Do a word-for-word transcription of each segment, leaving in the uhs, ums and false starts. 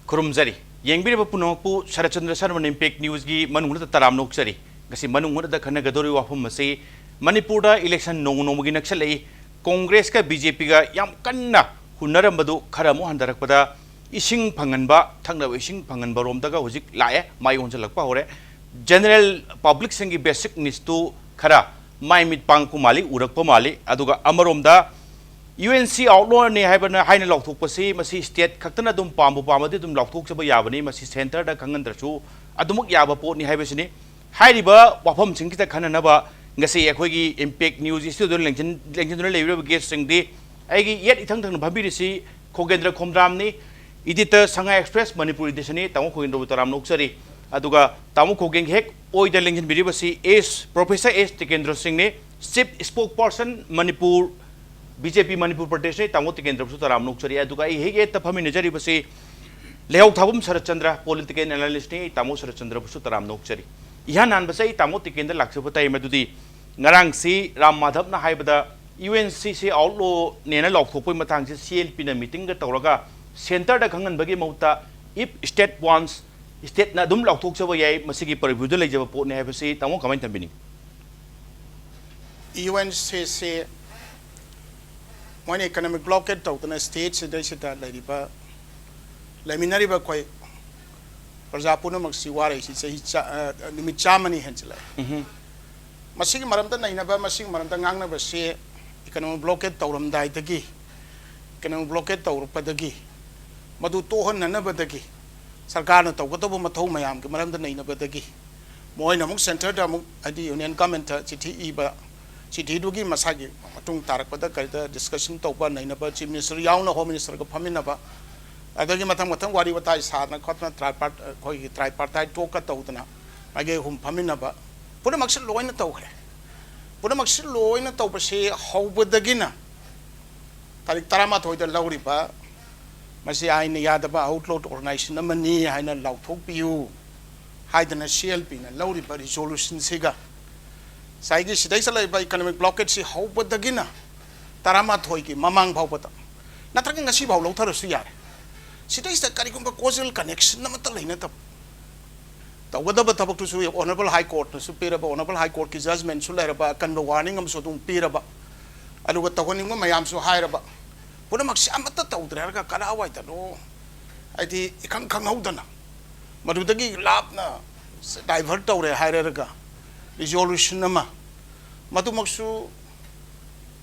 ꯈꯨꯔꯨꯝꯖꯔꯤ꯫ ꯌꯦꯡꯕꯤꯔꯤꯕ ꯄꯨꯝꯅꯃꯛꯄꯨ ꯁꯔꯠꯆꯟꯗ꯭ꯔ ꯁꯔꯃꯟ ꯏꯝꯄꯦꯛ ꯅ꯭ꯌꯨꯁꯀꯤ ꯃꯅꯨꯡ ꯍꯨꯠꯅ ꯇꯔꯥꯝꯅ ꯑꯣꯛꯆꯔꯤ꯫ ꯉꯁꯤ ꯃꯅꯨꯡ ꯍꯨꯠꯅꯗ ꯈꯟꯅꯒꯗꯧꯔꯤꯕ ꯋꯥꯐꯝ ꯑꯁꯤ ꯃꯅꯤꯄꯨꯔꯗ ꯏꯂꯦꯛꯁꯟ ꯅꯣꯡꯃ ꯅꯣꯡꯃꯒꯤ ꯅꯛꯁꯜꯂꯛꯏ꯫ ꯀꯣꯡꯒ꯭ꯔꯦꯁꯀ ꯕꯤ ꯖꯦ ꯄꯤꯒ ꯌꯥꯝ ꯀꯟꯅ ꯍꯨꯟꯅꯔꯝꯕꯗꯨ ꯈꯔ ꯑꯃꯨꯛ ꯍꯟꯊꯔꯛꯄꯗ ꯏꯁꯤꯡ ꯐꯪꯍꯟꯕ, ꯊꯛꯅꯕ ꯏꯁꯤꯡ ꯐꯪꯍꯟꯕ ꯔꯣꯝꯗꯒ ꯍꯧꯖꯤꯛ ꯂꯥꯛꯑꯦ, ꯃꯥꯏ ꯑꯣꯟꯁꯤꯜꯂꯛꯄ ꯍꯧꯔꯦ꯫ ꯖꯦꯅꯔꯦꯜ ꯄꯕ꯭ꯂꯤꯛꯁꯤꯡꯒꯤ ꯕꯦꯁꯤꯛ ꯅꯤꯗꯁꯇꯨ ꯈꯔ ꯃꯥꯏ ꯃꯤꯠ ꯄꯥꯡꯉꯛꯄ ꯃꯥꯜꯂꯤ, ꯎꯔꯛꯄ ꯃꯥꯜꯂꯤ꯫ ꯑꯗꯨꯒ ꯑꯃꯔꯣꯝꯗ ꯌꯨ ꯑꯦꯟ ꯁꯤ ꯑꯥꯎꯠꯂꯣꯅꯤ ꯍꯥꯏꯕꯅ, ꯍꯥꯏꯅ ꯂꯥꯎꯊꯣꯛꯄꯁꯤ ꯃꯁꯤ ꯁ꯭ꯇꯦꯠ ꯈꯛꯇꯅ ꯑꯗꯨꯝ ꯄꯥꯝꯕꯨ ꯄꯥꯝꯃꯗꯤ ꯑꯗꯨꯝ ꯂꯥꯎꯊꯣꯛꯆꯕ ꯌꯥꯕꯅꯤ, ꯃꯁꯤ ꯁꯦꯟꯇꯔꯗ ꯈꯪꯍꯟꯗ꯭ꯔꯁꯨ ꯑꯗꯨꯃꯛ ꯌꯥꯕ ꯄꯣꯠꯅꯤ ꯍꯥꯏꯕꯁꯤꯅꯤ꯫ ꯍꯥꯏꯔꯤꯕ ꯋꯥꯐꯝꯁꯤꯡꯁꯤꯗ ꯈꯟꯅꯅꯕ ꯉꯁꯤ ꯑꯩꯈꯣꯏꯒꯤ ꯏꯝꯄꯦꯛ ꯅ꯭ꯌꯨꯁ ꯁ꯭ꯇꯨꯗꯤꯑꯣꯗ ꯂꯦꯡꯁꯤꯟ-, ꯂꯦꯡꯁꯤꯟꯗꯨꯅ ꯂꯩꯕꯤꯔꯤꯕ ꯒꯦꯁꯁꯤꯡꯗꯤ ꯑꯩꯒꯤ ꯌꯦꯠ ꯏꯊꯪ ꯊꯪꯅ ꯐꯝꯕꯤꯔꯤꯁꯤ ꯈꯣꯒꯦꯟꯗ꯭ꯔ ꯈꯣꯝꯗ꯭ꯔꯥꯝꯅꯤ, ꯏꯗꯤꯇꯔ ꯁꯉꯥꯏ ꯑꯦꯛꯁꯄ꯭ꯔꯦꯁ ꯃꯅꯤꯄꯨꯔ ꯏꯗꯤꯁꯟꯅꯤ꯫ ꯇꯥꯃꯣ ꯈꯣꯒꯦꯟꯗ꯭ꯔꯕꯨ ꯇꯔꯥꯝꯅ ꯑꯣꯛꯆꯔꯤ꯫ ꯑꯗꯨꯒ ꯇꯥꯃꯣ ꯈꯣꯒꯦꯟꯒꯤ ꯍꯦꯛ ꯑꯣꯏꯗ ꯂꯦꯡꯁꯤꯟꯕꯤꯔꯤꯕꯁꯤ ꯑꯦꯁ, ꯄ꯭ꯔꯣꯐꯦꯁꯔ ꯑꯦꯁ ꯇꯤꯀꯦꯟꯗ꯭ꯔ ꯁꯤꯡꯅꯤ, chief spokesperson Manipur B J P Manipur ꯄ꯭ꯔꯗꯦꯁꯅꯤ꯫ ꯇꯥꯃꯣ ꯇꯤꯀꯦꯟꯗ꯭ꯔꯕꯨꯁꯨ ꯇꯔꯥꯝꯅ ꯑꯣꯛꯆꯔꯤ꯫ ꯑꯗꯨꯒ ꯑꯩ ꯍꯦꯛ ꯌꯦꯠꯇ ꯐꯝꯃꯤꯟꯅꯖꯔꯤꯕꯁꯤ ꯂꯩꯍꯧ ꯊꯥꯕꯝ ꯁꯔꯠꯆꯟꯗ꯭ꯔ, ꯄꯣꯂꯤꯇꯤꯀꯦꯜ ꯑꯦꯅꯥꯂꯤꯁꯅꯤ꯫ ꯑꯩ ꯇꯥꯃꯣ ꯁꯔꯠꯆꯟꯗ꯭ꯔꯕꯨꯁꯨ ꯇꯔꯥꯝꯅ ꯑꯣꯛꯆꯔꯤ꯫ ꯏꯍꯥꯟ ꯍꯥꯟꯕꯁꯦ ꯑꯩ ꯇꯥꯃꯣ ꯇꯤꯀꯦꯟꯗ꯭ꯔ ꯂꯥꯛꯆꯕ ꯇꯥꯏ, ꯃꯗꯨꯗꯤ ꯉꯔꯥꯡꯁꯤ ꯔꯥꯝ ꯃꯥꯙꯕꯅ ꯍꯥꯏꯕꯗ ꯌꯨ ꯑꯦꯟ ꯁꯤ ꯁꯤ ꯑꯥꯎꯠꯂꯣꯅꯦꯅ ꯂꯥꯎꯊꯣꯛꯄꯒꯤ ꯃꯇꯥꯡꯁꯤ ꯁꯤ ꯑꯦꯜ ꯄꯤꯅ ꯃꯤꯇꯤꯡꯒ ꯇꯧꯔꯒ ꯁꯦꯟꯇꯔꯗ ꯈꯪꯍꯟꯕꯒꯤ ꯃꯍꯨꯠꯇ if state wants, ꯁ꯭ꯇꯦꯠꯅ ꯑꯗꯨꯝ ꯂꯥꯎꯊꯣꯛꯆꯕ ꯌꯥꯏ, ꯃꯁꯤꯒꯤ ꯄꯔꯚ꯭ꯌꯨꯗ ꯂꯩꯖꯕ ꯄꯣꯠꯅꯤ ꯍꯥꯏꯕꯁꯤ ꯇꯥꯃꯣ ꯀꯃꯥꯏꯅ ꯊꯝꯕꯤꯅꯤꯡꯉꯤ? ꯌꯨ ꯑꯦꯟ ꯁꯤ ꯁꯤ ꯃꯣꯏꯅ ꯏꯀꯣꯅꯣꯃꯤꯛ ꯕ꯭ꯂꯣꯀꯦꯠ ꯇꯧꯗꯅ ꯁ꯭ꯇꯦꯠꯁꯤꯗꯩꯁꯤꯗ ꯂꯩꯔꯤꯕ, ꯂꯩꯃꯤꯟꯅꯔꯤꯕ ꯑꯩꯈꯣꯏ ꯄ꯭ꯔꯖꯥ ꯄꯨꯝꯅꯃꯛꯁꯤ ꯋꯥꯔꯛꯏꯁꯤ ꯆꯍꯤ ꯆꯥ-, ꯑ, ꯅꯨꯃꯤꯠ ꯆꯥꯝꯃꯅꯤ ꯍꯦꯟꯖꯤꯜꯂꯛꯑꯦ꯫ ꯃꯁꯤꯒꯤ ꯃꯔꯝꯗ ꯅꯩꯅꯕ, ꯃꯁꯤꯒꯤ ꯃꯔꯝꯗ ꯉꯥꯡꯅꯕꯁꯤ ꯏꯀꯣꯅꯣꯃꯤꯛ ꯕ꯭ꯂꯣꯀꯦꯠ ꯇꯧꯔꯝꯗꯥꯏꯗꯒꯤ, ꯏꯀꯣꯅꯣꯃꯤꯛ ꯕ꯭ꯂꯣꯀꯦꯠ ꯇꯧꯔꯛꯄꯗꯒꯤ, ꯃꯗꯨ ꯇꯣꯛꯍꯟꯅꯅꯕꯗꯒꯤ ꯁꯔꯀꯥꯔꯅ ꯇꯧꯒꯗꯧꯕ ꯃꯊꯧ ꯃꯌꯥꯝꯒꯤ ꯃꯔꯝꯗ ꯅꯩꯅꯕꯗꯒꯤ ꯃꯣꯏꯅ ꯑꯃꯨꯛ ꯁꯦꯟꯇꯔꯗ ꯑꯃꯨꯛ, ꯍꯥꯏꯗꯤ ꯌꯨꯅꯤꯌꯟ ꯒꯃꯦꯟꯠꯇ ꯆꯤꯊꯤ ꯏꯕ, ꯆꯤꯊꯤꯗꯨꯒꯤ ꯃꯁꯥꯒꯤ ꯃꯇꯨꯡ ꯇꯥꯔꯛꯄꯗ ꯀꯔꯤꯗ ꯗꯤꯁꯀꯁꯟ ꯇꯧꯕ, ꯅꯩꯅꯕ, ꯆꯤꯐ ꯃꯤꯅꯤꯁꯇꯔ ꯌꯥꯎꯅ ꯍꯣꯝ ꯃꯤꯅꯤꯁꯇꯔꯒ ꯐꯝꯃꯤꯟꯅꯕ, ꯑꯗꯒꯤ ꯃꯊꯪ ꯃꯊꯪ ꯋꯥꯔꯤ ꯋꯥꯇꯥꯏ ꯁꯥꯗꯅ ꯈꯣꯠꯇꯅ ꯇ꯭ꯔꯥꯏꯄꯥꯔꯠ-, ꯑꯩꯈꯣꯏꯒꯤ ꯇ꯭ꯔꯥꯏꯄꯥꯔꯇꯥꯏꯠ ꯇꯣꯛꯀ ꯇꯧꯗꯅ ꯃꯥꯏꯀꯩ ꯑꯍꯨꯝ ꯐꯝꯃꯤꯟꯅꯕ ꯄꯨꯝꯅꯃꯛꯁꯤ ꯂꯣꯏꯅ ꯇꯧꯈ꯭ꯔꯦ꯫ ꯄꯨꯝꯅꯃꯛꯁꯤ ꯂꯣꯏꯅ ꯇꯧꯕꯁꯤ ꯍꯧꯕꯗꯒꯤꯅ ꯇꯥꯔꯤꯛ ꯇꯔꯥꯃꯥꯊꯣꯏꯗ ꯂꯧꯔꯤꯕ, ꯃꯁꯤ ꯑꯥꯏꯟꯅ ꯌꯥꯗꯕ ꯑꯥꯎꯠꯂꯣꯠ ꯑꯣꯔꯒꯅꯥꯏꯖꯦꯁꯟ ꯑꯃꯅꯤ ꯍꯥꯏꯅ ꯂꯥꯎꯊꯣꯛꯄꯤꯌꯨ ꯍꯥꯏꯗꯅ ꯁꯤ ꯑꯦꯜ ꯄꯤꯅ ꯂꯧꯔꯤꯕ ꯔꯤꯖꯣꯂꯨꯁꯟꯁꯤꯒ ꯉꯁꯥꯏꯒꯤ ꯁꯤꯗꯩ ꯆꯠꯂꯛꯏꯕ ꯏꯀꯣꯅꯣꯃꯤꯛ ꯕ꯭ꯂꯣꯀꯦꯠꯁꯤ ꯍꯧꯕꯗꯒꯤꯅ ꯇꯔꯥꯃꯥꯊꯣꯏꯒꯤ ꯃꯃꯥꯡ ꯐꯥꯎꯕꯗ, ꯅꯠꯇ꯭ꯔꯒ ꯉꯁꯤ ꯐꯥꯎ ꯂꯧꯊꯔꯁꯨ ꯌꯥꯔꯦ, ꯁꯤꯗꯩꯁꯤꯗ ꯀꯔꯤꯒꯨꯝꯕ causal connection ꯑꯃꯠꯇ ꯂꯩꯅꯗꯕ, ꯇꯧꯒꯗꯕ ꯊꯕꯛꯇꯨꯁꯨ Honourable High Courtꯅꯁꯨ ꯄꯤꯔꯕ, Honourable High Courtꯀꯤ judgmentꯁꯨ ꯂꯩꯔꯕ, ꯑꯀꯟꯕ warning ꯑꯃꯁꯨ ꯑꯗꯨꯝ ꯄꯤꯔꯕ, ꯑꯗꯨꯒ ꯇꯧꯍꯟꯅꯤꯡꯕ ꯃꯌꯥꯝꯁꯨ ꯍꯥꯏꯔꯕ, ꯄꯨꯝꯅꯃꯛꯁꯤ ꯑꯃꯠꯇ ꯇꯧꯗ꯭ꯔꯦ ꯍꯥꯏꯔꯒ ꯀꯗꯥꯏꯋꯥꯏꯗꯅꯣ, ꯍꯥꯏꯗꯤ, ꯏꯈꯪ ꯈꯪꯍꯧꯗꯅ ꯃꯗꯨꯗꯒꯤ ꯂꯥꯞꯅ divert ꯇꯧꯔꯦ ꯍꯥꯏꯔꯒ resolution ꯑꯃ, ꯃꯗꯨꯃꯛꯁꯨ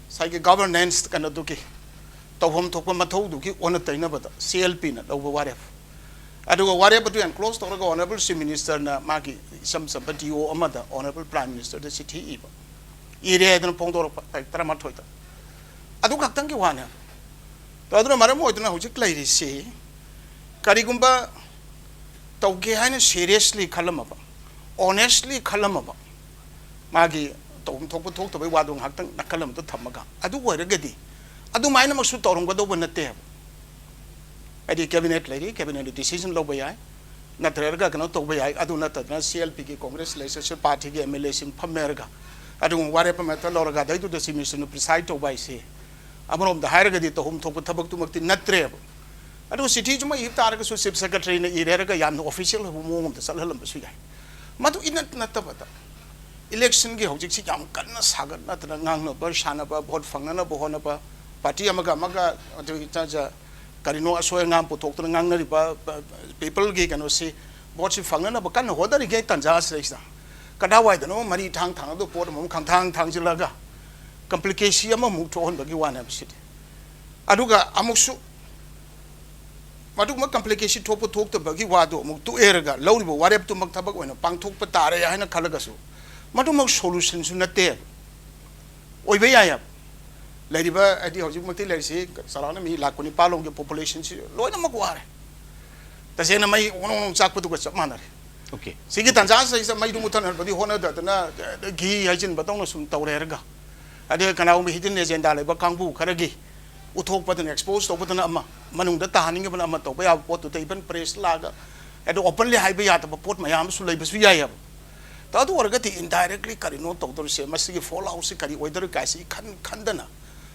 ꯉꯁꯥꯏꯒꯤ governance ꯀꯩꯅꯣꯗꯨꯒꯤ ꯇꯧꯐꯝ ꯊꯣꯛꯄ ꯃꯊꯧꯗꯨꯒꯤ ꯑꯣꯟꯅ ꯇꯩꯅꯕꯗ CLPꯅ ꯂꯧꯕ ꯋꯥꯔꯦꯞ, ꯑꯗꯨꯒ ꯋꯥꯔꯦꯞ ꯑꯗꯨ ꯌꯥꯝ close ꯇꯧꯔꯒ Honourable Chief Ministerꯅ ꯃꯥꯒꯤ ꯏꯆꯝ ꯆꯝꯕ DO ꯑꯃꯗ Honourable Prime Ministerꯗ ꯆꯤꯊꯤ ꯏꯕ, ꯏꯔꯦ ꯍꯥꯏꯗꯅ ꯐꯣꯡꯗꯣꯔꯛꯄ ꯇꯥꯔꯤꯛ ꯇꯔꯥꯃꯥꯊꯣꯏꯗ꯫ ꯑꯗꯨ ꯈꯛꯇꯪꯒꯤ ꯋꯥꯅꯦ꯫ ꯑꯗꯨꯅ ꯃꯔꯝ ꯑꯣꯏꯗꯨꯅ ꯍꯧꯖꯤꯛ ꯂꯩꯔꯤꯁꯤ, ꯀꯔꯤꯒꯨꯝꯕ ꯇꯧꯒꯦ ꯍꯥꯏꯅ seriously ꯈꯜꯂꯝꯃꯕ, honestly ꯈꯜꯂꯝꯃꯕ, ꯃꯥꯒꯤ ꯇꯧꯐꯝ ꯊꯣꯛꯄ ꯊꯣꯛꯇꯕꯒꯤ ꯋꯥꯗꯣ ꯉꯥꯏꯍꯥꯛꯇꯪ ꯅꯥꯀꯜ ꯑꯃꯗ ꯊꯝꯃꯒ, ꯑꯗꯨ ꯑꯣꯏꯔꯒꯗꯤ ꯑꯗꯨꯃꯥꯏꯅꯃꯛꯁꯨ ꯇꯧꯔꯝꯒꯗꯧꯕ ꯅꯠꯇꯦ ꯍꯥꯏꯕ꯫ ꯍꯥꯏꯗꯤ cabinet ꯂꯩꯔꯤ, cabinetꯅ decision ꯂꯧꯕ ꯌꯥꯏ, ꯅꯠꯇ꯭ꯔꯒ ꯀꯩꯅꯣ ꯇꯧꯕ ꯌꯥꯏ꯫ ꯑꯗꯨ ꯅꯠꯇꯗꯅ CLPꯒꯤ, Congress Legislature Partyꯒꯤ MLAꯁꯤꯡ ꯐꯝꯃꯦꯔꯒ ꯑꯗꯨꯒꯨꯝꯕ ꯋꯥꯔꯦꯞ ꯑꯃ ꯍꯦꯛꯇ ꯂꯧꯔꯒ ꯑꯗꯩꯗꯨꯗ Chief Ministerꯅ preside ꯇꯧꯕ ꯍꯥꯏꯁꯦ, ꯑꯃꯔꯣꯝꯗ ꯍꯥꯏꯔꯒꯗꯤ ꯇꯧꯐꯝ ꯊꯣꯛꯄ ꯊꯕꯛꯇꯨꯃꯛꯇꯤ ꯅꯠꯇ꯭ꯔꯦꯕ꯫ ꯑꯗꯨ ꯆꯤꯊꯤꯁꯨꯃ ꯏꯕ ꯇꯥꯔꯒꯁꯨ Chief Secretaryꯅ ꯏꯔꯦ ꯍꯥꯏꯔꯒ ꯌꯥꯝꯅ official ꯑꯣꯏꯕ ꯃꯑꯣꯡ ꯑꯃꯗ ꯆꯠꯍꯜꯂꯝꯕꯁꯨ ꯌꯥꯏ꯫ ꯃꯗꯨ ꯏꯅꯠ ꯅꯠꯇꯕꯗ, electionꯒꯤ ꯍꯧꯖꯤꯛꯁꯤ ꯌꯥꯝ ꯀꯟꯅ ꯁꯥꯒꯠꯅꯗꯅ ꯉꯥꯡꯅꯕ ꯁꯥꯟꯅꯕ, vote ꯐꯪꯅꯅꯕ ꯍꯣꯠꯅꯕ, party ꯑꯃꯒ ꯑꯃꯒ ꯑꯗꯨ ꯏꯆꯥ ꯏꯆꯥ ꯀꯔꯤꯅꯣ ꯑꯁꯣꯏ ꯑꯉꯥꯝ ꯄꯨꯊꯣꯛꯇꯨꯅ ꯉꯥꯡꯅꯔꯤꯕ, ꯄ-, ꯄ-, peopleꯒꯤ ꯀꯩꯅꯣꯁꯤ, voteꯁꯤ ꯐꯪꯅꯅꯕ ꯀꯟꯅ ꯍꯣꯠꯅꯔꯤꯉꯩ ꯇꯥꯟꯖꯥꯁꯤꯗꯩꯁꯤꯗ ꯀꯗꯥꯏꯋꯥꯏꯗꯅꯣ ꯃꯔꯤ ꯊꯥꯡ ꯊꯥꯡꯅꯗꯕ ꯄꯣꯠ ꯑꯃꯃꯨꯛ ꯈꯪꯊꯥꯡ ꯊꯥꯡꯖꯤꯜꯂꯒ complicacy ꯑꯃꯃꯨꯛ ꯊꯣꯛꯍꯟꯕꯒꯤ ꯋꯥꯅꯦꯕ ꯁꯤꯗꯤ꯫ ꯑꯗꯨꯒ ꯑꯃꯨꯛꯁꯨ ꯃꯗꯨꯒꯨꯝꯕ complicacy ꯊꯣꯛꯄ ꯊꯣꯛꯇꯕꯒꯤ ꯋꯥꯗꯨ ꯑꯃꯨꯛ ꯇꯣꯛꯑꯦꯔꯒ ꯂꯧꯔꯤꯕ ꯋꯥꯔꯦꯞꯇꯨꯃꯛ ꯊꯕꯛ ꯑꯣꯏꯅ ꯄꯥꯡꯊꯣꯛꯄ ꯇꯥꯔꯦ ꯍꯥꯏꯅ ꯈꯜꯂꯒꯁꯨ, ꯃꯗꯨꯃꯛ solutionꯁꯨ ꯅꯠꯇꯦ꯫ ꯑꯣꯏꯕ ꯌꯥꯏ ꯍꯥꯏꯕ꯫ ꯂꯩꯔꯤꯕ, ꯍꯥꯏꯗꯤ, ꯍꯧꯖꯤꯛꯃꯛꯇꯤ ꯂꯩꯔꯤꯁꯤ ꯆꯥꯎꯔꯥꯛꯅ ꯃꯤ ꯂꯥꯈ ꯀꯨꯟꯅꯤꯄꯥꯜ ꯂꯣꯝꯒꯤ populationꯁꯤ ꯂꯣꯏꯅꯃꯛ ꯋꯥꯔꯦ꯫ ꯇꯁꯦꯡꯅ ꯃꯩ ꯑꯣꯅꯣꯡ ꯑꯣꯅꯣꯡ ꯆꯥꯛꯄꯗꯨꯒ ꯆꯞ ꯃꯥꯟꯅꯔꯦ꯫ Okay. ꯁꯤꯒꯤ ꯇꯥꯟꯖꯥꯁꯤꯗꯩꯁꯤꯗ ꯃꯩꯗꯨ ꯃꯨꯠꯊꯠꯅꯕꯗꯤ ꯍꯣꯠꯅꯗꯗꯅ, ꯘꯤ ꯍꯩꯖꯤꯟꯕꯗꯧꯅ ꯁꯨꯝ ꯇꯧꯔꯦ ꯍꯥꯏꯔꯒ, ꯑꯗꯩ ꯀꯅꯥꯒꯨꯝꯕ hidden agenda ꯂꯩꯕ ꯀꯥꯡꯕꯨ ꯈꯔꯒꯤ ꯎꯠꯊꯣꯛꯄꯗꯅ, expose ꯇꯧꯕꯗꯅ ꯑꯃ, ꯃꯅꯨꯡꯗ ꯇꯥꯍꯟꯅꯤꯡꯉꯤꯕꯅ ꯑꯃ ꯇꯧꯕ ꯌꯥꯕ ꯄꯣꯠꯇꯨꯗ even press ꯂꯥꯛꯑꯒ ꯑꯗꯨ openly ꯍꯥꯏꯕ ꯌꯥꯗꯕ ꯄꯣꯠ ꯃꯌꯥꯝ ꯑꯃꯁꯨ ꯂꯩꯕꯁꯨ ꯌꯥꯏꯑꯕ꯫ ꯑꯗꯨ ꯑꯣꯏꯔꯒꯗꯤ indirectly ꯀꯔꯤꯅꯣ ꯇꯧꯗꯧꯔꯤꯁꯦ, ꯃꯁꯤꯒꯤ falloutꯁꯤ ꯀꯔꯤ ꯑꯣꯏꯗꯧꯔꯤ ꯀꯥꯏꯁꯤ ꯈꯟ ꯈꯟꯗꯅ,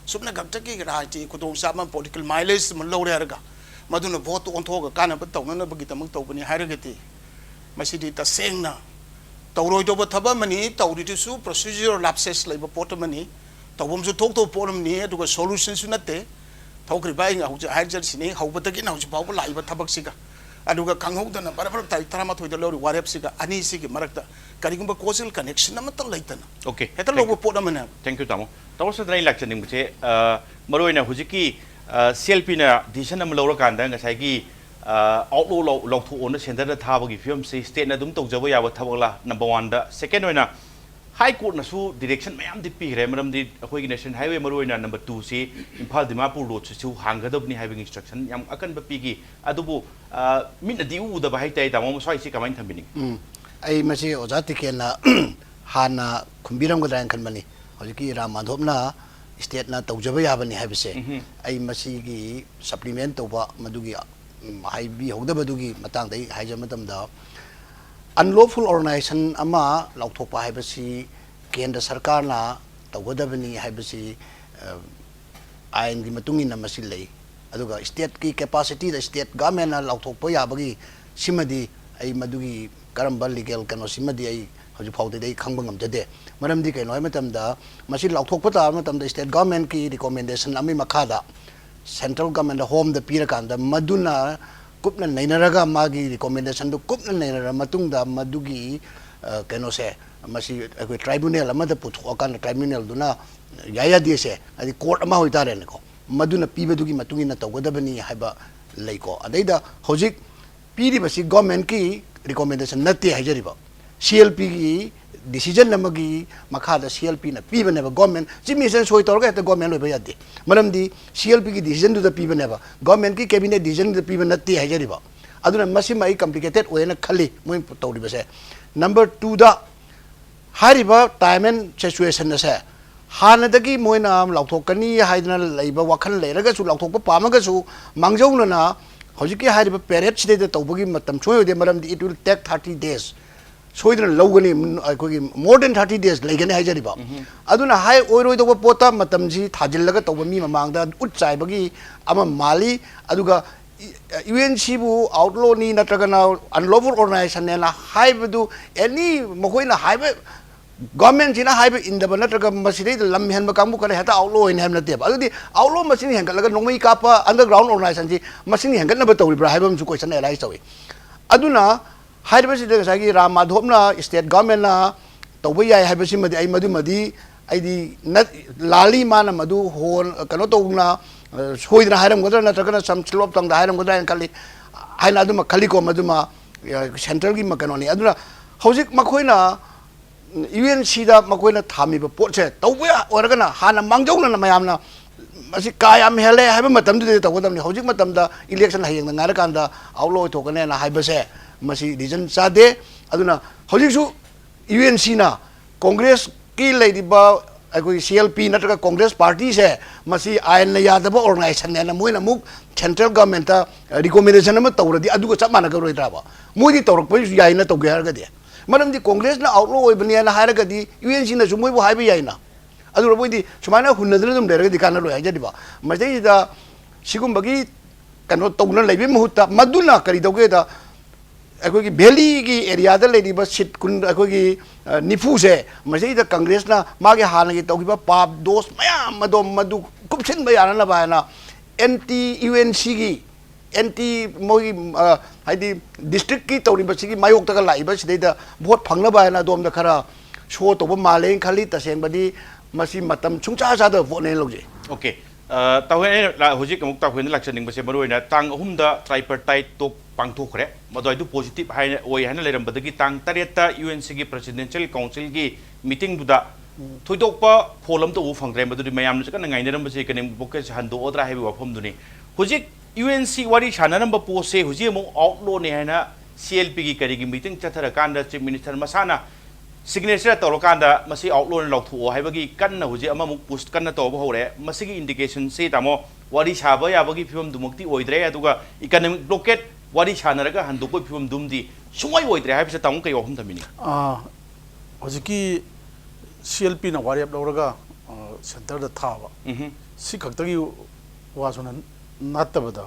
ꯁꯨꯞꯅ ꯈꯛꯇꯒꯤ ꯔꯥꯖꯅꯤꯇꯤ ꯈꯨꯗꯣꯡꯆꯥꯕ ꯑꯃ, political mileage ꯑꯃ ꯂꯧꯔꯦ ꯍꯥꯏꯔꯒ ꯃꯗꯨꯅ ꯚꯣꯠꯇꯨ ꯑꯣꯟꯊꯣꯛꯑꯒ ꯀꯥꯟꯅꯕ ꯇꯧꯅꯅꯕꯒꯤꯗꯃꯛ ꯇꯧꯕꯅꯤ ꯍꯥꯏꯔꯒꯗꯤ, ꯃꯁꯤꯗꯤ ꯇꯁꯦꯡꯅ ꯇꯧꯔꯣꯏꯗꯧꯕ ꯊꯕꯛ ꯑꯃꯅꯤ꯫ ꯇꯧꯔꯤꯗꯨꯁꯨ procedural lapses ꯂꯩꯕ ꯄꯣꯠ ꯑꯃꯅꯤ꯫ ꯇꯧꯐꯝꯁꯨ ꯊꯣꯛꯇꯕ ꯄꯣꯠ ꯑꯃꯅꯤ, ꯑꯗꯨꯒ solution ꯁꯨ ꯅꯠꯇꯦ꯫ ꯊꯣꯛꯈ꯭ꯔꯤꯕ ꯑꯩꯅ ꯍꯧꯖꯤꯛ ꯍꯥꯏꯖꯔꯤꯁꯤꯅꯤ, ꯍꯧꯕꯗꯒꯤꯅ ꯍꯧꯖꯤꯛ ꯐꯥꯎꯕ ꯂꯥꯛꯏꯕ ꯊꯕꯛꯁꯤꯒ, ꯑꯗꯨꯒ ꯈꯪꯍꯧꯗꯅ ꯕꯔꯕꯔ ꯇꯥꯔꯤꯛ ꯇꯔꯥꯃꯥꯊꯣꯏꯗ ꯂꯧꯔꯤꯕ ꯋꯥꯔꯦꯞꯁꯤꯒ, ꯑꯅꯤꯁꯤꯒꯤ ꯃꯔꯛꯇ ꯀꯔꯤꯒꯨꯝꯕ causal connection ꯑꯃꯠꯇ ꯂꯩꯇꯅ Okay, ꯍꯦꯛꯇ thank ꯂꯧꯕ you. ꯄꯣꯠ ꯑꯃꯅꯦ꯫ Thank you, ꯇꯥꯃꯣ꯫ ꯇꯥꯃꯣ ꯁꯗꯅ ꯑꯩ ꯂꯥꯛꯆꯅꯤꯡꯕꯁꯦ, ꯑ, ꯃꯔꯨꯑꯣꯏꯅ ꯍꯧꯖꯤꯛꯀꯤ, ꯑ, C L P ꯅ decision ꯑꯃ ꯂꯧꯔꯀꯥꯟꯗ ꯉꯁꯥꯏꯒꯤ, ꯑ, outlaw ꯂꯧ-, ꯂꯧꯊꯣꯛꯑꯣꯅ centre ꯗ ꯊꯥꯕꯒꯤ ꯐꯤꯕꯝꯁꯤ state ꯅ ꯑꯗꯨꯝ ꯇꯧꯖꯕ ꯌꯥꯕ ꯊꯕꯛꯂꯥ? Number one ꯗ꯫ Second ꯑꯣꯏꯅ, High Court ꯅꯁꯨ direction ꯃꯌꯥꯝꯗꯤ ꯄꯤꯈ꯭ꯔꯦ, ꯃꯔꯝꯗꯤ ꯑꯩꯈꯣꯏꯒꯤ National Highway ꯃꯔꯨꯑꯣꯏꯅ number two ꯁꯤ ꯏꯝꯐꯥꯜ ꯗꯤꯃꯥꯄꯨꯔ road ꯁꯤꯁꯨ ꯍꯥꯡꯒꯗꯕꯅꯤ ꯍꯥꯏꯕꯒꯤ instruction ꯌꯥꯝ ꯑꯀꯟꯕ ꯄꯤꯈꯤ꯫ ꯑꯗꯨꯕꯨ, ꯑ, ꯃꯤꯠꯅꯗꯤ ꯎꯗꯕ ꯍꯥꯏꯇꯥꯔꯦ, ꯇꯥꯃꯣ, ꯃꯁ꯭ꯋꯥꯏꯁꯤ ꯀꯃꯥꯏꯅ ꯊꯝꯕꯤꯅꯤꯡꯉꯤ? ꯎꯝ꯫ ꯑꯩ ꯃꯁꯤ ꯑꯣꯖꯥ ꯇꯤꯀꯦꯟꯅ ꯍꯥꯟꯅ ꯈꯨꯝꯕꯤꯔꯝꯒꯗ꯭ꯔꯥ ꯍꯥꯏꯅ ꯈꯟꯕꯅꯤ꯫ ꯍꯧꯖꯤꯛꯀꯤ ꯔꯥꯝ ꯃꯥꯙꯣꯞꯅ state ꯅ ꯇꯧꯖꯕ ꯌꯥꯕꯅꯤ ꯍꯥꯏꯕꯁꯦ, ꯎꯝꯍꯨꯝ꯫ ꯑꯩ ꯃꯁꯤꯒꯤ supplement ꯇꯧꯕ ꯃꯗꯨꯒꯤ, ꯎꯝ, ꯍꯥꯏꯕꯤꯍꯧꯗꯕꯗꯨꯒꯤ ꯃꯇꯥꯡꯗ ꯑꯩ ꯍꯥꯏꯖꯕ ꯃꯇꯝꯗ, unlawful organization ꯑꯃ ꯂꯥꯎꯊꯣꯛꯄ ꯍꯥꯏꯕꯁꯤ ꯀꯦꯟꯗ꯭ꯔ ꯁꯔꯀꯥꯔꯅ ꯇꯧꯒꯗꯕꯅꯤ ꯍꯥꯏꯕꯁꯤ, ꯑ, ꯑꯥꯏꯟꯒꯤ ꯃꯇꯨꯡ ꯏꯟꯅ ꯃꯁꯤ ꯂꯩ꯫ ꯑꯗꯨꯒ state ꯀꯤ capacity ꯗ state government ꯅ ꯂꯥꯎꯊꯣꯛꯄ ꯌꯥꯕꯒꯤ ꯁꯤꯃꯗꯤ ꯑꯩ ꯃꯗꯨꯒꯤ ꯀꯔꯝꯕ legal ꯀꯩꯅꯣꯁꯤꯃꯗꯤ ꯑꯩ ꯍꯧꯖꯤꯛ ꯐꯥꯎꯗꯗꯤ ꯑꯩ ꯈꯪꯕ ꯉꯝꯖꯗꯦ꯫ ꯃꯔꯝꯗꯤ ꯀꯩꯅꯣ ꯍꯥꯏꯕ ꯃꯇꯝꯗ, ꯃꯁꯤ ꯂꯥꯎꯊꯣꯛꯄ ꯇꯥꯕ ꯃꯇꯝꯗ state government ꯀꯤ recommendation ꯑꯃꯒꯤ ꯃꯈꯥꯗ central government ꯗ ꯍꯣꯝꯗ ꯄꯤꯔꯀꯥꯟꯗ, ꯃꯗꯨꯅ ꯀꯨꯞꯅ ꯅꯩꯅꯔꯒ, ꯃꯥꯒꯤ recommendation ꯗꯨ ꯀꯨꯞꯅ ꯅꯩꯅꯔ ꯃꯇꯨꯡꯗ, ꯃꯗꯨꯒꯤ, ꯑ, ꯀꯩꯅꯣꯁꯦ, ꯃꯁꯤ ꯑꯩꯈꯣꯏ tribunal ꯑꯃꯗ ꯄꯨꯊꯣꯛꯑꯀꯥꯟꯗ tribunal ꯗꯨꯅ ꯌꯥꯏ ꯌꯥꯗꯦꯁꯦ, ꯍꯥꯏꯗꯤ court ꯑꯃ ꯑꯣꯏꯇꯥꯔꯦꯅꯦꯀꯣ, ꯃꯗꯨꯅ ꯄꯤꯕꯗꯨꯒꯤ ꯃꯇꯨꯡ ꯏꯟꯅ ꯇꯧꯒꯗꯕꯅꯤ ꯍꯥꯏꯕ ꯂꯩꯀꯣ꯫ ꯑꯗꯩꯗ ꯍꯧꯖꯤꯛ ꯄꯤꯔꯤꯕꯁꯤ government ꯀꯤ recommendation ꯅꯠꯇꯦ ꯍꯥꯏꯖꯔꯤꯕ, C L P ꯒꯤ decision ꯑꯃꯒꯤ ꯃꯈꯥꯗ C L P ꯅ ꯄꯤꯕꯅꯦꯕ꯫ Government, Chief Minister ꯅ ꯁꯣꯏ ꯇꯧꯔꯒ ꯍꯦꯛꯇ government ꯑꯣꯏꯕ ꯌꯥꯗꯦ, ꯃꯔꯝꯗꯤ C L P ꯒꯤ decision ꯗꯨꯗ ꯄꯤꯕꯅꯦꯕ, government ꯀꯤ cabinet decision ꯗꯨꯗ ꯄꯤꯕ ꯅꯠꯇꯦ ꯍꯥꯏꯖꯔꯤꯕ꯫ ꯑꯗꯨꯅ ꯃꯁꯤꯃ ꯑꯩ complicated ꯑꯣꯏꯅ ꯈꯜꯂꯤ ꯃꯣꯏ ꯇꯧꯔꯤꯕꯁꯦ꯫ Number two ꯗ, ꯍꯥꯏꯔꯤꯕ time and situation ꯑꯁꯦ ꯍꯥꯟꯅꯗꯒꯤ ꯃꯣꯏꯅ ꯂꯥꯎꯊꯣꯛꯀꯅꯤ ꯍꯥꯏꯗꯅ ꯂꯩꯕ ꯋꯥꯈꯜ ꯂꯩꯔꯒꯁꯨ, ꯂꯥꯎꯊꯣꯛꯄ ꯄꯥꯝꯃꯒꯁꯨ, ꯃꯥꯡꯖꯧꯅꯅ ꯍꯧꯖꯤꯛꯀꯤ ꯍꯥꯏꯔꯤꯕ parade ꯁꯤꯗꯩꯗ ꯇꯧꯕꯒꯤ ꯃꯇꯝ ꯁꯣꯏ ꯑꯣꯏꯗꯦ, ꯃꯔꯝꯗꯤ it will take thirty days꯫ ꯁꯣꯏꯗꯅ ꯂꯧꯒꯅꯤ, ꯑꯩꯈꯣꯏꯒꯤ more than thirty days ꯂꯩꯒꯅꯤ ꯍꯥꯏꯖꯔꯤꯕ꯫ ꯑꯗꯨꯅ ꯍꯥꯏ ꯑꯣꯏꯔꯣꯏꯗꯧꯕ ꯄꯣꯠꯇ ꯃꯇꯝꯁꯤ ꯊꯥꯖꯤꯜꯂꯒ ꯇꯧꯕ ꯃꯤ ꯃꯃꯥꯡꯗ ꯎꯠ ꯆꯥꯏꯕꯒꯤ ꯑꯃ ꯃꯥꯜꯂꯤ꯫ ꯑꯗꯨꯒ ꯌꯨ ꯑꯦꯟ ꯁꯤꯕꯨ ꯑꯥꯎꯠꯂꯣꯅꯤ ꯅꯠꯇ꯭ꯔꯒꯅ ꯑꯟꯂꯣꯐꯨꯜ ꯑꯣꯔꯒꯅꯥꯏꯖꯦꯁꯟꯅꯦꯅ ꯍꯥꯏꯕꯗꯨ, ꯑꯦꯅꯤ ꯃꯈꯣꯏꯅ ꯍꯥꯏꯕ, ꯒꯚꯔꯟꯃꯦꯟꯁꯤꯅ ꯍꯥꯏꯕ ꯏꯟꯗꯕ ꯅꯠꯇ꯭ꯔꯒ ꯃꯁꯤꯗꯩꯗ ꯂꯝ ꯍꯦꯟꯕ ꯀꯥꯡꯕꯨ ꯈꯔ ꯍꯦꯛꯇ ꯑꯥꯎꯠꯂꯣ ꯑꯣꯏꯅꯤ ꯍꯥꯏꯕ ꯅꯠꯇꯦꯕ꯫ ꯑꯗꯨꯗꯤ ꯑꯥꯎꯠꯂꯣ ꯃꯁꯤꯡ ꯍꯦꯟꯒꯠꯂꯒ ꯅꯣꯡꯃꯩ ꯀꯥꯞꯄ ꯑꯟꯗꯔꯒ꯭ꯔꯥꯎꯟ ꯑꯣꯔꯒꯅꯥꯏꯖꯦꯁꯟꯁꯤ ꯃꯁꯤꯡ ꯍꯦꯟꯒꯠꯅꯕ ꯇꯧꯔꯤꯕ꯭ꯔꯥ ꯍꯥꯏꯕ ꯑꯃꯁꯨ ꯀꯣꯏꯁꯟ ꯑꯦꯔꯥꯏꯁ ꯇꯧꯏ꯫ ꯑꯗꯨꯅ ꯍꯥꯏꯔꯤꯕꯁꯤꯗ ꯉꯁꯥꯏꯒꯤ ꯔꯥꯝ ꯃꯥꯙꯣꯞꯅ ꯁ꯭ꯇꯦꯠ ꯒꯚꯔꯟꯃꯦꯟꯅ ꯇꯧꯕ ꯌꯥꯏ ꯍꯥꯏꯕꯁꯤꯃꯗꯤ ꯑꯩ ꯃꯗꯨꯃꯗꯤ ꯑꯩꯗꯤ ꯅꯠ-, ꯂꯥꯜꯂꯤ, ꯃꯥꯅ ꯃꯗꯨ ꯍꯣꯟ-, ꯀꯩꯅꯣ ꯇꯧꯅ, ꯑ, ꯁꯣꯏꯗꯅ ꯍꯥꯏꯔꯝꯒꯗ꯭ꯔꯥ ꯅꯠꯇ꯭ꯔꯒꯅ ꯁꯝ ꯁ꯭ꯂꯣꯞ ꯇꯧꯗ ꯍꯥꯏꯔꯝꯒꯗ꯭ꯔꯥ ꯍꯥꯏꯅ ꯈꯜꯂꯤ, ꯍꯥꯏꯅ ꯑꯗꯨꯃ ꯈꯜꯂꯤꯀꯣ꯫ ꯃꯗꯨꯃ, ꯑ, ꯁꯦꯟꯇ꯭ꯔꯒꯤ ꯃ-, ꯀꯩꯅꯣꯅꯤ꯫ ꯑꯗꯨꯅ ꯍꯧꯖꯤꯛ ꯃꯈꯣꯏꯅ ꯌꯨ ꯑꯦꯟ ꯁꯤꯗ ꯃꯈꯣꯏꯅ ꯊꯝꯃꯤꯕ ꯄꯣꯠꯁꯦ ꯇꯧꯕ ꯑꯣꯏꯔꯒꯅ ꯍꯥꯟꯅ ꯃꯥꯡꯖꯧꯅꯅ ꯃꯌꯥꯝꯅ ꯃꯁꯤ ꯀꯥ ꯌꯥꯝ ꯍꯦꯜꯂꯦ ꯍꯥꯏꯕ ꯃꯇꯝꯗꯨꯗ ꯇꯧꯒꯗꯕꯅꯤ꯫ ꯍꯧꯖꯤꯛ ꯃꯇꯝꯗ ꯏꯂꯦꯛꯁꯟ ꯍꯌꯦꯡꯗ ꯉꯥꯏꯔꯀꯥꯟꯗ ꯑꯥꯎꯠꯂꯣ ꯑꯣꯏꯊꯣꯛꯀꯅꯦꯅ ꯍꯥꯏꯕꯁꯦ ꯃꯁꯤ ꯔꯤꯖꯟ ꯆꯥꯗꯦ꯫ ꯑꯗꯨꯅ ꯍꯧꯖꯤꯛꯁꯨ ꯌꯨ ꯑꯦꯟ ꯁꯤꯅ ꯀꯣꯡꯒ꯭ꯔꯦꯁꯀꯤ ꯂꯩꯔꯤꯕ ꯑꯩꯈꯣꯏꯒꯤ ꯁꯤ ꯑꯦꯜ ꯄꯤ ꯅꯠꯇ꯭ꯔꯒ ꯀꯣꯡꯒ꯭ꯔꯦꯁ ꯄꯥꯔꯇꯤꯁꯦ ꯃꯁꯤ ꯑꯥꯏꯟꯅ ꯌꯥꯗꯕ ꯑꯣꯔꯒꯅꯥꯏꯖꯦꯁꯟꯅꯦꯅ ꯃꯣꯏꯅ ꯑꯃꯨꯛ ꯁꯦꯟꯇ꯭ꯔꯦꯜ ꯒꯚꯔꯟꯃꯦꯟꯠꯇ ꯔꯤꯀꯣꯃꯦꯟꯗꯦꯁꯟ ꯑꯃ ꯇꯧꯔꯗꯤ ꯑꯗꯨꯒ ꯆꯞ ꯃꯥꯟꯅꯒꯔꯣꯏꯗ꯭ꯔꯕ? ꯃꯣꯏꯗꯤ ꯇꯧꯔꯛꯄꯁꯨ ꯌꯥꯏꯅ ꯇꯧꯒꯦ ꯍꯥꯏꯔꯒꯗꯤ꯫ ꯃꯔꯝꯗꯤ ꯀꯣꯡꯒ꯭ꯔꯦꯁꯅ ꯑꯥꯎꯠꯂꯣ ꯑꯣꯏꯕꯅꯦꯅ ꯍꯥꯏꯔꯒꯗꯤ ꯌꯨ ꯑꯦꯟ ꯁꯤꯅꯁꯨ ꯃꯣꯏꯕꯨ ꯍꯥꯏꯕ ꯌꯥꯏꯅ꯫ ꯑꯗꯨꯅ ꯃꯣꯏꯗꯤ ꯁꯨꯃꯥꯏꯅ ꯍꯨꯟꯅꯗꯅ ꯑꯗꯨꯝ ꯂꯩꯔꯒꯗꯤ ꯀꯥꯟꯅꯔꯣꯏ ꯍꯥꯏꯖꯔꯤꯕ꯫ ꯃꯁꯤꯗꯩꯁꯤꯗ ꯁꯤꯒꯨꯝꯕꯒꯤ ꯀꯩꯅꯣ ꯇꯧꯅ ꯂꯩꯕꯒꯤ ꯃꯍꯨꯠꯇ ꯃꯗꯨꯅ ꯀꯔꯤ ꯇꯧꯒꯦꯗ, ꯑꯩꯈꯣꯏꯒꯤ ꯚꯦꯂꯤꯒꯤ ꯑꯦꯔꯤꯌꯥꯗ ꯂꯩꯔꯤꯕ ꯁꯤꯠ ꯀꯨꯟ, ꯑꯩꯈꯣꯏꯒꯤ, ꯑ, ꯅꯤꯐꯨꯁꯦ ꯃꯁꯤꯗꯩꯗ ꯀꯪꯒ꯭ꯔꯦꯁꯅ ꯃꯥꯒꯤ ꯍꯥꯟꯅꯒꯤ ꯇꯧꯈꯤꯕ ꯄꯥꯞ ꯗꯣꯁ ꯃꯌꯥꯝ ꯑꯗꯣ ꯃꯗꯨ ꯀꯨꯞꯁꯤꯟꯕ ꯌꯥꯅꯅꯕ ꯍꯥꯏꯅ ꯑꯦꯟꯇꯤ ꯌꯨ ꯑꯦꯟ ꯁꯤꯒꯤ, ꯑꯦꯟꯇꯤ ꯃꯣꯏꯒꯤ, ꯑ, ꯍꯥꯏꯗꯤ ꯗꯤꯁꯇ꯭ꯔꯤꯛꯀꯤ ꯇꯧꯔꯤꯕꯁꯤꯒꯤ ꯃꯥꯌꯣꯛꯇꯒ ꯂꯥꯛꯏꯕ ꯁꯤꯗꯩꯗ ꯚꯣꯠ ꯐꯪꯅꯕ ꯍꯥꯏꯅ ꯑꯗꯣꯝꯗ ꯈꯔ ꯁꯣ ꯇꯧꯕ ꯃꯥꯜꯂꯦꯅ ꯈꯜꯂꯤ꯫ ꯇꯁꯦꯡꯕꯗꯤ ꯃꯁꯤ ꯃꯇꯝ ꯁꯨꯡꯆꯥ ꯆꯥꯗꯕ ꯄꯣꯠꯅꯦꯅ ꯂꯧꯖꯩ꯫ ꯑꯣꯀꯦ꯫ ꯑ, ꯇꯥꯍꯣꯏ, ꯑꯩꯅ ꯂꯥ-, ꯍꯧꯖꯤꯛ ꯑꯃꯨꯛ ꯇꯥꯍꯣꯏꯅ ꯂꯥꯛꯆꯅꯤꯡꯕꯁꯦ ꯃꯔꯨ ꯑꯣꯏꯅ ꯇꯥꯡ ꯑꯍꯨꯝꯗ tripartite talk ꯄꯥꯡꯊꯣꯛꯈ꯭ꯔꯦ꯫ ꯃꯗꯨ ꯑꯗꯨ ꯄꯣꯖꯤꯇꯤꯚ ꯍꯥꯏꯅ ꯑꯣꯏ ꯍꯥꯏꯅ ꯂꯩꯔꯝꯕꯗꯒꯤ ꯇꯥꯡ ꯇꯔꯦꯠꯇ ꯌꯨ ꯑꯦꯟ ꯁꯤꯒꯤ ꯄ꯭ꯔꯦꯁꯤꯗꯦꯟꯁꯤꯌꯦꯜ ꯀꯥꯎꯟꯁꯤꯜꯒꯤ ꯃꯤꯇꯤꯡꯗꯨꯗ ꯊꯣꯏꯗꯣꯛꯄ ꯐꯣꯜ ꯑꯃꯠꯇ ꯎꯕ ꯐꯪꯗ꯭ꯔꯦ꯫ ꯃꯗꯨꯗꯤ ꯃꯌꯥꯝꯅꯁꯨ ꯀꯟꯅ ꯉꯥꯏꯅꯔꯝꯕꯁꯦ ꯏꯀꯅꯣꯃꯤꯛ ꯕ꯭ꯂꯣꯀꯦꯠꯁꯦ ꯍꯟꯗꯣꯛꯑꯗ꯭ꯔꯥ ꯍꯥꯏꯕꯒꯤ ꯋꯥꯐꯝꯗꯨꯅꯤ꯫ ꯍꯧꯖꯤꯛ ꯌꯨ ꯑꯦꯟ ꯁꯤ ꯋꯥꯔꯤ ꯁꯥꯟꯅꯔꯝꯕ ꯄꯣꯠꯁꯦ ꯍꯧꯖꯤꯛ ꯑꯃꯨꯛ ꯑꯥꯎꯠꯂꯣꯅꯦ ꯍꯥꯏꯅ ꯁꯤ ꯑꯦꯜ ꯄꯤꯒꯤ ꯀꯔꯤꯒꯤ ꯃꯤꯇꯤꯡ ꯆꯠꯊꯔꯀꯥꯟꯗ ꯆꯤꯐ ꯃꯤꯅꯤꯁꯇꯔ ꯃꯁꯥꯅ ꯁꯤꯒꯅꯦꯆꯔ ꯇꯧꯔꯀꯥꯟꯗ ꯃꯁꯤ ꯑꯥꯎꯠꯂꯣꯅ ꯂꯥꯎꯊꯣꯛꯑꯣ ꯍꯥꯏꯕꯒꯤ ꯀꯟꯅ ꯍꯧꯖꯤꯛ ꯑꯃꯃꯨꯛ ꯄꯨꯁ ꯀꯟꯅ ꯇꯧꯕ ꯍꯧꯔꯦ꯫ ꯃꯁꯤꯒꯤ ꯏꯟꯗꯤꯀꯦꯁꯟꯁꯤ, ꯇꯥꯃꯣ, ꯋꯥꯔꯤ ꯁꯥꯕ ꯌꯥꯕꯒꯤ ꯐꯤꯕꯝꯗꯨꯃꯛꯇꯤ ꯑꯣꯏꯗ꯭ꯔꯦ, ꯑꯗꯨꯒ ꯏꯀꯅꯣꯃꯤꯛ ꯕ꯭ꯂꯣꯀꯦꯠ ꯋꯥꯔꯤ ꯁꯥꯟꯅꯔꯒ ꯍꯟꯗꯣꯛꯄꯒꯤ ꯐꯤꯕꯝꯗꯨꯃꯗꯤ ꯁꯨꯡꯑꯣꯏ ꯑꯣꯏꯗ꯭ꯔꯦ ꯍꯥꯏꯕꯁꯦ ꯇꯥꯃꯣ ꯀꯩ ꯋꯥꯐꯝ ꯊꯝꯕꯤꯅꯤ? ꯑꯥ, ꯍꯧꯖꯤꯛꯀꯤ ꯁꯤ ꯑꯦꯜ ꯄꯤꯅ ꯋꯥꯔꯦꯞ ꯂꯧꯔꯒ, ꯑ, ꯁꯦꯟꯇꯔꯗ ꯊꯥꯕ, ꯎꯝꯍꯨꯝ꯫ ꯁꯤ ꯈꯛꯇꯒꯤ ꯋꯥꯁꯨ ꯅ-, ꯅꯠꯇꯕꯗ,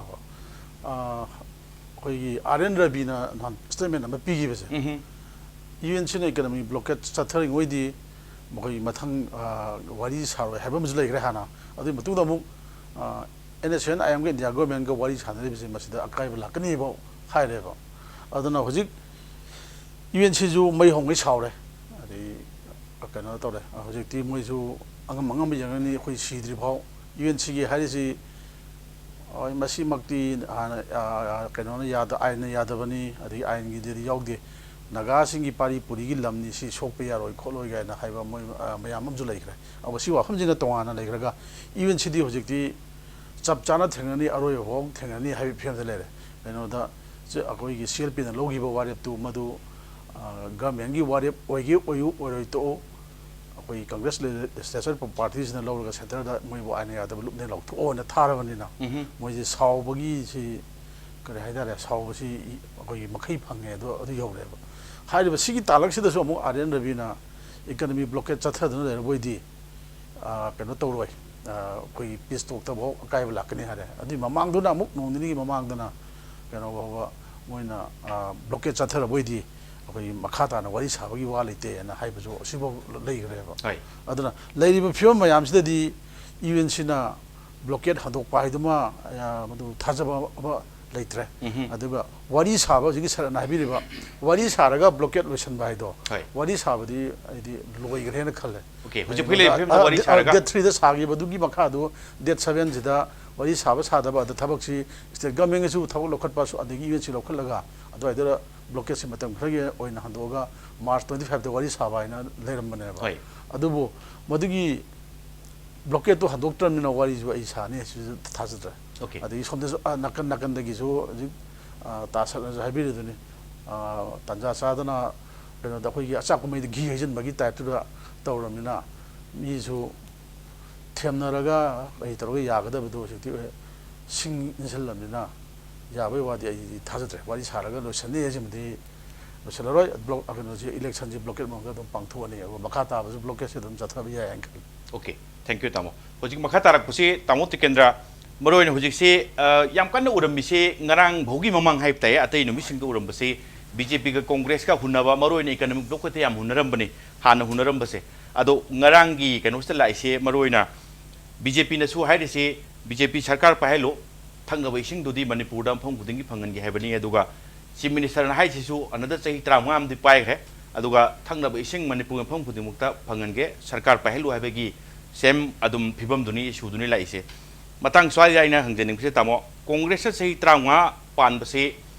ꯑꯩꯈꯣꯏꯒꯤ ꯑꯥꯔ ꯑꯦꯟ ꯔꯕꯤꯅ ꯅꯍꯥꯟ ꯁ꯭ꯇꯦꯠꯃꯦꯟ ꯑꯃ ꯄꯤꯈꯤꯕꯁꯦ, ꯌꯨ ꯑꯦꯟ ꯁꯤꯅ ꯏꯀꯅꯃꯤ ꯕ꯭ꯂꯣꯀꯦꯠ ꯆꯠꯊꯔꯤꯉꯩꯗꯤ ꯃꯈꯣꯏ ꯃꯊꯪ ꯋꯥꯔꯤ ꯁꯥꯔꯣꯏ ꯍꯥꯏꯕ ꯑꯃꯁꯨ ꯂꯩꯈ꯭ꯔꯦ ꯍꯥꯟꯅ꯫ ꯑꯗꯨꯒꯤ ꯃꯇꯨꯡꯗ ꯑꯃꯨꯛ ꯑꯦꯟ ꯑꯦꯁ ꯑꯦꯟ ꯑꯥꯏ ꯑꯦꯝꯒ ꯏꯟꯗꯤꯌꯥ ꯒꯣꯔꯃꯦꯟꯒ ꯋꯥꯔꯤ ꯁꯥꯟꯅꯔꯤꯕꯁꯦ ꯃꯁꯤꯗ ꯑꯀꯥꯏꯕ ꯂꯥꯛꯀꯅꯤꯕ ꯍꯥꯏꯔꯦꯕ꯫ ꯑꯗꯨꯅ ꯍꯧꯖꯤꯛ ꯌꯨ ꯑꯦꯟ ꯁꯤꯁꯨ ꯃꯩ ꯍꯧꯉꯩ ꯁꯥꯎꯔꯦ꯫ ꯑꯗꯩ ꯀꯩꯅꯣ ꯇꯧꯔꯦ, ꯍꯧꯖꯤꯛꯇꯤ ꯃꯣꯏꯁꯨ ꯑꯉꯝ ꯑꯉꯝꯕ ꯌꯦꯡꯉꯅꯤ꯫ ꯑꯩꯈꯣꯏ ꯁꯤꯗ꯭ꯔꯤ ꯐꯥꯎ ꯌꯨ ꯑꯦꯟ ꯁꯤꯒꯤ ꯍꯥꯏꯔꯤꯁꯤ, ꯍꯣꯏ, ꯃꯁꯤꯃꯛꯇꯤ ꯍꯥꯟꯅ ꯀꯩꯅꯣꯅ ꯌꯥꯗ, ꯑꯥꯏꯟꯅ ꯌꯥꯗꯕꯅꯤ, ꯑꯗꯒꯤ ꯑꯥꯏꯟꯒꯤꯗꯗꯤ ꯌꯥꯎꯗꯦ꯫ ꯅꯥꯒꯥꯁꯤꯡꯒꯤ ꯄꯥꯔꯤ ꯄꯨꯔꯤꯒꯤ ꯂꯝꯅꯤ, ꯁꯤ ꯁꯣꯛꯄ ꯌꯥꯔꯣꯏ ꯈꯣꯠꯂꯣꯏ ꯀꯥꯏꯅ ꯍꯥꯏꯕ ꯃꯣꯏ ꯃꯌꯥꯝ ꯑꯃꯁꯨ ꯂꯩꯈ꯭ꯔꯦ꯫ ꯑꯗꯨꯒ ꯁꯤ ꯋꯥꯐꯝꯁꯤꯅ ꯇꯣꯉꯥꯟꯅ ꯂꯩꯈ꯭ꯔꯒ ꯌꯨ ꯑꯦꯟ ꯁꯤꯗꯤ ꯍꯧꯖꯤꯛꯇꯤ ꯆꯞ ꯆꯥꯅ ꯊꯦꯡꯅꯅꯤ, ꯑꯔꯣꯏꯕ ꯐꯥꯎ ꯊꯦꯡꯅꯅꯤ ꯍꯥꯏꯕꯒꯤ ꯐꯤꯕꯝꯗ ꯂꯩꯔꯦ꯫ ꯀꯩꯅꯣꯗ ꯑꯩꯈꯣꯏꯒꯤ ꯁꯤ ꯑꯦꯜ ꯄꯤꯅ ꯂꯧꯈꯤꯕ ꯋꯥꯔꯦꯞꯇꯨ ꯃꯗꯨ ꯒꯚꯔꯟꯃꯦꯟꯒꯤ ꯋꯥꯔꯦꯞ ꯑꯣꯏꯒꯦ ꯑꯣꯏꯌꯨ, ꯑꯣꯏꯔꯣꯏ ꯇꯣꯛꯎ, ꯑꯩꯈꯣꯏ ꯀꯪꯒ꯭ꯔꯦꯁ ꯂꯦꯖꯤꯁꯂꯦꯆꯔ ꯄꯥꯔꯇꯤꯁꯤꯅ ꯂꯧꯔꯒ ꯁꯦꯟꯇꯔꯗ ꯃꯣꯏꯕꯨ ꯑꯥꯏꯟ ꯌꯥꯗꯕ ꯂꯨꯞꯅ ꯂꯧꯊꯣꯛꯑꯣꯅ ꯊꯥꯔꯕꯅꯤꯅ, ꯃꯣꯏꯁꯦ ꯁꯥꯎꯕꯒꯤ ꯁꯤ ꯀꯔꯤ ꯍꯥꯏꯇꯥꯔꯦ, ꯁꯥꯎꯕꯁꯤ ꯑꯩꯈꯣꯏꯒꯤ ꯃꯈꯩ ꯐꯪꯉꯦ꯫ ꯑꯗꯣ ꯑꯗꯨ ꯌꯧꯔꯦꯕ꯫ ꯍꯥꯏꯔꯤꯕ ꯁꯤꯒꯤ ꯇꯥꯂꯛꯁꯤꯗꯁꯨ ꯑꯃꯨꯛ ꯑꯥꯔ ꯑꯦꯟ ꯔꯕꯤꯅ ꯏꯀꯅꯃꯤ ꯕ꯭ꯂꯣꯀꯦꯠ ꯆꯠꯊꯗꯨꯅ ꯂꯩꯔꯕ ꯑꯣꯏꯗꯤ ꯀꯩꯅꯣ ꯇꯧꯔꯣꯏ, ꯑꯩꯈꯣꯏꯒꯤ ꯄꯤꯁ ꯇꯣꯛꯇꯐꯥꯎ ꯑꯀꯥꯏꯕ ꯂꯥꯛꯀꯅꯤ ꯍꯥꯏꯔꯦ꯫ ꯑꯗꯨꯒꯤ ꯃꯃꯥꯡꯗꯨꯅ ꯑꯃꯨꯛ ꯅꯣꯡ ꯅꯤꯅꯤꯒꯤ ꯃꯃꯥꯡꯗꯅ ꯀꯩꯅꯣ ꯐꯥꯎꯕ ꯃꯣꯏꯅ ꯕ꯭ꯂꯣꯀꯦꯠ ꯆꯠꯊꯔꯕ ꯑꯣꯏꯗꯤ ꯑꯩꯈꯣꯏꯒꯤ ꯃꯈꯥ ꯇꯥꯅ ꯋꯥꯔꯤ ꯁꯥꯕꯒꯤ ꯋꯥ ꯂꯩꯇꯦꯅ ꯍꯥꯏꯕꯁꯨ ꯑꯁꯤꯐꯥꯎ ꯂꯩꯈ꯭ꯔꯦꯕ꯫ ꯑꯗꯨꯅ ꯂꯩꯔꯤꯕ ꯐꯤꯕꯝ ꯃꯌꯥꯝꯁꯤꯗꯗꯤ ꯌꯨ ꯑꯦꯟ ꯁꯤꯅ ꯕ꯭ꯂꯣꯀꯦꯠ ꯍꯟꯗꯣꯛꯄ ꯍꯥꯏꯗꯨꯃ ꯃꯗꯨ ꯊꯥꯖꯕ ꯑꯃ ꯂꯩꯇ꯭ꯔꯦ꯫ ꯑꯗꯨꯒ ꯋꯥꯔꯤ ꯁꯥꯕ ꯍꯧꯖꯤꯛꯀꯤ ꯁꯔꯠꯅ ꯍꯥꯏꯕꯤꯔꯤꯕ ꯋꯥꯔꯤ ꯁꯥꯔꯒ ꯕ꯭ꯂꯣꯀꯦꯠ ꯂꯣꯏꯁꯤꯟꯕ ꯍꯥꯏꯗꯣ, ꯋꯥꯔꯤ ꯁꯥꯕꯗꯤ ꯑꯩꯗꯤ ꯂꯣꯏꯈ꯭ꯔꯦꯅ ꯈꯜꯂꯦ꯫ ꯑꯣꯀꯦ, ꯍꯧꯖꯤꯛ ꯍꯧꯖꯤꯛ ꯂꯩꯔꯤꯕ ꯐꯤꯕꯝꯗ ꯋꯥꯔꯤ ꯁꯥꯔꯒ ꯗꯦꯠ ꯊ꯭ꯔꯤꯗ ꯁꯥꯈꯤꯕꯗꯨꯒꯤ ꯃꯈꯥꯗꯨ ꯗꯦꯠ ꯁꯚꯦꯟꯁꯤꯗ ꯋꯥꯔꯤ ꯁꯥꯕ ꯁꯥꯗꯕ ꯑꯗ ꯊꯕꯛꯁꯤ ꯁ꯭ꯇꯦꯠ ꯒꯚꯔꯟꯃꯦꯟꯒꯤꯁꯨ ꯊꯕꯛ ꯂꯧꯈꯠꯄꯁꯨ ꯑꯗꯒꯤ ꯌꯨ ꯑꯦꯟ ꯁꯤ ꯂꯧꯈꯠꯂꯒ ꯑꯗꯨꯋꯥꯏꯗ ꯕ꯭ꯂꯣꯀꯦꯠꯁꯤ ꯃꯇꯝ ꯈꯔꯒꯤ ꯑꯣꯏꯅ ꯍꯟꯗꯣꯛꯑꯒ ꯃꯥꯔꯆ ꯇ꯭ꯋꯦꯟꯇꯤ ꯐꯥꯏꯚꯇ ꯋꯥꯔꯤ ꯁꯥꯕ ꯍꯥꯏꯅ ꯂꯩꯔꯝꯕꯅꯦꯕ꯫ ꯑꯗꯨꯕꯨ ꯃꯗꯨꯒꯤ ꯕ꯭ꯂꯣꯀꯦꯠꯇꯨ ꯍꯟꯗꯣꯛꯇ꯭ꯔꯕꯅꯤꯅ ꯋꯥꯔꯤꯁꯨ ꯑꯩ ꯁꯥꯅꯤ ꯍꯥꯏꯁꯤꯁꯨ ꯊꯥꯖꯗ꯭ꯔꯦ꯫ ꯑꯗꯒꯤ ꯁꯣꯝꯗꯁꯨ ꯅꯥꯀꯟ ꯅꯥꯀꯟꯗꯒꯤꯁꯨ ꯍꯧꯖꯤꯛ ꯇꯥ ꯁꯔꯠꯅꯁꯨ ꯍꯥꯏꯕꯤꯔꯤꯗꯨꯅꯤ, ꯇꯥꯟꯖꯥ ꯆꯥꯗꯅ ꯀꯩꯅꯣꯗ ꯑꯩꯈꯣꯏꯒꯤ ꯑꯆꯥꯛꯄ ꯃꯩꯗ ꯘꯤ ꯍꯩꯖꯤꯟꯕꯒꯤ ꯇꯥꯏꯞꯇꯨꯗ ꯇꯧꯔꯕꯅꯤꯅ ꯃꯤꯁꯨ ꯊꯦꯝꯅꯔꯒ ꯀꯩ ꯇꯧꯔꯒ ꯌꯥꯒꯗꯕꯗꯣ ꯍꯧꯖꯤꯛꯇꯤ ꯁꯤꯡ ꯏꯟꯁꯤꯜꯂꯕꯅꯤꯅ ꯌꯥꯕꯒꯤ ꯋꯥꯗꯤ ꯑꯩꯗꯤ ꯊꯥꯖꯗ꯭ꯔꯦ꯫ ꯋꯥꯔꯤ ꯁꯥꯔꯒ ꯂꯣꯏꯁꯟꯅꯤ ꯍꯥꯏꯁꯤꯃꯗꯤ ꯂꯣꯏꯁꯜꯂꯔꯣꯏ꯫ ꯕ꯭ꯂꯣꯛ ꯀꯩꯅꯣꯁꯤ, ꯏꯂꯦꯛꯁꯟꯁꯤ ꯕ꯭ꯂꯣꯀꯦꯠ ꯃꯅꯨꯡꯗ ꯑꯗꯨꯝ ꯄꯥꯡꯊꯣꯛꯑꯅꯤ, ꯑꯗꯨꯒ ꯃꯈꯥ ꯇꯥꯕꯁꯨ ꯕ꯭ꯂꯣꯀꯦꯠꯁꯤ ꯑꯗꯨꯝ ꯆꯠꯊꯕ ꯌꯥꯏ ꯍꯥꯏꯅ ꯈꯜꯂꯤ꯫ ꯑꯣꯀꯦ, ꯊꯦꯡꯛ ꯌꯨ ꯇꯥꯃꯣ꯫ ꯍꯧꯖꯤꯛ ꯃꯈꯥ ꯇꯥꯔꯛꯄꯁꯤ ꯇꯥꯃꯣ ꯇꯤꯀꯦꯟꯗ꯭ꯔ, ꯃꯔꯨꯑꯣꯏꯅ ꯍꯧꯖꯤꯛꯁꯤ, ꯑ, ꯌꯥꯝ ꯀꯟꯅ ꯎꯔꯝꯃꯤꯁꯦ ꯉꯔꯥꯡ ꯐꯥꯎꯒꯤ ꯃꯃꯥꯡ ꯍꯥꯏꯕ ꯇꯥꯏ, ꯑꯇꯩ ꯅꯨꯃꯤꯠꯁꯤꯡꯗ ꯎꯔꯝꯕꯁꯦ ꯕꯤ ꯖꯦ ꯄꯤꯒ ꯀꯣꯡꯒ꯭ꯔꯦꯁꯀ ꯍꯨꯟꯅꯕ, ꯃꯔꯨꯑꯣꯏꯅ ꯏꯀꯅꯣꯃꯤꯛ ꯕ꯭ꯂꯣꯛꯀꯇ ꯌꯥꯝ ꯍꯨꯟꯅꯔꯝꯕꯅꯤ ꯍꯥꯟꯅ ꯍꯨꯟꯅꯔꯝꯕꯁꯦ꯫ ꯑꯗꯣ ꯉꯔꯥꯡꯒꯤ ꯀꯩꯅꯣꯁꯤꯗ ꯂꯥꯛꯏꯁꯦ ꯃꯔꯨꯑꯣꯏꯅ ꯕꯤ ꯖꯦ ꯄꯤꯅꯁꯨ ꯍꯥꯏꯔꯤꯁꯤ, ꯕꯤ ꯖꯦ ꯄꯤ ꯁꯔꯀꯥꯔ ꯄꯥꯏꯍꯜꯂꯨ, ꯊꯛꯅꯕ ꯏꯁꯤꯡꯗꯨꯗꯤ ꯃꯅꯤꯄꯨꯔꯗ ꯃꯐꯝ ꯈꯨꯗꯤꯡꯒꯤ ꯐꯪꯍꯟꯒꯦ ꯍꯥꯏꯕꯅꯤ꯫ ꯑꯗꯨꯒ ꯆꯤꯐ ꯃꯤꯅꯤꯁꯇꯔꯅ ꯍꯥꯏꯁꯤꯁꯨ ꯑꯅꯗꯔ ꯆꯍꯤ ꯇꯔꯥꯃꯉꯥ ꯑꯃꯗꯤ ꯄꯥꯏꯈ꯭ꯔꯦ꯫ ꯑꯗꯨꯒ ꯊꯛꯅꯕ ꯏꯁꯤꯡ ꯃꯅꯤꯄꯨꯔ ꯃꯐꯝ ꯈꯨꯗꯤꯡꯃꯛꯇ ꯐꯪꯍꯟꯒꯦ, ꯁꯔꯀꯥꯔ ꯄꯥꯏꯍꯜꯂꯨ ꯍꯥꯏꯕꯒꯤ ꯁꯦꯝ ꯑꯗꯨꯝ ꯐꯤꯕꯝꯗꯨꯅꯤ, ꯏꯁꯨꯗꯨꯅꯤ ꯂꯥꯛꯏꯁꯦ꯫ ꯃꯇꯥꯡ ꯁ꯭ꯋꯥꯏꯗ ꯑꯩꯅ ꯍꯪꯖꯅꯤꯡꯕꯁꯦ, ꯇꯥꯃꯣ, ꯀꯣꯡꯒ꯭ꯔꯦꯁꯅ ꯆꯍꯤ ꯇꯔꯥꯃꯉꯥ ꯄꯥꯟꯕꯁꯤ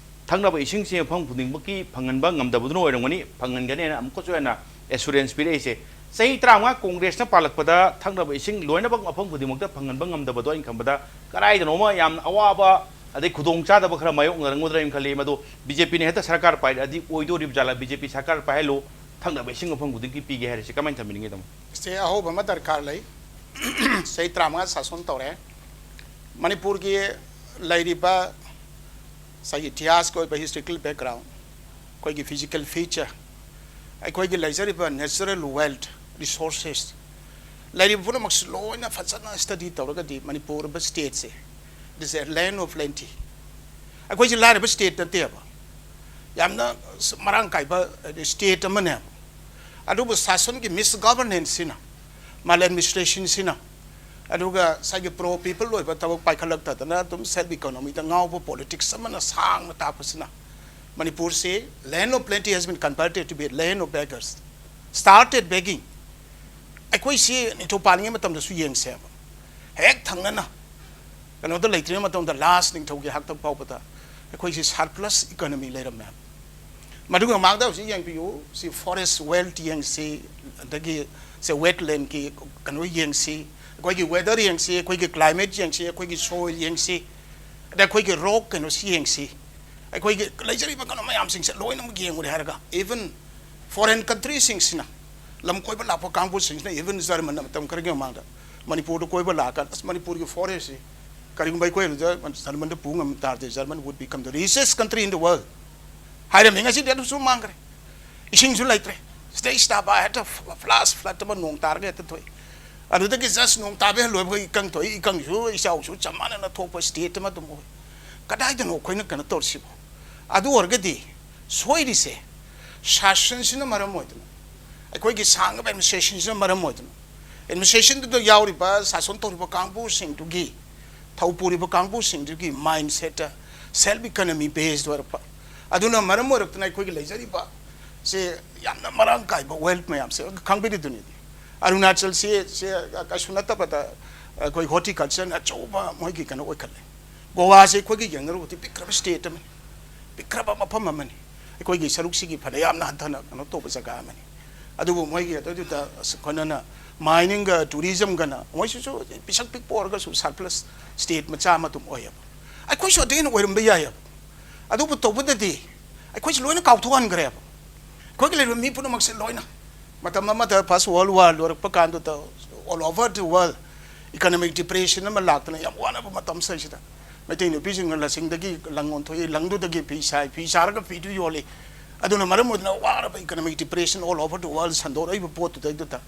ꯊꯛꯅꯕ ꯏꯁꯤꯡꯁꯦ ꯃꯐꯝ ꯈꯨꯗꯤꯡꯃꯛꯀꯤ ꯐꯪꯍꯟꯕ ꯉꯝꯗꯕꯗꯨꯅ ꯑꯣꯏꯔꯝꯒꯅꯤ, ꯐꯪꯍꯟꯒꯅꯤ ꯍꯥꯏꯅ ꯑꯃꯨꯛꯀꯁꯨ ꯍꯦꯟꯅ ꯑꯦꯁꯨꯔꯦꯟꯁ ꯄꯤꯔꯛꯏꯁꯦ꯫ ꯆꯍꯤ ꯇꯔꯥꯃꯉꯥ ꯀꯣꯡꯒ꯭ꯔꯦꯁꯅ ꯄꯥꯜꯂꯛꯄꯗ ꯊꯛꯅꯕ ꯏꯁꯤꯡ ꯂꯣꯏꯅꯃꯛ ꯃꯐꯝ ꯈꯨꯗꯤꯡꯃꯛꯇ ꯐꯪꯍꯟꯕ ꯉꯝꯗꯕꯗꯣ ꯑꯩꯅ ꯈꯟꯕꯗ ꯀꯗꯥꯏꯗꯅꯣꯃ ꯌꯥꯝꯅ ꯑꯋꯥꯕ ꯑꯗꯩ ꯈꯨꯗꯣꯡꯆꯥꯗꯕ ꯈꯔ ꯃꯥꯌꯣꯛꯅꯔꯝꯒꯗ꯭ꯔꯥ ꯍꯥꯏꯅ ꯈꯜꯂꯤ꯫ ꯃꯗꯨ ꯕꯤ ꯖꯦ ꯄꯤꯅ ꯍꯦꯛꯇ ꯁꯔꯀꯥꯔ ꯄꯥꯏꯔꯛꯑꯗꯤ ꯑꯣꯏꯗꯣꯔꯤꯕ ꯖꯥꯠꯂꯥ? ꯕꯤ ꯖꯦ ꯄꯤ ꯁꯔꯀꯥꯔ ꯄꯥꯏꯍꯜꯂꯨ, ꯊꯛꯅꯕ ꯏꯁꯤꯡ ꯃꯐꯝ ꯈꯨꯗꯤꯡꯒꯤ ꯄꯤꯒꯦ ꯍꯥꯏꯔꯤꯁꯦ ꯀꯃꯥꯏꯅ ꯊꯝꯕꯤꯅꯤꯡꯉꯤ, ꯇꯥꯃꯣ? ꯁꯦ ꯑꯍꯧꯕ ꯑꯃ ꯗꯔꯀꯥꯔ ꯂꯩ꯫ ꯆꯍꯤ ꯇꯔꯥꯃꯉꯥ ꯁꯥꯁꯣꯟ ꯇꯧꯔꯦ꯫ ꯃꯅꯤꯄꯨꯔꯒꯤ ꯂꯩꯔꯤꯕ ꯉꯁꯥꯏꯒꯤ ꯏꯇꯤꯍꯥꯁꯀꯤ ꯑꯣꯏꯕ ꯍꯤꯁꯇꯣꯔꯤꯀꯦꯜ ꯕꯦꯛꯒ꯭ꯔꯥꯎꯟ, ꯑꯩꯈꯣꯏꯒꯤ ꯐꯤꯖꯤꯀꯦꯜ ꯐꯤꯆꯔ, ꯑꯩꯈꯣꯏꯒꯤ ꯂꯩꯖꯔꯤꯕ natural wealth resources, ꯂꯩꯔꯤꯕ ꯄꯨꯝꯅꯃꯛꯁꯤ ꯂꯣꯏꯅ ꯐꯖꯅ ꯁ꯭ꯇꯗꯤ ꯇꯧꯔꯒꯗꯤ ꯃꯅꯤꯄꯨꯔ ꯍꯥꯏꯕ ꯁ꯭ꯇꯦꯠꯁꯦ, it is a land of plenty꯫ ꯑꯩꯈꯣꯏꯁꯦ ꯂꯥꯏꯔꯕ ꯁ꯭ꯇꯦꯠ ꯅꯠꯇꯦꯕ, ꯌꯥꯝꯅ ꯃꯔꯥꯡ ꯀꯥꯏꯕ ꯁ꯭ꯇꯦꯠ ꯑꯃꯅꯦꯕ꯫ ꯑꯗꯨꯕꯨ ꯁꯥꯁꯟꯒꯤ ꯃꯤꯁ ꯒꯚꯔꯅꯦꯟꯁꯁꯤꯅ, ꯃꯥꯜ ꯑꯦꯗꯃꯤꯅꯤꯁꯇ꯭ꯔꯦꯁꯟꯁꯤꯅ, ꯑꯗꯨꯒ ꯉꯁꯥꯏꯒꯤ ꯄ꯭ꯔꯣ ꯄꯤꯄꯜ ꯑꯣꯏꯕ ꯊꯕꯛ ꯄꯥꯏꯈꯠꯂꯛꯇꯗꯅ ꯑꯗꯨꯝ ꯁꯦꯜꯐ ꯏꯀꯣꯅꯣꯃꯤꯗ ꯉꯥꯎꯕ ꯄꯣꯂꯤꯇꯤꯛꯁ ꯑꯃꯅ ꯁꯥꯡꯅ ꯇꯥꯛꯄꯁꯤꯅ ꯃꯅꯤꯄꯨꯔꯁꯤ land of plenty has been converted to be land of beggars, started begging꯫ ꯑꯩꯈꯣꯏꯁꯤ ꯅꯤꯡꯊꯧ ꯄꯥꯜꯂꯤꯉꯩ ꯃꯇꯝꯗꯁꯨ ꯌꯦꯡꯁꯦꯕ, ꯍꯦꯛ ꯊꯪꯅꯅ ꯀꯩꯅꯣꯗ ꯂꯩꯇ꯭ꯔꯤꯉꯩ ꯃꯇꯝꯗ ꯂꯥꯁ ꯅꯤꯡꯊꯧꯒꯤ ꯍꯥꯛꯇꯛ ꯐꯥꯎꯕꯗ ꯑꯩꯈꯣꯏꯁꯤ ꯁꯔꯄ꯭ꯂꯁ ꯏꯀꯣꯅꯣꯃꯤ ꯂꯩꯔꯝꯃꯦ꯫ ꯃꯗꯨꯒꯤ ꯃꯃꯥꯡꯗ ꯍꯧꯖꯤꯛ ꯌꯦꯡꯕꯤꯌꯨ, ꯁꯤ ꯐꯣꯔꯦꯁ ꯋꯦꯜꯊ ꯌꯦꯡꯁꯤ, ꯑꯗꯒꯤ ꯁꯦ ꯋꯦꯠꯂꯦꯟꯒꯤ ꯀꯩꯅꯣ ꯌꯦꯡꯁꯤ, ꯑꯩꯈꯣꯏꯒꯤ ꯋꯦꯗꯔ ꯌꯦꯡꯁꯤ, ꯑꯩꯈꯣꯏꯒꯤ ꯀ꯭ꯂꯥꯏꯃꯦꯠ ꯌꯦꯡꯁꯤ, ꯑꯩꯈꯣꯏꯒꯤ ꯁꯣꯏꯜ ꯌꯦꯡꯁꯤ, ꯑꯗ ꯑꯩꯈꯣꯏꯒꯤ ꯔꯣꯛ ꯀꯩꯅꯣꯁꯤ ꯌꯦꯡꯁꯤ, ꯑꯩꯈꯣꯏꯒꯤ ꯂꯩꯖꯔꯤꯕ ꯀꯩꯅꯣ ꯃꯌꯥꯝꯁꯤꯡꯁꯦ ꯂꯣꯏꯅꯃꯛ ꯌꯦꯡꯉꯨꯔꯦ ꯍꯥꯏꯔꯒ, ꯏꯚꯟ ꯐꯣꯔꯦꯟ ꯀꯟꯇ꯭ꯔꯤꯁꯤꯡꯁꯤꯅ, ꯂꯝ ꯀꯣꯏꯕ ꯂꯥꯛꯄ ꯀꯥꯡꯕꯨꯁꯤꯡꯁꯤꯅ, ꯏꯚꯟ ꯖꯔꯃꯟꯅ ꯃꯇꯝ ꯈꯔꯒꯤ ꯃꯃꯥꯡꯗ ꯃꯅꯤꯄꯨꯔꯗ ꯀꯣꯏꯕ ꯂꯥꯛꯑꯀꯥꯟꯗ, "ꯑꯁ, ꯃꯅꯤꯄꯨꯔꯒꯤ ꯐꯣꯔꯦꯁꯁꯤ ꯀꯔꯤꯒꯨꯝꯕ ꯑꯩꯈꯣꯏ ꯑꯗꯨꯗ ꯖꯔꯃꯟꯗ ꯄꯨ ꯉꯝ ꯇꯥꯔꯗꯤ, German would become the richest country in the world" ꯍꯥꯏꯔꯝꯃꯤ꯫ ꯉꯁꯤꯗꯤ ꯑꯗꯨꯁꯨ ꯃꯥꯡꯈ꯭ꯔꯦ꯫ ꯏꯁꯤꯡꯁꯨ ꯂꯩꯇ꯭ꯔꯦ꯫ ꯁꯤꯗꯩꯁꯤꯗ ꯍꯦꯛꯇ ꯐ꯭ꯂꯥꯁ ꯐ꯭ꯂꯠ ꯑꯃ ꯅꯣꯡ ꯇꯥꯔꯒ ꯍꯦꯛꯇ ꯊꯣꯛꯏ꯫ ꯑꯗꯨꯗꯒꯤ just ꯅꯣꯡ ꯇꯥꯕ ꯍꯦꯛ ꯂꯣꯏꯕꯒ ꯏꯀꯪ ꯊꯣꯛꯏ, ꯏꯀꯪꯁꯨ ꯏꯆꯥꯎꯁꯨ ꯆꯞ ꯃꯥꯟꯅꯅ ꯊꯣꯛꯄ state ꯑꯃ ꯑꯗꯨꯝ ꯑꯣꯏ꯫ ꯀꯗꯥꯏꯗꯅꯣ ꯑꯩꯈꯣꯏꯅ ꯀꯩꯅꯣ ꯇꯧꯔꯤꯁꯤꯕꯣ? ꯑꯗꯨ ꯑꯣꯏꯔꯒꯗꯤ ꯁꯣꯏꯔꯤꯁꯦ ꯁꯥꯁꯟꯁꯤꯅ ꯃꯔꯝ ꯑꯣꯏꯗꯅ, ꯑꯩꯈꯣꯏꯒꯤ ꯁꯥꯡꯉꯕ administrationꯁꯤꯅ ꯃꯔꯝ ꯑꯣꯏꯗꯅ, administrationꯗꯨꯗ ꯌꯥꯎꯔꯤꯕ, ꯁꯥꯁꯟ ꯇꯧꯔꯤꯕ ꯀꯥꯡꯕꯨꯁꯤꯡꯗꯨꯒꯤ, ꯊꯧ ꯄꯨꯔꯤꯕ ꯀꯥꯡꯕꯨꯁꯤꯡꯗꯨꯒꯤ mindsetꯇ self economy based ꯑꯣꯏꯔꯛꯄ, ꯑꯗꯨꯅ ꯃꯔꯝ ꯑꯣꯏꯔꯛꯇꯅ ꯑꯩꯈꯣꯏꯒꯤ ꯂꯩꯖꯔꯤꯕ ꯁꯦ ꯌꯥꯝꯅ ꯃꯔꯥꯡ ꯀꯥꯏꯕ wealth ꯃꯌꯥꯝꯁꯦ ꯈꯪꯕꯤꯔꯤꯗꯨꯅꯤ꯫ ꯑꯔꯨꯅꯥꯆꯜꯁꯤ ꯁꯦ ꯀꯩꯁꯨ ꯅꯠꯇꯕꯗ ꯑꯩꯈꯣꯏ horticultureꯅ ꯑꯆꯧꯕ ꯃꯣꯏꯒꯤ ꯀꯩꯅꯣ ꯑꯣꯏꯈꯠꯂꯦ꯫ ꯒꯣꯋꯥꯁꯦ ꯑꯩꯈꯣꯏꯒꯤ ꯌꯦꯡꯅꯔꯨꯕꯗꯤ ꯄꯤꯛꯈ꯭ꯔꯕ state ꯑꯃꯅꯤ, ꯄꯤꯛꯈ꯭ꯔꯕ ꯃꯐꯝ ꯑꯃꯅꯤ꯫ ꯑꯩꯈꯣꯏꯒꯤ ꯁꯔꯨꯛꯁꯤꯒꯤ ꯐꯅꯌꯥꯝꯅ ꯍꯟꯊꯅ ꯀꯩꯅꯣ ꯇꯧꯕ ꯖꯒꯥ ꯑꯃꯅꯤ꯫ ꯑꯗꯨꯕꯨ ꯃꯣꯏꯒꯤ ꯑꯗꯨꯗꯨꯗ ꯑꯩꯈꯣꯏꯅ miningꯒ tourismꯒꯅ ꯃꯣꯏꯁꯤꯁꯨ ꯄꯤꯁꯛ ꯄꯤꯛꯄ ꯑꯣꯏꯔꯒꯁꯨ surplus state ꯃꯆꯥ ꯑꯃ ꯑꯗꯨꯝ ꯑꯣꯏꯌꯦꯕ꯫ ꯑꯩꯈꯣꯏꯁꯨ ꯑꯗꯨ ꯍꯦꯟꯅ ꯑꯣꯏꯔꯝꯕ ꯌꯥꯏꯌꯦꯕ꯫ ꯑꯗꯨꯕꯨ ꯇꯧꯕꯗꯗꯤ ꯑꯩꯈꯣꯏꯁꯤ ꯂꯣꯏꯅ ꯀꯥꯎꯊꯣꯛꯍꯟꯈ꯭ꯔꯦꯕ꯫ ꯑꯩꯈꯣꯏꯒꯤ ꯂꯩꯔꯤꯕ ꯃꯤ ꯄꯨꯝꯅꯃꯛꯁꯦ ꯂꯣꯏꯅ ꯃꯇꯝ ꯑꯃꯗ First World War ꯂꯣꯏꯔꯛꯄ ꯀꯥꯟꯗꯨꯗ all over the world economic depression ꯑꯃ ꯂꯥꯛꯇꯅ ꯌꯥꯝ ꯋꯥꯅꯕ ꯃꯇꯝꯁꯤꯗꯩꯁꯤꯗ ꯃꯩꯇꯩ ꯅꯨꯄꯤꯁꯤꯡꯅ ꯂꯁꯤꯡꯗꯒꯤ ꯂꯪ ꯑꯣꯟꯊꯣꯛꯏ, ꯂꯪꯗꯨꯗꯒꯤ ꯐꯤ ꯁꯥꯏ, ꯐꯤ ꯁꯥꯔꯒ ꯐꯤꯗꯨ ꯌꯣꯜꯂꯤ꯫ ꯑꯗꯨꯅ ꯃꯔꯝ ꯑꯣꯏꯗꯨꯅ ꯋꯥꯔꯕ economic depression all over the world ꯁꯟꯗꯣꯔꯛꯏꯕ ꯄꯣꯠꯇꯨꯗꯩꯗꯨꯗ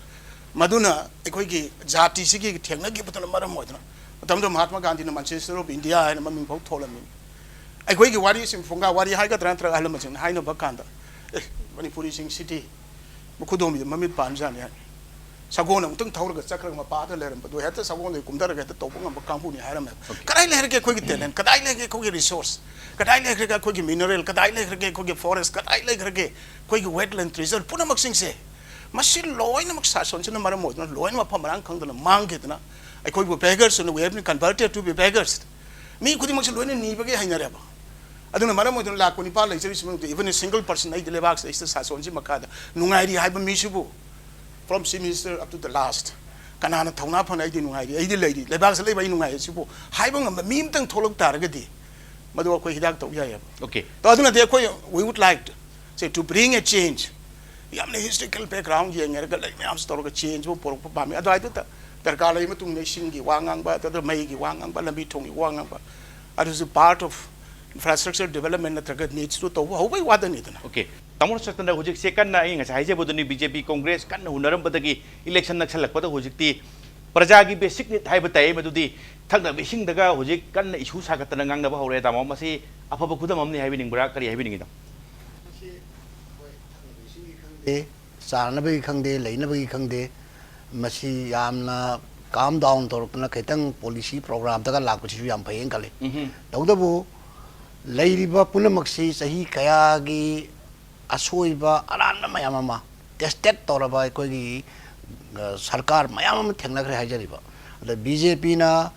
ꯃꯗꯨꯅ ꯑꯩꯈꯣꯏꯒꯤ ꯖꯥꯇꯤꯁꯤꯒꯤ ꯊꯦꯡꯅꯈꯤꯕꯗꯨꯅ ꯃꯔꯝ ꯑꯣꯏꯗꯨꯅ ꯃꯇꯝꯗꯨꯗ ꯃꯍꯥꯇꯃꯥ ꯒꯥꯟꯙꯤꯅ Manchester of India ꯍꯥꯏꯅ ꯃꯃꯤꯡ ꯐꯥꯎ ꯊꯣꯜꯂꯝꯃꯤ꯫ ꯑꯩꯈꯣꯏꯒꯤ ꯋꯥꯔꯤꯁꯤꯡ ꯐꯨꯡꯒꯥ ꯋꯥꯔꯤ ꯍꯥꯏꯒꯗ꯭ꯔꯥ ꯅꯠꯇ꯭ꯔꯒ ꯑꯍꯜ ꯂꯃꯟꯁꯤꯡꯅ ꯍꯥꯏꯅꯕ ꯀꯥꯟꯗ, "ꯑꯦ, ꯃꯅꯤꯄꯨꯔꯤꯁꯤꯡꯁꯤꯗꯤ ꯃꯈꯨꯗꯣꯝꯕꯤꯗ ꯃꯃꯤꯠ ꯄꯥꯟꯖꯥꯠꯅꯤ" ꯍꯥꯏ꯫ ꯁꯒꯣꯜ ꯑꯃꯨꯛꯇꯪ ꯊꯧꯔꯒ ꯆꯠꯈ꯭ꯔꯒ ꯃꯄꯥꯗ ꯂꯩꯔꯝꯕꯗꯣ ꯍꯦꯛꯇ ꯁꯒꯣꯜꯗꯒꯤ ꯀꯨꯝꯊꯔꯒ ꯍꯦꯛꯇ ꯇꯧꯕ ꯉꯝꯕ ꯀꯥꯡꯕꯨꯅꯤ ꯍꯥꯏꯔꯝꯃꯦꯕ꯫ Okay. ꯀꯗꯥꯏ ꯂꯩꯈ꯭ꯔꯒꯦ ꯑꯩꯈꯣꯏꯒꯤ talent? ꯀꯗꯥꯏ ꯂꯩꯈ꯭ꯔꯒꯦ ꯑꯩꯈꯣꯏꯒꯤ resource? ꯀꯗꯥꯏ ꯂꯩꯈ꯭ꯔꯒꯦ ꯑꯩꯈꯣꯏꯒꯤ mineral? ꯀꯗꯥꯏ ꯂꯩꯈ꯭ꯔꯒꯦ ꯑꯩꯈꯣꯏꯒꯤ forest? ꯀꯗꯥꯏ ꯂꯩꯈ꯭ꯔꯒꯦ ꯑꯩꯈꯣꯏꯒꯤ wetland reserve ꯄꯨꯝꯅꯃꯛꯁꯤꯡꯁꯦ? ꯃꯁꯤ ꯂꯣꯏꯅꯃꯛ ꯁꯥꯁꯣꯟꯁꯤꯅ ꯃꯔꯝ ꯑꯣꯏꯗꯨꯅ ꯂꯣꯏꯅ ꯃꯐꯝ ꯃꯔꯥꯡ ꯈꯪꯗꯅ ꯃꯥꯡꯈꯤꯗꯅ ꯑꯩꯈꯣꯏꯕꯨ beggars and we have been converted to be beggars꯫ ꯃꯤ ꯈꯨꯗꯤꯡꯃꯛꯁꯦ ꯂꯣꯏꯅ ꯅꯤꯕꯒꯤ ꯍꯩꯅꯔꯦꯕ꯫ ꯑꯗꯨꯅ ꯃꯔꯝ ꯑꯣꯏꯗꯨꯅ ꯂꯥꯛ ꯀꯨꯟꯅꯤꯄꯥꯜ ꯂꯩꯖꯔꯤꯁꯤ ꯃꯅꯨꯡꯗ even a single person ꯑꯩꯒꯤ ꯂꯩꯕꯥꯛꯁꯤꯗ ꯁꯥꯁꯣꯟꯁꯤ ꯃꯈꯥꯗ ꯅꯨꯡꯉꯥꯏꯔꯤ ꯍꯥꯏꯕ ꯃꯤꯁꯤꯕꯨ from chief minister up to the last ꯀꯅꯥꯅ ꯊꯧꯅꯥ ꯐꯅ "ꯑꯩꯗꯤ ꯅꯨꯡꯉꯥꯏꯔꯤ, ꯑꯩꯗꯤ ꯂꯩꯔꯤ, ꯂꯩꯕꯥꯛꯁꯤꯗ ꯂꯩꯕ ꯑꯩ ꯅꯨꯡꯉꯥꯏꯔꯤ" ꯁꯤꯕꯨ ꯍꯥꯏꯕ ꯉꯝꯕ ꯃꯤ ꯑꯃꯇꯪ ꯊꯣꯛꯂꯛ ꯇꯥꯔꯒꯗꯤ ꯃꯗꯨ ꯑꯩꯈꯣꯏ ꯍꯤꯗꯥꯛ ꯇꯧ ꯌꯥꯏꯑꯕ꯫ Okay. ꯑꯗꯨꯅꯗꯤ ꯑꯩꯈꯣꯏ we would like to say to bring a change, ꯌꯥꯝꯅ historical background ꯌꯦꯡꯉꯔꯒ ꯂꯩ ꯃꯌꯥꯝꯁꯤ ꯇꯧꯔꯒ change ꯑꯃ ꯄꯨꯔꯛꯄ ꯄꯥꯝꯃꯤ꯫ ꯑꯗꯨꯋꯥꯏꯗꯨꯗ ꯗꯔꯀꯥꯔ ꯂꯩꯕ ꯃꯇꯨꯡꯗ ꯏꯁꯤꯡꯒꯤ ꯋꯥ ꯉꯥꯡꯕ, ꯑꯗꯨꯗ ꯃꯩꯒꯤ ꯋꯥ ꯉꯥꯡꯕ, ꯂꯝꯕꯤ ꯊꯣꯡꯒꯤ ꯋꯥ ꯉꯥꯡꯕ, ꯑꯗꯨꯁꯨ part of infrastructure development ꯅꯠꯇ꯭ꯔꯒ needs to ꯇꯧꯕ ꯍꯧꯕꯒꯤ ꯋꯥꯗꯅꯤꯗꯅ꯫ Okay. ꯇꯥꯃꯣ ꯁꯛꯇꯅ ꯍꯧꯖꯤꯛꯁꯦ ꯀꯟꯅ, ꯑꯩ ꯉꯁꯥꯏ ꯍꯥꯏꯖꯕꯗꯨꯅꯤ, ꯕꯤ ꯖꯦ ꯄꯤ ꯀꯣꯡꯒ꯭ꯔꯦꯁ ꯀꯟꯅ ꯍꯨꯟꯅꯔꯝꯕꯗꯒꯤ ꯏꯂꯦꯛꯁꯟ ꯅꯛꯁꯜꯂꯛꯄꯗ ꯍꯧꯖꯤꯛꯇꯤ ꯄ꯭ꯔꯖꯥꯒꯤ ꯕꯦꯁꯤꯛ ꯅꯤꯗ ꯍꯥꯏꯕ ꯇꯥꯏ, ꯃꯗꯨꯗꯤ ꯊꯛꯅꯕ ꯏꯁꯤꯡꯗꯒ ꯍꯧꯖꯤꯛ ꯀꯟꯅ ꯏꯁꯨ ꯁꯥꯒꯠꯇꯅ ꯉꯥꯡꯅꯕ ꯍꯧꯔꯦ꯫ ꯇꯥꯃꯣ, ꯃꯁꯤ ꯑꯐꯕ ꯈꯨꯗꯝ ꯑꯃꯅꯤ ꯍꯥꯏꯕꯤꯅꯤꯡꯕ꯭ꯔꯥ, ꯀꯔꯤ ꯍꯥꯏꯕꯤꯅꯤꯡꯉꯤꯅꯣ? ꯃꯁꯤ ꯍꯣꯏ, ꯊꯛꯅꯕ ꯏꯁꯤꯡꯒꯤ ꯈꯪꯗꯦ, ꯆꯥꯅꯕꯒꯤ ꯈꯪꯗꯦ, ꯂꯩꯅꯕꯒꯤ ꯈꯪꯗꯦ, ꯃꯁꯤ ꯌꯥꯝꯅ ꯀꯥꯝ ꯗꯥꯎꯟ ꯇꯧꯔꯛꯇꯅ ꯈꯤꯇꯪ ꯄꯣꯂꯤꯁꯤ ꯄ꯭ꯔꯣꯒ꯭ꯔꯥꯝꯗꯒ ꯂꯥꯛꯄꯁꯤꯁꯨ ꯌꯥꯝ ꯐꯩꯌꯦꯅ ꯈꯜꯂꯤ꯫ ꯎꯝꯍꯨꯝ꯫ ꯇꯧꯕꯇꯕꯨ ꯂꯩꯔꯤꯕ ꯄꯨꯝꯅꯃꯛꯁꯤ ꯆꯍꯤ ꯀꯌꯥꯒꯤ ꯑꯁꯣꯏꯕ ꯑꯔꯥꯟꯕ ꯃꯌꯥꯝ ꯑꯃ ꯇꯦꯁꯇꯦꯠ ꯇꯧꯔꯕ ꯑꯩꯈꯣꯏꯒꯤ, ꯑ, ꯁꯔꯀꯥꯔ ꯃꯌꯥꯝ ꯑꯃ ꯊꯦꯡꯅꯈ꯭ꯔꯦ ꯍꯥꯏꯖꯔꯤꯕ꯫ ꯑꯗ ꯕꯤ ꯖꯦ ꯄꯤꯅ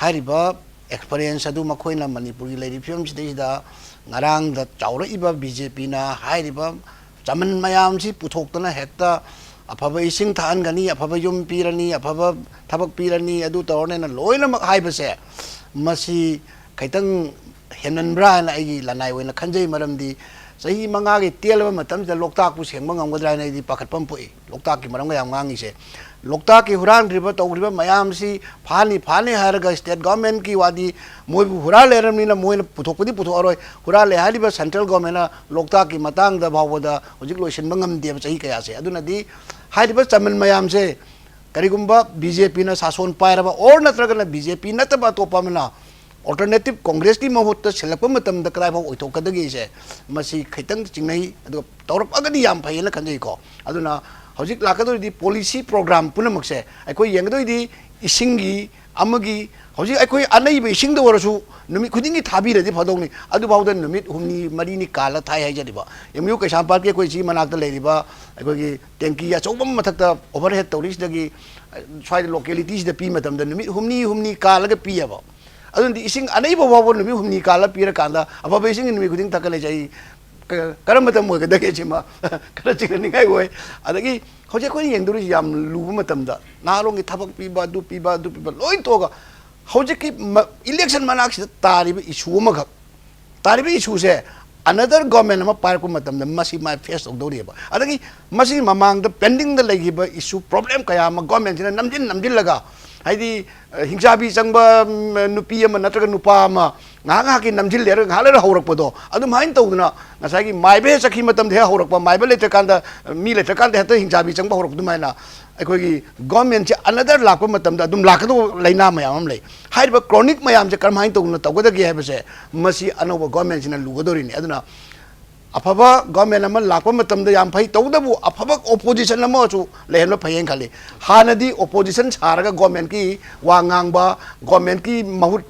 ꯍꯥꯏꯔꯤꯕ ꯑꯦꯛꯁꯄꯔꯤꯌꯦꯟꯁ ꯑꯗꯨ ꯃꯈꯣꯏꯅ ꯃꯅꯤꯄꯨꯔꯒꯤ ꯂꯩꯔꯤꯕ ꯐꯤꯕꯝꯁꯤꯗꯩꯁꯤꯗ ꯉꯔꯥꯡꯗ ꯆꯥꯎꯔꯛꯏꯕ ꯕꯤ ꯖꯦ ꯄꯤꯅ ꯍꯥꯏꯔꯤꯕ ꯆꯃꯟ ꯃꯌꯥꯝꯁꯤ ꯄꯨꯊꯣꯛꯇꯅ ꯍꯦꯛꯇ ꯑꯐꯕ ꯏꯁꯤꯡ ꯊꯛꯍꯟꯒꯅꯤ, ꯑꯐꯕ ꯌꯨꯝ ꯄꯤꯔꯅꯤ, ꯑꯐꯕ ꯊꯕꯛ ꯄꯤꯔꯅꯤ, ꯑꯗꯨ ꯇꯧꯔꯅꯤꯅ ꯂꯣꯏꯅꯃꯛ ꯍꯥꯏꯕꯁꯦ, ꯃꯁꯤ ꯈꯤꯇꯪ ꯍꯦꯟꯃꯟꯕ꯭ꯔꯥ ꯍꯥꯏꯅ ꯑꯩꯒꯤ ꯂꯅꯥꯏ ꯑꯣꯏꯅ ꯈꯟꯖꯩ꯫ ꯃꯔꯝꯗꯤ ꯆꯍꯤ ꯃꯉꯥꯒꯤ ꯇꯦꯜꯂꯕ ꯃꯇꯝꯁꯤꯗ ꯂꯣꯛꯇꯥꯛꯄꯨ ꯁꯦꯡꯕ ꯉꯝꯒꯗ꯭ꯔꯥ ꯍꯥꯏꯅ ꯑꯩꯗꯤ ꯄꯥꯈꯠꯄ ꯑꯃ ꯄꯣꯛꯏ꯫ ꯂꯣꯛꯇꯥꯛꯀꯤ ꯃꯔꯝꯒ ꯌꯥꯝ ꯉꯥꯡꯉꯤꯁꯦ, ꯂꯣꯛꯇꯥꯛꯀꯤ ꯍꯨꯔꯥꯟꯈ꯭ꯔꯤꯕ ꯇꯧꯈ꯭ꯔꯤꯕ ꯃꯌꯥꯝꯁꯤ ꯐꯥꯅꯤ ꯐꯥꯅꯤ ꯍꯥꯏꯔꯒ ꯁ꯭ꯇꯦꯠ ꯒꯣꯔꯃꯦꯟꯠꯀꯤ ꯋꯥꯗꯤ, ꯃꯣꯏꯕꯨ ꯍꯨꯔꯥꯜꯂꯦ ꯍꯥꯏꯔꯕꯅꯤꯅ ꯃꯣꯏꯅ ꯄꯨꯊꯣꯛꯄꯗꯤ ꯄꯨꯊꯣꯛꯑꯔꯣꯏ꯫ ꯍꯨꯔꯥꯜꯂꯦ ꯍꯥꯏꯔꯤꯕ ꯁꯦꯟꯇ꯭ꯔꯦꯜ ꯒꯣꯔꯃꯦꯟꯠꯅ ꯂꯣꯛꯇꯥꯛꯀꯤ ꯃꯇꯥꯡꯗ ꯐꯥꯎꯕꯗ ꯍꯧꯖꯤꯛ ꯂꯣꯏꯁꯤꯟꯕ ꯉꯝꯗꯦꯕ ꯆꯍꯤ ꯀꯌꯥꯁꯦ꯫ ꯑꯗꯨꯅꯗꯤ ꯍꯥꯏꯔꯤꯕ ꯆꯃꯟ ꯃꯌꯥꯝꯁꯦ ꯀꯔꯤꯒꯨꯝꯕ ꯕꯤ ꯖꯦ ꯄꯤꯅ ꯁꯥꯁꯣꯟ ꯄꯥꯏꯔꯕ ꯑꯣꯔ ꯅꯠꯇ꯭ꯔꯒꯅ ꯕꯤ ꯖꯦ ꯄꯤ ꯅꯠꯇꯕ ꯑꯇꯣꯞꯄ ꯑꯃꯅ ꯑꯣꯜꯇꯔꯅꯦꯇꯤꯞ ꯀꯣꯡꯒ꯭ꯔꯦꯁꯀꯤ ꯃꯍꯨꯠꯇ ꯁꯤꯜꯂꯛꯄ ꯃꯇꯝꯗ ꯀꯗꯥꯏꯐꯥꯎ ꯑꯣꯏꯊꯣꯛꯀꯗꯒꯦꯁꯦ, ꯃꯁꯤ ꯈꯤꯇꯪ ꯆꯤꯡꯅꯩ꯫ ꯑꯗꯨꯒ ꯇꯧꯔꯛꯑꯒꯗꯤ ꯌꯥꯝ ꯐꯩꯌꯦꯅ ꯈꯟꯖꯩꯀꯣ꯫ ꯑꯗꯨꯅ ꯍꯧꯖꯤꯛ ꯂꯥꯛꯀꯗꯧꯔꯤꯗꯤ ꯄꯣꯂꯤꯁꯤ ꯄ꯭ꯔꯣꯒ꯭ꯔꯥꯝ ꯄꯨꯝꯅꯃꯛꯁꯦ ꯑꯩꯈꯣꯏ ꯌꯦꯡꯒꯗꯣꯏꯗꯤ ꯏꯁꯤꯡꯒꯤ ꯑꯃꯒꯤ, ꯍꯧꯖꯤꯛ ꯑꯩꯈꯣꯏ ꯑꯅꯩꯕ ꯏꯁꯤꯡꯗ ꯑꯣꯏꯔꯁꯨ ꯅꯨꯃꯤꯠ ꯈꯨꯗꯤꯡꯒꯤ ꯊꯥꯕꯤꯔꯗꯤ ꯐꯗꯧꯅꯤ꯫ ꯑꯗꯨꯐꯥꯎꯗ ꯅꯨꯃꯤꯠ ꯍꯨꯝꯅꯤ ꯃꯔꯤꯅꯤ ꯀꯥꯜꯂ ꯊꯥꯏ ꯍꯥꯏꯖꯔꯤꯕ꯫ ꯑꯦꯝ ꯌꯨ ꯀꯩꯁꯥꯝꯄꯥꯠꯀꯤ ꯑꯩꯈꯣꯏ ꯁꯤ ꯃꯅꯥꯛꯇ ꯂꯩꯔꯤꯕ ꯑꯩꯈꯣꯏꯒꯤ ꯇꯦꯡꯀꯤ ꯑꯆꯧꯕ ꯑꯃ ꯃꯊꯛꯇ ꯑꯣꯚꯔꯍꯦꯗ ꯇꯧꯔꯤꯁꯤꯗꯒꯤ ꯁ꯭ꯋꯥꯏꯗ ꯂꯣꯀꯦꯂꯤꯇꯤꯁꯤꯗ ꯄꯤ ꯃꯇꯝꯗ ꯅꯨꯃꯤꯠ ꯍꯨꯝꯅꯤ ꯍꯨꯝꯅꯤ ꯀꯥꯜꯂꯒ ꯄꯤꯌꯦꯕ꯫ ꯑꯗꯨꯅꯗꯤ ꯏꯁꯤꯡ ꯑꯅꯩꯕ ꯐꯥꯎꯕ ꯅꯨꯃꯤꯠ ꯍꯨꯝꯅꯤ ꯀꯥꯜꯂ ꯄꯤꯔꯀꯥꯟꯗ ꯑꯐꯕ ꯏꯁꯤꯡꯒꯤ ꯅꯨꯃꯤꯠ ꯈꯨꯗꯤꯡ ꯊꯛꯀ ꯂꯩꯁꯦ ꯑꯩ ꯀ-, ꯀꯔꯝꯕ ꯃꯇꯝ ꯑꯣꯏꯒꯗꯒꯦ ꯁꯤꯃ ꯈꯔ ꯆꯤꯡꯅꯅꯤꯡꯉꯥꯏ ꯑꯣꯏ꯫ ꯑꯗꯒꯤ ꯍꯧꯖꯤꯛ ꯑꯩꯈꯣꯏꯅ ꯌꯦꯡꯗꯧꯔꯤꯁꯤ ꯌꯥꯝ ꯂꯨꯕ ꯃꯇꯝꯗ ꯅꯍꯥꯔꯣꯜꯒꯤ ꯊꯕꯛ ꯄꯤꯕ, ꯑꯗꯨ ꯄꯤꯕ, ꯑꯗꯨ ꯄꯤꯕ ꯂꯣꯏ ꯇꯣꯛꯑꯒ ꯍꯧꯖꯤꯛꯀꯤ ꯃ-, ꯏꯂꯦꯛꯁꯟ ꯃꯅꯥꯛꯁꯤꯗ ꯇꯥꯔꯤꯕ ꯏꯁꯨ ꯑꯃꯈꯛ, ꯇꯥꯔꯤꯕ ꯏꯁꯨꯁꯦ ꯑꯅꯗꯔ ꯒꯣꯔꯃꯦꯟ ꯑꯃ ꯄꯥꯏꯔꯛꯄ ꯃꯇꯝꯗ ꯃꯁꯤ ꯃꯥꯏ ꯐꯦꯁ ꯇꯧꯗꯧꯔꯤꯕ꯫ ꯑꯗꯒꯤ ꯃꯁꯤꯒꯤ ꯃꯃꯥꯡꯗ ꯄꯦꯟꯗꯤꯡꯗ ꯂꯩꯈꯤꯕ ꯏꯁꯨ ꯄ꯭ꯔꯣꯕ꯭ꯂꯦꯝ ꯀꯌꯥ ꯑꯃ ꯒꯣꯔꯃꯦꯟꯁꯤꯅ ꯅꯝꯖꯤꯟ ꯅꯝꯖꯤꯜꯂꯒ, ꯍꯥꯏꯗꯤ, ꯑ, ꯍꯤꯡꯆꯥꯕꯤ ꯆꯪꯕ, ꯎꯝ, ꯅꯨꯄꯤ ꯑꯃ ꯅꯠꯇ꯭ꯔꯒ ꯅꯨꯄꯥ ꯑꯃ ꯉꯥꯏꯍꯥꯛ ꯉꯥꯏꯍꯥꯛꯀꯤ ꯅꯝꯁꯤꯜꯂꯦꯔꯒ ꯉꯥꯏꯍꯥꯛ ꯂꯩꯔ ꯍꯧꯔꯛꯄꯗꯣ, ꯑꯗꯨꯃꯥꯏꯅ ꯇꯧꯗꯅ ꯉꯁꯥꯏꯒꯤ ꯃꯥꯏꯕ ꯍꯦꯛ ꯆꯠꯈꯤ ꯃꯇꯝꯗ ꯍꯦꯛ ꯍꯧꯔꯛꯄ, ꯃꯥꯏꯕ ꯂꯩꯇ꯭ꯔꯀꯥꯟꯗ, ꯃꯤ ꯂꯩꯇ꯭ꯔꯀꯥꯟꯗ ꯍꯦꯛꯇ ꯍꯤꯡꯆꯥꯕꯤ ꯆꯪꯕ ꯍꯧꯔꯛꯄ ꯑꯗꯨꯃꯥꯏꯅ ꯑꯩꯈꯣꯏꯒꯤ ꯒꯣꯔꯃꯦꯟꯁꯦ ꯑꯅꯗꯔ ꯂꯥꯛꯄ ꯃꯇꯝꯗ ꯑꯗꯨꯝ ꯂꯥꯛꯀꯗꯧꯕ ꯂꯥꯏꯅꯥ ꯃꯌꯥꯝ ꯑꯃ ꯂꯩ꯫ ꯍꯥꯏꯔꯤꯕ ꯀ꯭ꯔꯣꯅꯤꯛ ꯃꯌꯥꯝꯁꯦ ꯀꯔꯝꯍꯥꯏꯅ ꯇꯧꯗꯅ ꯇꯧꯒꯗꯒꯦ ꯍꯥꯏꯕꯁꯦ ꯃꯁꯤ ꯑꯅꯧꯕ ꯒꯣꯔꯃꯦꯟꯁꯤꯅ ꯂꯨꯒꯗꯧꯔꯤꯅꯤ꯫ ꯑꯗꯨꯅ ꯑꯐꯕ ꯒꯣꯔꯃꯦꯟ ꯑꯃ ꯂꯥꯛꯄ ꯃꯇꯝꯗ ꯌꯥꯝ ꯐꯩ, ꯇꯧꯕꯇꯕꯨ ꯑꯐꯕ ꯑꯣꯄꯣꯖꯤꯁꯟ ꯑꯃꯁꯨ ꯂꯩꯍꯟꯕ ꯐꯩꯌꯦꯅ ꯈꯜꯂꯤ꯫ ꯍꯥꯟꯅꯗꯤ ꯑꯣꯄꯣꯖꯤꯁꯟ ꯁꯥꯔꯒ ꯒꯣꯔꯃꯦꯟꯒꯤ ꯋꯥ ꯉꯥꯡꯕ, ꯒꯣꯔꯃꯦꯟꯒꯤ ꯃꯍꯨꯠ,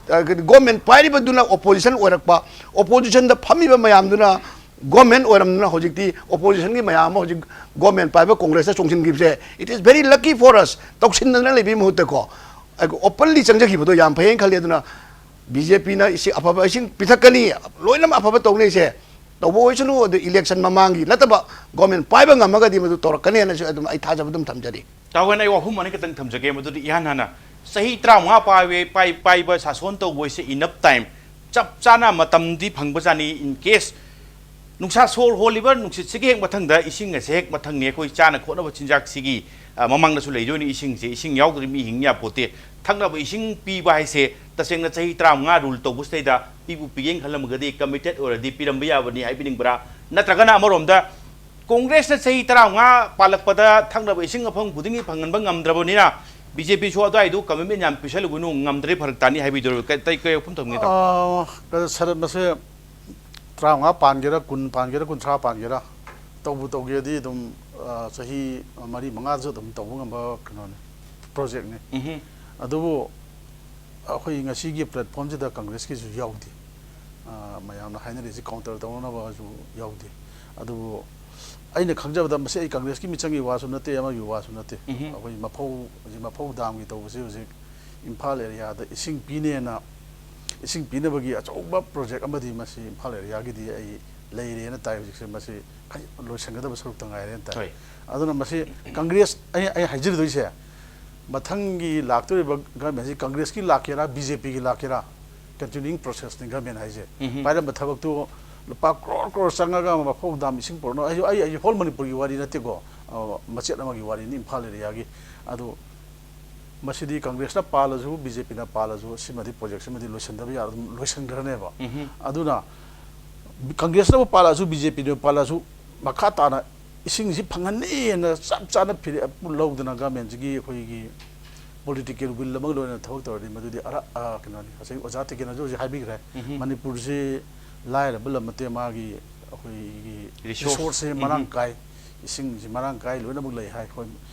ꯑ, ꯒꯣꯔꯃꯦꯟ ꯄꯥꯏꯔꯤꯕꯗꯨꯅ ꯑꯣꯄꯣꯖꯤꯁꯟ ꯑꯣꯏꯔꯛꯄ, ꯑꯣꯄꯣꯖꯤꯁꯟꯗ ꯐꯝꯃꯤꯕ ꯃꯌꯥꯝꯗꯨꯅ ꯒꯣꯔꯃꯦꯟ ꯑꯣꯏꯔꯝꯗꯅ ꯍꯧꯖꯤꯛꯇꯤ ꯑꯣꯄꯣꯖꯤꯁꯟꯒꯤ ꯃꯌꯥꯝ ꯑꯃ ꯍꯧꯖꯤꯛ ꯒꯣꯔꯃꯦꯟ ꯄꯥꯏꯕ ꯀꯣꯡꯒ꯭ꯔꯦꯁꯇ ꯆꯣꯡꯁꯤꯟꯈꯤꯕꯁꯦ, it is very lucky for us꯫ ꯇꯧꯁꯤꯟꯗꯅ ꯂꯩꯕꯒꯤ ꯃꯍꯨꯠꯇꯀꯣ, ꯑꯣꯄꯟꯂꯤ ꯆꯪꯖꯈꯤꯕꯗꯣ ꯌꯥꯝ ꯐꯩꯌꯦꯅ ꯈꯜꯂꯤ꯫ ꯑꯗꯨꯅ ꯕꯤ ꯖꯦ ꯄꯤꯅ ꯏꯁꯤꯡ ꯑꯐꯕ, ꯏꯁꯤꯡ ꯄꯤꯊꯛꯀꯅꯤ, ꯂꯣꯏꯅꯃꯛ ꯑꯐꯕ ꯇꯧꯅꯤꯁꯦ ꯇꯧꯕ ꯑꯣꯏꯁꯅꯨ꯫ ꯑꯗꯨ ꯏꯂꯦꯛꯁꯟ ꯃꯃꯥꯡꯒꯤ ꯅꯠꯇꯕ ꯒꯣꯔꯃꯦꯟ ꯄꯥꯏꯕ ꯉꯝꯃꯒꯗꯤ ꯃꯗꯨ ꯇꯧꯔꯛꯀꯅꯦꯅꯁꯨ ꯑꯗꯨꯝ ꯑꯩ ꯊꯥꯖꯕ ꯑꯗꯨꯝ ꯊꯝꯖꯔꯤ꯫ ꯇꯥꯋꯦꯟ, ꯑꯩ ꯋꯥꯐꯝ ꯑꯅꯤꯈꯛꯇꯪ ꯊꯝꯖꯒꯦ꯫ ꯃꯗꯨꯗꯤ ꯏꯍꯥꯟ ꯍꯥꯟꯅ ꯆꯍꯤ ꯇꯔꯥꯃꯉꯥ ꯄꯥꯏꯕ, ꯄꯥꯏ-, ꯄꯥꯏꯕ ꯁꯥꯁꯣꯟ ꯇꯧꯕ ꯍꯥꯏꯁꯦ enough time, ꯆꯞ ꯆꯥꯅ ꯃꯇꯝꯗꯤ ꯐꯪꯕꯖꯥꯠꯅꯤ꯫ In case ꯅꯨꯡꯁꯥ ꯁꯣꯔ ꯍꯣꯜꯂꯤꯕ ꯅꯨꯡꯁꯤꯠꯁꯤꯒꯤ ꯍꯦꯛ ꯃꯊꯪꯗ ꯏꯁꯤꯡ ꯑꯁꯦ ꯍꯦꯛ ꯃꯊꯪꯅꯤ꯫ ꯑꯩꯈꯣꯏ ꯆꯥꯅ ꯈꯣꯠꯅꯕ ꯆꯤꯟꯖꯥꯛꯁꯤꯒꯤ, ꯑ, ꯃꯃꯥꯡꯗꯁꯨ ꯂꯩꯗꯣꯏꯅꯤ ꯏꯁꯤꯡꯁꯦ꯫ ꯏꯁꯤꯡ ꯌꯥꯎꯗ꯭ꯔꯗꯤ ꯃꯤ ꯍꯤꯡ ꯌꯥꯄꯣꯠꯇꯦ꯫ ꯊꯛꯅꯕ ꯏꯁꯤꯡ ꯄꯤꯕ ꯍꯥꯏꯁꯦ ꯇꯁꯦꯡꯅ ꯆꯍꯤ ꯇꯔꯥꯃꯉꯥ ꯔꯨꯜ ꯇꯧꯕꯁꯤꯗꯩꯗ ꯄꯤꯕꯨ ꯄꯤꯒꯦꯅ ꯈꯜꯂꯝꯃꯒꯗꯤ, ꯀꯃꯤꯇꯦꯠ ꯑꯣꯏꯔꯗꯤ ꯄꯤꯔꯝꯕ ꯌꯥꯕꯅꯤ ꯍꯥꯏꯕꯤꯅꯤꯡꯕ꯭ꯔꯥ? ꯅꯠꯇ꯭ꯔꯒꯅ ꯑꯃꯔꯣꯝꯗ ꯀꯣꯡꯒ꯭ꯔꯦꯁꯅ ꯆꯍꯤ ꯇꯔꯥꯃꯉꯥ ꯄꯥꯜꯂꯛꯄꯗ ꯊꯛꯅꯕ ꯏꯁꯤꯡ ꯃꯐꯝ ꯈꯨꯗꯤꯡꯒꯤ ꯐꯪꯍꯟꯕ ꯉꯝꯗ꯭ꯔꯕꯅꯤꯅ ꯕꯤ ꯖꯦ ꯄꯤꯁꯨ ꯑꯗꯨꯋꯥꯏꯗꯨ ꯀꯃꯤꯠꯃꯦꯟ ꯌꯥꯝ ꯄꯤꯁꯜꯂꯨꯒꯅꯨ, ꯉꯝꯗ꯭ꯔꯗꯤ ꯐꯔꯛ ꯇꯥꯅꯤ ꯍꯥꯏꯕꯤꯗꯣꯏꯔꯣ? ꯀꯩ, ꯀꯩ, ꯀꯩ ꯋꯥꯐꯝ ꯊꯝꯒꯦ ꯇꯧ? ꯑꯥ, ꯀꯩꯅꯣ, ꯁꯔꯠ ꯃꯁꯦ ꯇꯔꯥꯃꯉꯥ ꯄꯥꯟꯒꯦꯔꯥ, ꯀꯨꯟ ꯄꯥꯟꯒꯦꯔꯥ, ꯀꯨꯟꯊ꯭ꯔꯥ ꯄꯥꯟꯒꯦꯔꯥ, ꯇꯧꯕꯨ ꯇꯧꯒꯦꯗꯤ ꯑꯗꯨꯝ, ꯑꯥ, ꯆꯍꯤ ꯃꯔꯤ ꯃꯉꯥꯁꯨ ꯑꯗꯨꯝ ꯇꯧꯕ ꯉꯝꯕ ꯀꯩꯅꯣꯅꯤ, ꯄ꯭ꯔꯣꯖꯦꯛꯅꯤ꯫ ꯎꯝꯍꯨꯝ꯫ ꯑꯗꯨꯕꯨ ꯑꯩꯈꯣꯏ ꯉꯁꯤꯒꯤ ꯄ꯭ꯂꯦꯠꯐꯣꯝꯁꯤꯗ ꯀꯪꯒ꯭ꯔꯦꯁꯀꯤꯁꯨ ꯌꯥꯎꯗꯦ꯫ ꯑꯥ, ꯃꯌꯥꯝꯅ ꯍꯥꯏꯅꯔꯤꯁꯤ ꯀꯥꯎꯟꯇꯔ ꯇꯧꯅꯅꯕꯁꯨ ꯌꯥꯎꯗꯦ꯫ ꯑꯗꯨꯕꯨ ꯑꯩꯅ ꯈꯪꯖꯕꯗ ꯃꯁꯤ ꯑꯩ ꯀꯪꯒ꯭ꯔꯦꯁꯀꯤ ꯃꯤꯆꯪꯒꯤ ꯋꯥꯁꯨ ꯅꯠꯇꯦ, ꯑꯃꯒꯤ ꯋꯥꯁꯨ ꯅꯠꯇꯦ꯫ ꯎꯝꯍꯨꯝ꯫ ꯑꯩꯈꯣꯏ ꯃꯐꯧ, ꯍꯧꯖꯤꯛ ꯃꯐꯧ ꯗꯥꯝꯒꯤ ꯇꯧꯕꯁꯤ ꯍꯧꯖꯤꯛ ꯏꯝꯐꯥꯜ ꯑꯦꯔꯤꯌꯥꯗ ꯏꯁꯤꯡ ꯄꯤꯅꯦꯅ, ꯏꯁꯤꯡ ꯄꯤꯅꯕꯒꯤ ꯑꯆꯧꯕ ꯄ꯭ꯔꯣꯖꯦꯛ ꯑꯃꯗꯤ ꯃꯁꯤ ꯏꯝꯐꯥꯜ ꯑꯦꯔꯤꯌꯥꯒꯤꯗꯤ ꯑꯩ ꯂꯩꯔꯦꯅ ꯇꯥꯏ꯫ ꯍꯧꯖꯤꯛꯁꯦ ꯃꯁꯤ ꯈꯖꯤꯛ ꯂꯣꯏꯁꯤꯟꯒꯗꯕ ꯁꯔꯨꯛꯇ ꯉꯥꯏꯔꯦꯅ ꯇꯥꯏ꯫ ꯍꯣꯏ꯫ ꯑꯗꯨꯅ ꯃꯁꯤ ꯀꯪꯒ꯭ꯔꯦꯁ, ꯑꯩ, ꯑꯩ ꯍꯥꯏꯖꯔꯤꯗꯣꯏꯁꯦ, ꯃꯊꯪꯒꯤ ꯂꯥꯛꯇꯧꯔꯤꯕ ꯒꯚꯔꯟꯃꯦꯟꯁꯤ ꯀꯪꯒ꯭ꯔꯦꯁꯀꯤ ꯂꯥꯛꯀꯦꯔꯥ, ꯕꯤ ꯖꯦ ꯄꯤꯒꯤ ꯂꯥꯛꯀꯦꯔꯥ, ꯀꯟꯇꯤꯅ꯭ꯌꯨꯌꯤꯡ ꯄ꯭ꯔꯣꯁꯦꯁꯅꯤ ꯒꯚꯔꯟꯃꯦꯟ ꯍꯥꯏꯁꯦ꯫ ꯎꯝꯍꯨꯝ꯫ ꯄꯥꯏꯔꯝꯕ ꯊꯕꯛꯇꯨ ꯂꯨꯄꯥ ꯀ꯭ꯔꯣꯔ ꯀ꯭ꯔꯣꯔ ꯆꯪꯉꯒ ꯃꯐꯧ ꯗꯥꯝ ꯏꯁꯤꯡ ꯄꯨꯔꯛꯅꯕ, ꯑꯩ, ꯑꯩ, ꯑꯩ ꯍꯣꯜ ꯃꯅꯤꯄꯨꯔꯒꯤ ꯋꯥꯔꯤ ꯅꯠꯇꯦꯀꯣ, ꯑ, ꯃꯆꯦꯠ ꯑꯃꯒꯤ ꯋꯥꯔꯤꯅꯤ, ꯏꯝꯐꯥꯜ ꯑꯦꯔꯤꯌꯥꯒꯤ꯫ ꯑꯗꯨ ꯃꯁꯤꯗꯤ ꯀꯪꯒ꯭ꯔꯦꯁꯅ ꯄꯥꯜꯂꯁꯨ, ꯕꯤ ꯖꯦ ꯄꯤꯅ ꯄꯥꯜꯂꯁꯨ, ꯁꯤꯃꯗꯤ ꯄ꯭ꯔꯣꯖꯦꯛꯁꯤꯃꯗꯤ ꯂꯣꯏꯁꯤꯟꯗꯕ ꯌꯥꯔ-, ꯑꯗꯨꯝ ꯂꯣꯏꯁꯤꯟꯈ꯭ꯔꯅꯦꯕ꯫ ꯎꯝꯍꯨꯝ꯫ ꯑꯗꯨꯅ ꯀꯪꯒ꯭ꯔꯦꯁꯅꯕꯨ ꯄꯥꯜꯂꯛꯑꯁꯨ, ꯕꯤ ꯖꯦ ꯄꯤꯅꯕꯨ ꯄꯥꯜꯂꯛꯑꯁꯨ, ꯃꯈꯥ ꯇꯥꯅ ꯏꯁꯤꯡꯁꯤ ꯐꯪꯍꯟꯅꯤꯅ ꯆꯞ ꯆꯥꯅ ꯐꯤꯔꯦꯞ ꯂꯧꯗꯅ ꯒꯃꯦꯟꯁꯤꯒꯤ ꯑꯩꯈꯣꯏꯒꯤ ꯄꯣꯂꯤꯇꯤꯀꯦꯜ ꯋꯤꯜ ꯑꯃꯒ ꯂꯣꯏꯅꯅ ꯊꯕꯛ ꯇꯧꯔꯗꯤ, ꯃꯗꯨꯗꯤ ꯑꯔꯥ-, ꯑ, ꯀꯩꯅꯣꯅꯤ, ꯉꯁꯥꯏ ꯑꯣꯖꯥ ꯇꯤꯀꯦꯟꯅꯁꯨ ꯍꯧꯖꯤꯛ ꯍꯥꯏꯕꯤꯈ꯭ꯔꯦ꯫ ꯎꯝꯍꯨꯝ꯫ ꯃꯅꯤꯄꯨꯔꯁꯤ ꯂꯥꯏꯔꯕ ꯂꯝ ꯅꯠꯇꯦ, ꯃꯥꯒꯤ ꯑꯩꯈꯣꯏꯒꯤ ꯔꯤꯁꯣꯔꯁ꯫ ꯔꯤꯁꯣꯔꯁꯁꯦ ꯃꯔꯥꯡ ꯎꯝꯍꯨꯝ꯫ ꯀꯥꯏ, ꯏꯁꯤꯡꯁꯤ ꯃꯔꯥꯡ ꯀꯥꯏ ꯂꯣꯏꯅꯃꯛ ꯂꯩ ꯍꯥꯏ꯫ ꯑꯩꯈꯣꯏ,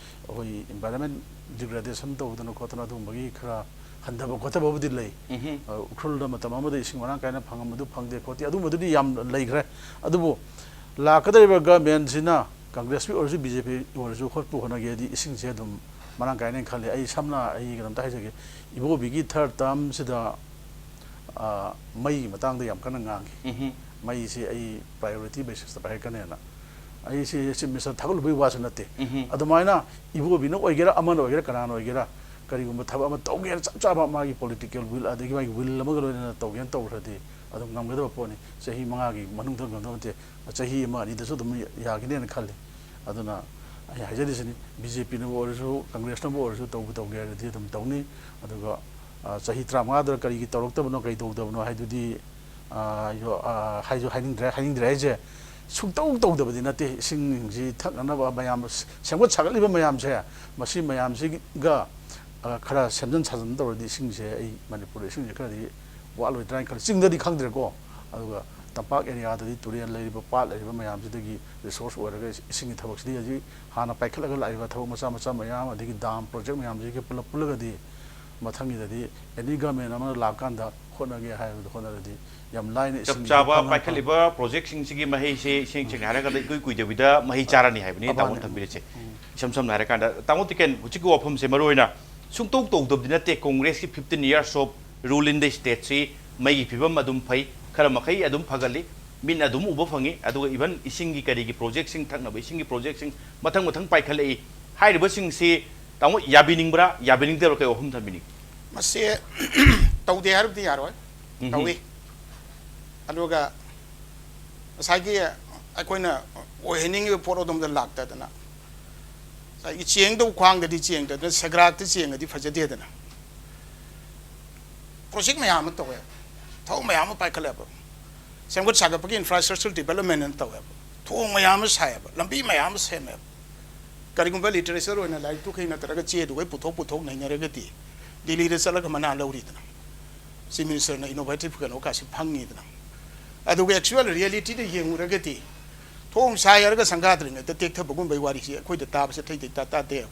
ꯑꯩꯈꯣꯏ ꯏꯟꯚꯥꯏꯔꯟꯃꯦꯟ ꯗꯤꯒ꯭ꯔꯦꯗꯦꯁꯟ ꯇꯧꯗꯅ ꯈꯣꯠꯇꯅ ꯑꯗꯨꯒꯨꯝꯕꯒꯤ ꯈꯔ ꯍꯟꯊꯕ ꯈꯣꯠꯊꯕꯕꯨꯗꯤ ꯂꯩ꯫ ꯎꯝꯍꯨꯝ꯫ ꯑ, ꯎꯈ꯭ꯔꯨꯜꯗ ꯃꯇꯝ ꯑꯃꯗ ꯏꯁꯤꯡ ꯃꯔꯥꯡ ꯀꯥꯏꯅ ꯐꯪꯉꯝꯕꯗꯨ ꯐꯪꯗꯦ ꯈꯣꯠꯇꯦ, ꯑꯗꯨꯝꯕꯗꯨꯗꯤ ꯌꯥꯝ ꯂꯩꯈ꯭ꯔꯦ꯫ ꯑꯗꯨꯕꯨ ꯂꯥꯛꯀꯗꯧꯔꯤꯕ ꯒꯃꯦꯟꯁꯤꯅ ꯀꯪꯒ꯭ꯔꯦꯁꯀꯤ ꯑꯣꯏꯔꯁꯨ, ꯕꯤ ꯖꯦ ꯄꯤ ꯑꯣꯏꯔꯁꯨ, ꯍꯣꯠꯄꯨ ꯍꯣꯠꯅꯒꯦꯗꯤ ꯏꯁꯤꯡꯁꯦ ꯑꯗꯨꯝ ꯃꯔꯥꯡ ꯀꯥꯏꯅ ꯈꯜꯂꯤ꯫ ꯑꯩ ꯁꯝꯅ ꯑꯩ ꯀꯩꯅꯣꯝꯇ ꯍꯥꯏꯖꯒꯦ, ꯏꯕꯣꯕꯤꯒꯤ ꯊꯥꯔꯠ ꯇꯥꯔꯝꯁꯤꯗ, ꯑ, ꯃꯩꯒꯤ ꯃꯇꯥꯡꯗ ꯌꯥꯝ ꯀꯟꯅ ꯉꯥꯡꯈꯤ꯫ ꯎꯝꯍꯨꯝ꯫ ꯃꯩꯁꯤ ꯑꯩ ꯄ꯭ꯔꯥꯏꯌꯣꯔꯤꯇꯤ ꯕꯦꯁꯤꯁꯇ ꯄꯥꯏꯔꯛꯀꯅꯦꯅ꯫ ꯑꯩꯁꯤ ꯆꯤꯐ ꯃꯤꯅꯤꯁꯇꯔ ꯊꯥꯒꯠꯂꯨꯕꯒꯤ ꯋꯥꯁꯨ ꯅꯠꯇꯦ꯫ ꯎꯝꯍꯨꯝ꯫ ꯑꯗꯨꯃꯥꯏꯅ ꯏꯕꯣꯕꯤꯅ ꯑꯣꯏꯒꯦꯔꯥ, ꯑꯃꯅ ꯑꯣꯏꯒꯦꯔꯥ, ꯀꯅꯥꯅ ꯑꯣꯏꯒꯦꯔꯥ, ꯀꯔꯤꯒꯨꯝꯕ ꯊꯕꯛ ꯑꯃ ꯇꯧꯒꯦꯅ ꯆꯞ ꯆꯥꯕ ꯃꯥꯒꯤ ꯄꯣꯂꯤꯇꯤꯀꯦꯜ ꯋꯤꯜ, ꯑꯗꯒꯤ ꯃꯥꯒꯤ ꯋꯤꯜ ꯑꯃꯒ ꯂꯣꯏꯅꯅ ꯇꯧꯒꯦꯅ ꯇꯧꯈ꯭ꯔꯗꯤ ꯑꯗꯨꯝ ꯉꯝꯒꯗꯕ ꯄꯣꯠꯅꯤ꯫ ꯆꯍꯤ ꯃꯉꯥꯒꯤ ꯃꯅꯨꯡꯗ ꯉꯝꯗꯕ ꯅꯠꯇꯦ, ꯆꯍꯤ ꯑꯃ ꯑꯅꯤꯗꯁꯨ ꯑꯗꯨꯝ ꯌꯥꯒꯅꯦꯅ ꯈꯜꯂꯤ꯫ ꯑꯗꯨꯅ ꯑꯩ ꯍꯥꯏꯖꯔꯤꯁꯤꯅꯤ, ꯕꯤ ꯖꯦ ꯄꯤꯅꯕꯨ ꯑꯣꯏꯔꯁꯨ, ꯀꯪꯒ꯭ꯔꯦꯁꯅꯕꯨ ꯑꯣꯏꯔꯁꯨ, ꯇꯧꯕꯨ ꯇꯧꯒꯦ ꯍꯥꯏꯔꯗꯤ ꯑꯗꯨꯝ ꯇꯧꯅꯤ꯫ ꯑꯗꯨꯒ, ꯑ, ꯆꯍꯤ ꯇꯔꯥꯃꯉꯥꯗ ꯀꯔꯤꯒꯤ ꯇꯧꯔꯛꯇꯕꯅꯣ, ꯀꯔꯤ ꯇꯧꯗꯕꯅꯣ ꯍꯥꯏꯗꯨꯗꯤ, ꯑ, ꯌꯣ-, ꯑ, ꯍꯥꯏꯁꯨ ꯍꯥꯏꯅꯤꯡꯗ꯭ꯔꯦ꯫ ꯍꯥꯏꯅꯤꯡꯗ꯭ꯔꯦ ꯍꯥꯏꯁꯦ ꯁꯨꯡꯇꯧ ꯇꯧꯗꯕꯗꯤ ꯅꯠꯇꯦ꯫ ꯏꯁꯤꯡꯁꯤ ꯊꯛꯅꯅꯕ ꯃꯌꯥꯝ ꯁꯦꯝꯒꯠ ꯁꯥꯒꯠꯂꯤꯕ ꯃꯌꯥꯝꯁꯦ, ꯃꯁꯤ ꯃꯌꯥꯝꯁꯤꯒ, ꯑ, ꯈꯔ ꯁꯦꯝꯖꯤꯟ ꯁꯥꯖꯤꯟ ꯇꯧꯔꯗꯤ ꯏꯁꯤꯡꯁꯦ, ꯑꯩ ꯃꯅꯤꯄꯨꯔꯗ ꯏꯁꯤꯡꯁꯦ ꯈꯔꯗꯤ ꯋꯥꯠꯂꯣꯏꯗ꯭ꯔꯥ ꯍꯥꯏꯅ ꯈꯜꯂꯤ꯫ ꯆꯤꯡꯗꯗꯤ ꯈꯪꯗ꯭ꯔꯦꯀꯣ, ꯑꯗꯨꯒ ꯇꯝꯄꯥꯛ ꯑꯦꯔꯤꯌꯥꯗꯗꯤ ꯇꯨꯔꯦꯜ ꯂꯩꯔꯤꯕ, ꯄꯥꯠ ꯂꯩꯔꯤꯕ ꯃꯌꯥꯝꯁꯤꯗꯒꯤ ꯔꯤꯁꯣꯔꯁ ꯑꯣꯏꯔꯒ ꯏꯁꯤꯡꯒꯤ ꯊꯕꯛꯁꯤꯗꯤ ꯍꯧꯖꯤꯛ ꯍꯥꯟꯅ ꯄꯥꯏꯈꯠꯂꯒ ꯂꯥꯛꯏꯕ ꯊꯕꯛ ꯃꯆꯥ ꯃꯆꯥ ꯃꯌꯥꯝ, ꯑꯗꯒꯤ ꯗꯥꯝ ꯄ꯭ꯔꯣꯖꯦꯛ ꯃꯌꯥꯝꯁꯤꯒ ꯄꯨꯂꯞ ꯄꯨꯜꯂꯒꯗꯤ ꯃꯊꯪꯒꯤꯗꯗꯤ ꯑꯦꯅꯤ ꯒꯃꯦꯟ ꯑꯃꯅ ꯂꯥꯛꯀꯥꯟꯗ ꯍꯣꯠꯅꯒꯦ ꯍꯥꯏꯕꯗ ꯍꯣꯠꯅꯔꯗꯤ ꯌꯥꯝ ꯂꯥꯏꯅ ꯆꯞ ꯏꯁꯤꯡꯁꯤ ꯆꯥꯕ ꯐꯪꯉꯛꯄ ꯄꯥꯏꯈꯠꯂꯤꯕ ꯄ꯭ꯔꯣꯖꯦꯛꯁꯤꯡꯁꯤꯒꯤ ꯃꯍꯩꯁꯦ ꯏꯁꯦꯡ ꯁꯦꯡꯅ ꯍꯥꯏꯔꯀꯥꯟꯗ ꯏꯀꯨꯏ ꯀꯨꯏꯗꯕꯤꯗ ꯃꯍꯩ ꯆꯥꯔꯅꯤ ꯍꯥꯏꯕꯅꯤ, ꯇꯥꯃꯣꯅ ꯊꯝꯕꯤꯔꯤꯁꯦ꯫ ꯎꯝ꯫ ꯏꯁꯝ ꯁꯝꯅ ꯍꯥꯏꯔꯀꯥꯟꯗ, ꯇꯥꯃꯣ ꯇꯤꯀꯦꯟ, ꯍꯧꯖꯤꯛꯀꯤ ꯋꯥꯐꯝꯁꯦ ꯃꯔꯨ ꯑꯣꯏꯅ ꯁꯨꯡꯇꯧ ꯇꯧꯗꯕꯗꯤ ꯅꯠꯇꯦ꯫ ꯀꯣꯡꯒ꯭ꯔꯦꯁꯀꯤ fifteen years of rule in the stateꯁꯤ ꯃꯩꯒꯤ ꯐꯤꯕꯝ ꯑꯗꯨꯝ ꯐꯩ, ꯈꯔ ꯃꯈꯩ ꯑꯗꯨꯝ ꯐꯒꯠꯂꯤ, ꯃꯤꯠꯅ ꯑꯗꯨꯝ ꯎꯕ ꯐꯪꯉꯤ꯫ ꯑꯗꯨꯒ even ꯏꯁꯤꯡꯒꯤ ꯀꯔꯤꯒꯤ ꯄ꯭ꯔꯣꯖꯦꯛꯁꯤꯡ, ꯊꯛꯅꯕ ꯏꯁꯤꯡꯒꯤ ꯄ꯭ꯔꯣꯖꯦꯛꯁꯤꯡ ꯃꯊꯪ ꯃꯊꯪ ꯄꯥꯏꯈꯠꯂꯛꯏ꯫ ꯍꯥꯏꯔꯤꯕꯁꯤꯡꯁꯤ ꯇꯥꯃꯣ ꯌꯥꯕꯤꯅꯤꯡꯕ꯭ꯔꯥ, ꯌꯥꯕꯤꯅꯤꯡꯗꯕ꯭ꯔꯥ, ꯀꯩ ꯋꯥꯐꯝ ꯊꯝꯕꯤꯅꯤꯡꯉꯤ? ꯃꯁꯤ ꯇꯧꯗꯦ ꯍꯥꯏꯔꯕꯗꯤ ꯌꯥꯔꯣꯏ꯫ ꯎꯝꯍꯨꯝ꯫ ꯇꯧꯏ꯫ ꯑꯗꯨꯒ ꯉꯁꯥꯏꯒꯤ ꯑꯩꯈꯣꯏꯅ ꯑꯣꯏꯍꯟꯅꯤꯡꯉꯤꯕ ꯄꯣꯠ ꯑꯗꯣꯝꯗ ꯂꯥꯛꯇꯗꯅ ꯉꯁꯥꯏꯒꯤ ꯆꯦꯡꯗꯧ ꯈ꯭ꯋꯥꯡꯗꯗꯤ ꯆꯦꯡꯗꯗꯅ ꯁꯦꯒ꯭ꯔꯥꯛꯇ ꯆꯦꯡꯉꯗꯤ ꯐꯖꯗꯦꯗꯅ꯫ ꯄ꯭ꯔꯣꯖꯦꯛ ꯃꯌꯥꯝ ꯑꯃ ꯇꯧꯋꯦ, ꯊꯕꯛ ꯃꯌꯥꯝ ꯑꯃ ꯄꯥꯏꯈꯠꯂꯦꯕ꯫ ꯁꯦꯝꯒꯠ ꯁꯥꯒꯠꯄꯒꯤ ꯏꯟꯐ꯭ꯔꯥꯁ꯭ꯇ꯭ꯔꯛꯆꯔ ꯗꯤꯕꯂꯞꯃꯦꯟ ꯑꯅ ꯇꯧꯋꯦꯕ꯫ ꯊꯣꯡ ꯃꯌꯥꯝ ꯑꯃ ꯁꯥꯏꯌꯦꯕ, ꯂꯝꯕꯤ ꯃꯌꯥꯝ ꯑꯃ ꯁꯦꯝꯃꯦꯕ꯫ ꯀꯔꯤꯒꯨꯝꯕ ꯂꯤꯇꯔꯦꯆꯔ ꯑꯣꯏꯅ ꯂꯥꯏꯔꯤꯛꯇꯨꯈꯩ ꯅꯠꯇ꯭ꯔꯒ ꯆꯦꯗꯨꯈꯩ ꯄꯨꯊꯣꯛ ꯄꯨꯊꯣꯛ ꯅꯩꯅꯔꯒꯗꯤ ꯗꯤꯜꯂꯤꯗ ꯆꯠꯂꯒ ꯃꯅꯥ ꯂꯧꯔꯤꯗꯅ꯫ ꯆꯤꯐ ꯃꯤꯅꯤꯁꯇꯔꯅ ꯏꯅꯣꯚꯦꯇꯤꯚ ꯀꯩꯅꯣ ꯀꯥꯁꯦ ꯐꯪꯉꯤꯗꯅ꯫ ꯑꯗꯨꯒ ꯑꯦꯛꯆꯨꯋꯦꯜ ꯔꯤꯌꯦꯂꯤꯇꯤꯗ ꯌꯦꯡꯉꯨꯔꯒꯗꯤ ꯊꯣꯡ ꯁꯥꯏ ꯍꯥꯏꯔꯒ ꯁꯪꯒꯥꯗ꯭ꯔꯤꯉꯩꯗ ꯇꯦꯛꯊꯕꯒꯨꯝꯕꯒꯤ ꯋꯥꯔꯤꯁꯤ ꯑꯩꯈꯣꯏꯗ ꯇꯥꯕꯁꯦ ꯊꯩ ꯊꯩ ꯇꯥ ꯇꯥꯗꯦ꯫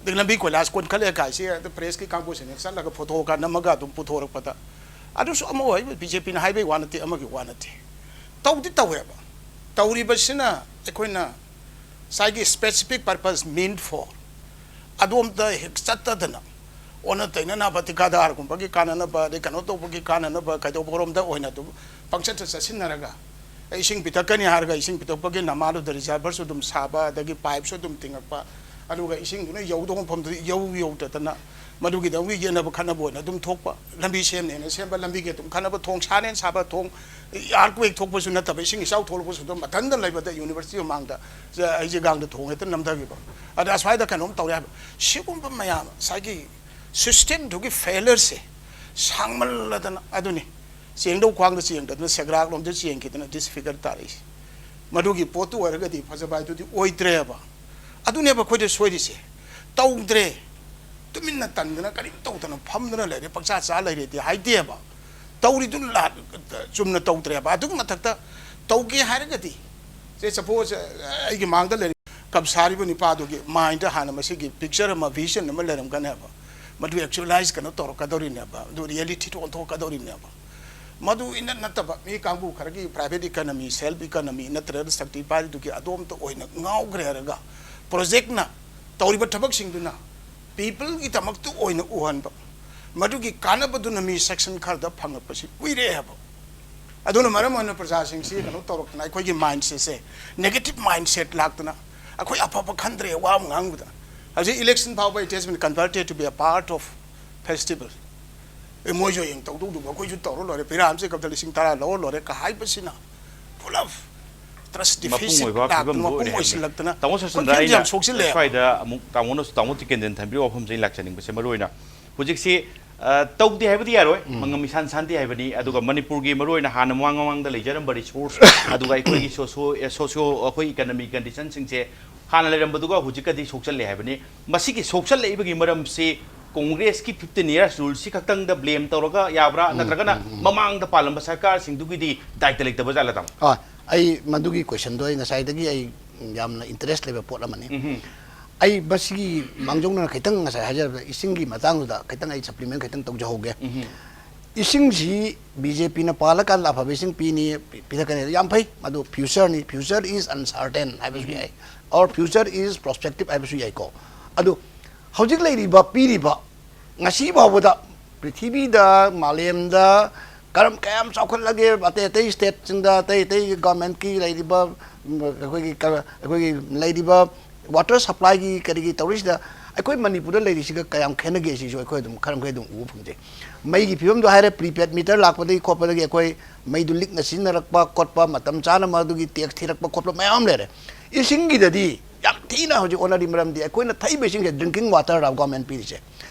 ꯑꯗꯒꯤ ꯂꯝꯕꯤ ꯀꯣꯏꯂꯥꯁ ꯀꯣꯟꯈꯠꯂꯦ ꯀꯥꯏꯁꯦ ꯑꯗ ꯄ꯭ꯔꯦꯁꯀꯤ ꯀꯥꯡꯕꯨꯁꯤꯡꯅ ꯆꯠꯂꯒ ꯐꯣꯇꯣꯒ ꯅꯝꯃꯒ ꯑꯗꯨꯝ ꯄꯨꯊꯣꯔꯛꯄꯗ, ꯑꯗꯨꯁꯨ ꯑꯃ ꯑꯣꯏ, ꯕꯤ ꯖꯦ ꯄꯤꯅ ꯍꯥꯏꯕꯒꯤ ꯋꯥ ꯅꯠꯇꯦ, ꯑꯃꯒꯤ ꯋꯥ ꯅꯠꯇꯦ꯫ ꯇꯧꯗꯤ ꯇꯧꯋꯦꯕ꯫ ꯇꯧꯔꯤꯕꯁꯤꯅ ꯑꯩꯈꯣꯏꯅ ꯉꯁꯥꯏꯒꯤ specific purpose meant for ꯑꯗꯣꯝꯗ ꯍꯦꯛ ꯆꯠꯇꯗꯅ ꯑꯣꯟꯅ ꯇꯩꯅꯅꯕ, ꯊꯤꯀꯥꯗꯥꯔꯒꯨꯝꯕꯒꯤ ꯀꯥꯟꯅꯅꯕ, ꯑꯗꯩ ꯀꯩꯅꯣ ꯇꯧꯕꯒꯤ ꯀꯥꯟꯅꯅꯕ ꯀꯩꯗꯧꯕꯔꯣꯝꯗ ꯑꯣꯏꯅ ꯑꯗꯨꯝ ꯄꯪꯆꯠꯇ ꯆꯠꯁꯤꯟꯅꯔꯒ, ꯏꯁꯤꯡ ꯄꯤꯊꯛꯀꯅꯤ ꯍꯥꯏꯔꯒ ꯏꯁꯤꯡ ꯄꯤꯊꯛꯄꯒꯤ ꯅꯃꯥꯗꯨꯗ ꯔꯤꯖꯥꯔꯚꯔꯁꯨ ꯑꯗꯨꯝ ꯁꯥꯕ, ꯑꯗꯒꯤ ꯄꯥꯏꯞꯁꯨ ꯑꯗꯨꯝ ꯇꯤꯡꯉꯛꯄ, ꯑꯗꯨꯒ ꯏꯁꯤꯡꯗꯨꯅ ꯌꯧꯗꯧꯕ ꯃꯐꯝꯗꯨꯗ ꯌꯧ ꯌꯧꯗꯗꯅ ꯃꯗꯨꯒꯤꯗꯃꯛ ꯌꯦꯠꯅꯕ ꯈꯠꯅꯕ ꯑꯣꯏꯅ ꯑꯗꯨꯝ ꯊꯣꯛꯄ, ꯂꯝꯕꯤ ꯁꯦꯝꯅꯦꯅ ꯁꯦꯝꯕ ꯂꯝꯕꯤꯒꯤ ꯑꯗꯨꯝ ꯈꯠꯅꯕ, ꯊꯣꯡ ꯁꯥꯅꯦꯅ ꯁꯥꯕ, ꯊꯣꯡ earthquake ꯊꯣꯛꯄꯁꯨ ꯅꯠꯇꯕ, ꯏꯁꯤꯡ ꯏꯆꯥꯎ ꯊꯣꯛꯂꯛꯄꯁꯨ ꯅꯠꯇꯕ, ꯃꯊꯟꯇ ꯂꯩꯕꯗ ꯌꯨꯅꯤꯚꯔꯁꯤꯇꯤ ꯃꯃꯥꯡꯗ ꯑꯩꯁꯦ ꯒꯥꯡꯗ ꯊꯣꯡ ꯍꯦꯛꯇ ꯅꯝꯊꯈꯤꯕ꯫ ꯑꯗ ꯑꯁ꯭ꯋꯥꯏꯗ ꯀꯩꯅꯣꯝ ꯇꯧꯔꯦ ꯍꯥꯏꯕ꯫ ꯁꯤꯒꯨꯝꯕ ꯃꯌꯥꯝ ꯉꯁꯥꯏꯒꯤ ꯁꯤꯁꯇꯦꯝꯗꯨꯒꯤ ꯐꯦꯂꯔꯁꯦ ꯁꯥꯡꯃꯜꯂꯗꯅ, ꯑꯗꯨꯅꯤ ꯆꯦꯡꯗꯧ ꯈ꯭ꯋꯥꯡꯗ ꯆꯦꯡꯗꯗꯅ ꯁꯦꯒ꯭ꯔꯥꯛꯂꯣꯝꯗ ꯆꯦꯟꯈꯤꯗꯅ ꯗꯤꯁꯐꯤꯒꯔ ꯇꯥꯔꯛꯏꯁꯦ꯫ ꯃꯗꯨꯒꯤ ꯄꯣꯠꯇꯨ ꯑꯣꯏꯔꯒꯗꯤ ꯐꯖꯕ ꯍꯥꯏꯗꯨꯗꯤ ꯑꯣꯏꯗ꯭ꯔꯦꯕ꯫ ꯑꯗꯨꯅꯦꯕ ꯑꯩꯈꯣꯏꯗ ꯁꯣꯏꯔꯤꯁꯦ꯫ ꯇꯧꯗ꯭ꯔꯦ, ꯇꯨꯃꯤꯟꯅ ꯇꯟꯗꯅ ꯀꯔꯤꯝ ꯇꯧꯗꯅ ꯐꯝꯗꯅ ꯂꯩꯔꯦ, ꯄꯪꯆꯥ ꯆꯥ ꯂꯩꯔꯦꯗꯤ ꯍꯥꯏꯗꯦꯕ꯫ ꯇꯧꯔꯤꯗꯨ ꯂꯥ-, ꯆꯨꯝꯅ ꯇꯧꯗ꯭ꯔꯦꯕ꯫ ꯑꯗꯨꯒꯤ ꯃꯊꯛꯇ ꯇꯧꯒꯦ ꯍꯥꯏꯔꯒꯗꯤ, ꯁꯦ ꯁꯄꯣꯁ ꯑꯩꯒꯤ ꯃꯥꯡꯗ ꯂꯩꯔꯤ ꯀꯞ ꯁꯥꯔꯤꯕ ꯅꯨꯄꯥꯗꯨꯒꯤ ꯃꯥꯏꯟꯗ ꯍꯥꯟꯅ ꯃꯁꯤꯒꯤ ꯄꯤꯛꯆꯔ ꯑꯃ, ꯚꯤꯖꯟ ꯑꯃ ꯂꯩꯔꯝꯒꯅꯦꯕ꯫ ꯃꯗꯨ ꯑꯦꯛꯆꯨꯋꯦꯂꯥꯏꯁ ꯀꯩꯅꯣ ꯇꯧꯔꯛꯀꯗꯧꯔꯤꯅꯦꯕ, ꯑꯗꯨ ꯔꯤꯌꯦꯂꯤꯇꯤꯗ ꯑꯣꯟꯊꯣꯛꯀꯗꯧꯔꯤꯅꯦꯕ꯫ ꯃꯗꯨ ꯏꯅꯠ ꯅꯠꯇꯕ ꯃꯤ ꯀꯥꯡꯕꯨ ꯈꯔꯒꯤ ꯄ꯭ꯔꯥꯏꯚꯦꯠ ꯏꯀꯅꯃꯤ, ꯁꯦꯜꯐ ꯏꯀꯅꯃꯤ ꯅꯠꯇ꯭ꯔꯒ ꯁꯛꯇꯤ ꯄꯥꯏꯔꯤꯗꯨꯒꯤ ꯑꯗꯣꯝꯇ ꯑꯣꯏꯅ ꯉꯥꯎꯈ꯭ꯔꯦ ꯍꯥꯏꯔꯒ ꯄ꯭ꯔꯣꯖꯦꯛꯅ ꯇꯧꯔꯤꯕ ꯊꯕꯛꯁꯤꯡꯗꯨꯅ ꯄꯤꯄꯜꯒꯤꯗꯃꯛꯇ ꯑꯣꯏꯅ ꯎꯍꯟꯕ, ꯃꯗꯨꯒꯤ ꯀꯥꯟꯅꯕꯗꯨꯅ ꯃꯤ ꯁꯦꯛꯁꯟ ꯈꯔꯗ ꯐꯪꯉꯛꯄꯁꯤ ꯀꯨꯏꯔꯦ ꯍꯥꯏꯕ꯫ ꯑꯗꯨꯅ ꯃꯔꯝ ꯑꯣꯏꯅ ꯄ꯭ꯔꯖꯥꯁꯤꯡꯁꯤ ꯀꯩꯅꯣ ꯇꯧꯔꯛꯇꯅ, ꯑꯩꯈꯣꯏꯒꯤ ꯃꯥꯏꯟꯁꯦꯠꯁꯦ, ꯅꯦꯒꯦꯇꯤꯚ ꯃꯥꯏꯟꯁꯦꯠ ꯂꯥꯛꯇꯅ ꯑꯩꯈꯣꯏ ꯑꯐꯕ ꯈꯟꯗ꯭ꯔꯦ, ꯋꯥ ꯑꯃ ꯉꯥꯡꯕꯗ꯫ ꯍꯧꯖꯤꯛ ꯏꯂꯦꯛꯁꯟ ꯐꯥꯎꯕ it has been converted to be a part of festival꯫ ꯑꯦ, ꯃꯣꯏꯁꯨ ꯍꯌꯦꯡ ꯇꯧꯗꯧꯗꯨꯕꯨ ꯑꯩꯈꯣꯏꯁꯨ ꯇꯧꯔ ꯂꯣꯏꯔꯦ, ꯄꯤꯔꯥ ꯑꯃ ꯆꯦꯀꯞꯇ ꯂꯤꯁꯤꯡ ꯇꯔꯥ ꯂꯧꯔ ꯂꯣꯏꯔꯦ ꯀ ꯍꯥꯏꯕꯁꯤꯅ ꯄꯨꯂꯞ ꯃꯄꯨꯡ ꯑꯣꯏꯕ ꯐꯤꯕꯝꯗꯨ ꯑꯣꯏꯔꯦ ꯍꯥꯏꯕꯅꯤ꯫ ꯇꯥꯃꯣ ꯁꯔꯆꯟꯗ꯭ꯔ, ꯑꯩꯅ ꯁ꯭ꯋꯥꯏꯗ ꯑꯃꯨꯛ ꯇꯥꯃꯣꯅꯁꯨ, ꯇꯥꯃꯣ ꯇꯤꯀꯦꯟꯗ꯭ꯔꯅ ꯊꯝꯕꯤꯔꯤꯕ ꯋꯥꯐꯝꯁꯦ ꯑꯩ ꯂꯥꯛꯆꯅꯤꯡꯕꯁꯦ ꯃꯔꯨ ꯑꯣꯏꯅ ꯍꯧꯖꯤꯛꯁꯤ, ꯑ, ꯇꯧꯗꯦ ꯍꯥꯏꯕꯗꯤ ꯌꯥꯔꯣꯏ, ꯃꯉꯝ ꯏꯁꯥꯟ ꯁꯥꯟꯗꯦ ꯍꯥꯏꯕꯅꯤ꯫ ꯑꯗꯨꯒ ꯃꯅꯤꯄꯨꯔꯒꯤ ꯃꯔꯨ ꯑꯣꯏꯅ ꯍꯥꯟꯅ ꯃꯃꯥꯡ ꯃꯃꯥꯡꯗ ꯂꯩꯖꯔꯝꯕ resource, ꯑꯗꯨꯒ ꯑꯩꯈꯣꯏꯒꯤ socio, ꯑ, socio, ꯑꯩꯈꯣꯏ economic conditionꯁꯤꯡꯁꯦ ꯍꯥꯟꯅ ꯂꯩꯔꯝꯕꯗꯨꯒ ꯍꯧꯖꯤꯛꯀꯗꯤ ꯁꯣꯛꯆꯜꯂꯦ ꯍꯥꯏꯕꯅꯤ꯫ ꯃꯁꯤꯒꯤ ꯁꯣꯛꯆꯜꯂꯛꯏꯕꯒꯤ ꯃꯔꯝꯁꯤ ꯀꯣꯡꯒ꯭ꯔꯦꯁꯀꯤ fifteen years ruleꯁꯤ ꯈꯛꯇꯪꯗ blame ꯇꯧꯔꯒ ꯌꯥꯕ꯭ꯔꯥ? ꯎꯝ, ꯅꯠꯇ꯭ꯔꯒꯅ ꯎꯝ, ꯎꯝ꯫ ꯃꯃꯥꯡꯗ ꯄꯥꯜꯂꯝꯕ ꯁꯔꯀꯥꯔꯁꯤꯡꯗꯨꯒꯤꯗꯤ ꯗꯥꯏꯇ ꯂꯩꯇꯕ ꯖꯥꯠꯂꯥ, ꯇꯥꯃꯣ? ꯑꯥ, ꯑꯩ ꯃꯗꯨꯒꯤ questionꯗꯣ ꯑꯩ ꯉꯁꯥꯏꯗꯒꯤ ꯑꯩ ꯌꯥꯝꯅ interest ꯂꯩꯕ ꯄꯣꯠ ꯑꯃꯅꯤ꯫ ꯎꯝꯍꯨꯝ꯫ ꯑꯩ ꯃꯁꯤꯒꯤ ꯃꯥꯡꯖꯧꯅꯅ ꯈꯤꯇꯪ ꯉꯁꯥꯏ ꯍꯥꯏꯖꯔꯕꯗ ꯏꯁꯤꯡꯒꯤ ꯃꯇꯥꯡꯗꯨꯗ ꯈꯤꯇꯪ ꯑꯩ supplement ꯈꯤꯇꯪ ꯇꯧꯖꯍꯧꯒꯦ꯫ ꯎꯝꯍꯨꯝ꯫ ꯏꯁꯤꯡꯁꯤ BJPꯅ ꯄꯥꯜꯂꯀꯥꯟꯗ ꯑꯐꯕ ꯏꯁꯤꯡ ꯄꯤꯅꯤ, ꯄꯤ-, ꯄꯤꯔꯛꯀꯅꯤ, ꯌꯥꯝ ꯐꯩ꯫ ꯃꯗꯨ futureꯅꯤ, future is uncertain ꯍꯥꯏꯕꯁꯨ ꯎꯝꯍꯨꯝ꯫ ꯌꯥꯏ, or future is prospective ꯍꯥꯏꯕꯁꯨ ꯌꯥꯏꯀꯣ꯫ ꯑꯗꯨ ꯍꯧꯖꯤꯛ ꯂꯩꯔꯤꯕ, ꯄꯤꯔꯤꯕ, ꯉꯁꯤ ꯐꯥꯎꯕꯗ ꯄ꯭ꯔꯤꯊꯤꯕꯤꯗ, ꯃꯥꯂꯦꯝꯗ ꯀꯔꯝ ꯀꯌꯥꯝ ꯆꯥꯎꯈꯠꯂꯒꯦ, ꯑꯇꯩ ꯑꯇꯩ stateꯁꯤꯡꯗ, ꯑꯇꯩ ꯑꯇꯩ governmentꯀꯤ ꯂꯩꯔꯤꯕ, ꯎꯝ, ꯑꯩꯈꯣꯏꯒꯤ ꯀ-, ꯑꯩꯈꯣꯏꯒꯤ ꯂꯩꯔꯤꯕ water supplyꯒꯤ ꯀꯔꯤꯒꯤ ꯇꯧꯔꯤꯁꯤꯗ ꯑꯩꯈꯣꯏ ꯃꯅꯤꯄꯨꯔꯗ ꯂꯩꯔꯤꯁꯤꯒ ꯀꯌꯥꯝ ꯈꯦꯠꯅꯒꯦ ꯁꯤꯁꯨ ꯑꯩꯈꯣꯏ ꯑꯗꯨꯝ ꯈꯔ ꯃꯈꯩ ꯑꯗꯨꯝ ꯎꯕ ꯐꯪꯖꯩ꯫ ꯃꯩꯒꯤ ꯐꯤꯕꯝꯗꯣ ꯍꯥꯏꯔꯦ, prepaid meter ꯂꯥꯛꯄꯗꯒꯤ ꯈꯣꯠꯄꯗꯒꯤ ꯑꯩꯈꯣꯏ ꯃꯩꯗꯨ ꯂꯤꯛꯅ ꯁꯤꯖꯤꯟꯅꯔꯛꯄ ꯈꯣꯠꯄ, ꯃꯇꯝ ꯆꯥꯅ ꯃꯗꯨꯒꯤ tax ꯊꯤꯔꯛꯄ ꯈꯣꯠꯄ ꯃꯌꯥꯝ ꯑꯃ ꯂꯩꯔꯦ꯫ ꯏꯁꯤꯡꯒꯤꯗꯗꯤ ꯌꯥꯝ ꯊꯤꯅ ꯍꯧꯖꯤꯛ ꯑꯣꯟꯅꯔꯤ, ꯃꯔꯝꯗꯤ ꯑꯩꯈꯣꯏꯅ ꯊꯛꯏꯕ ꯏꯁꯤꯡꯁꯦ drinking waterꯔ government ꯄꯤꯔꯤꯁꯦ?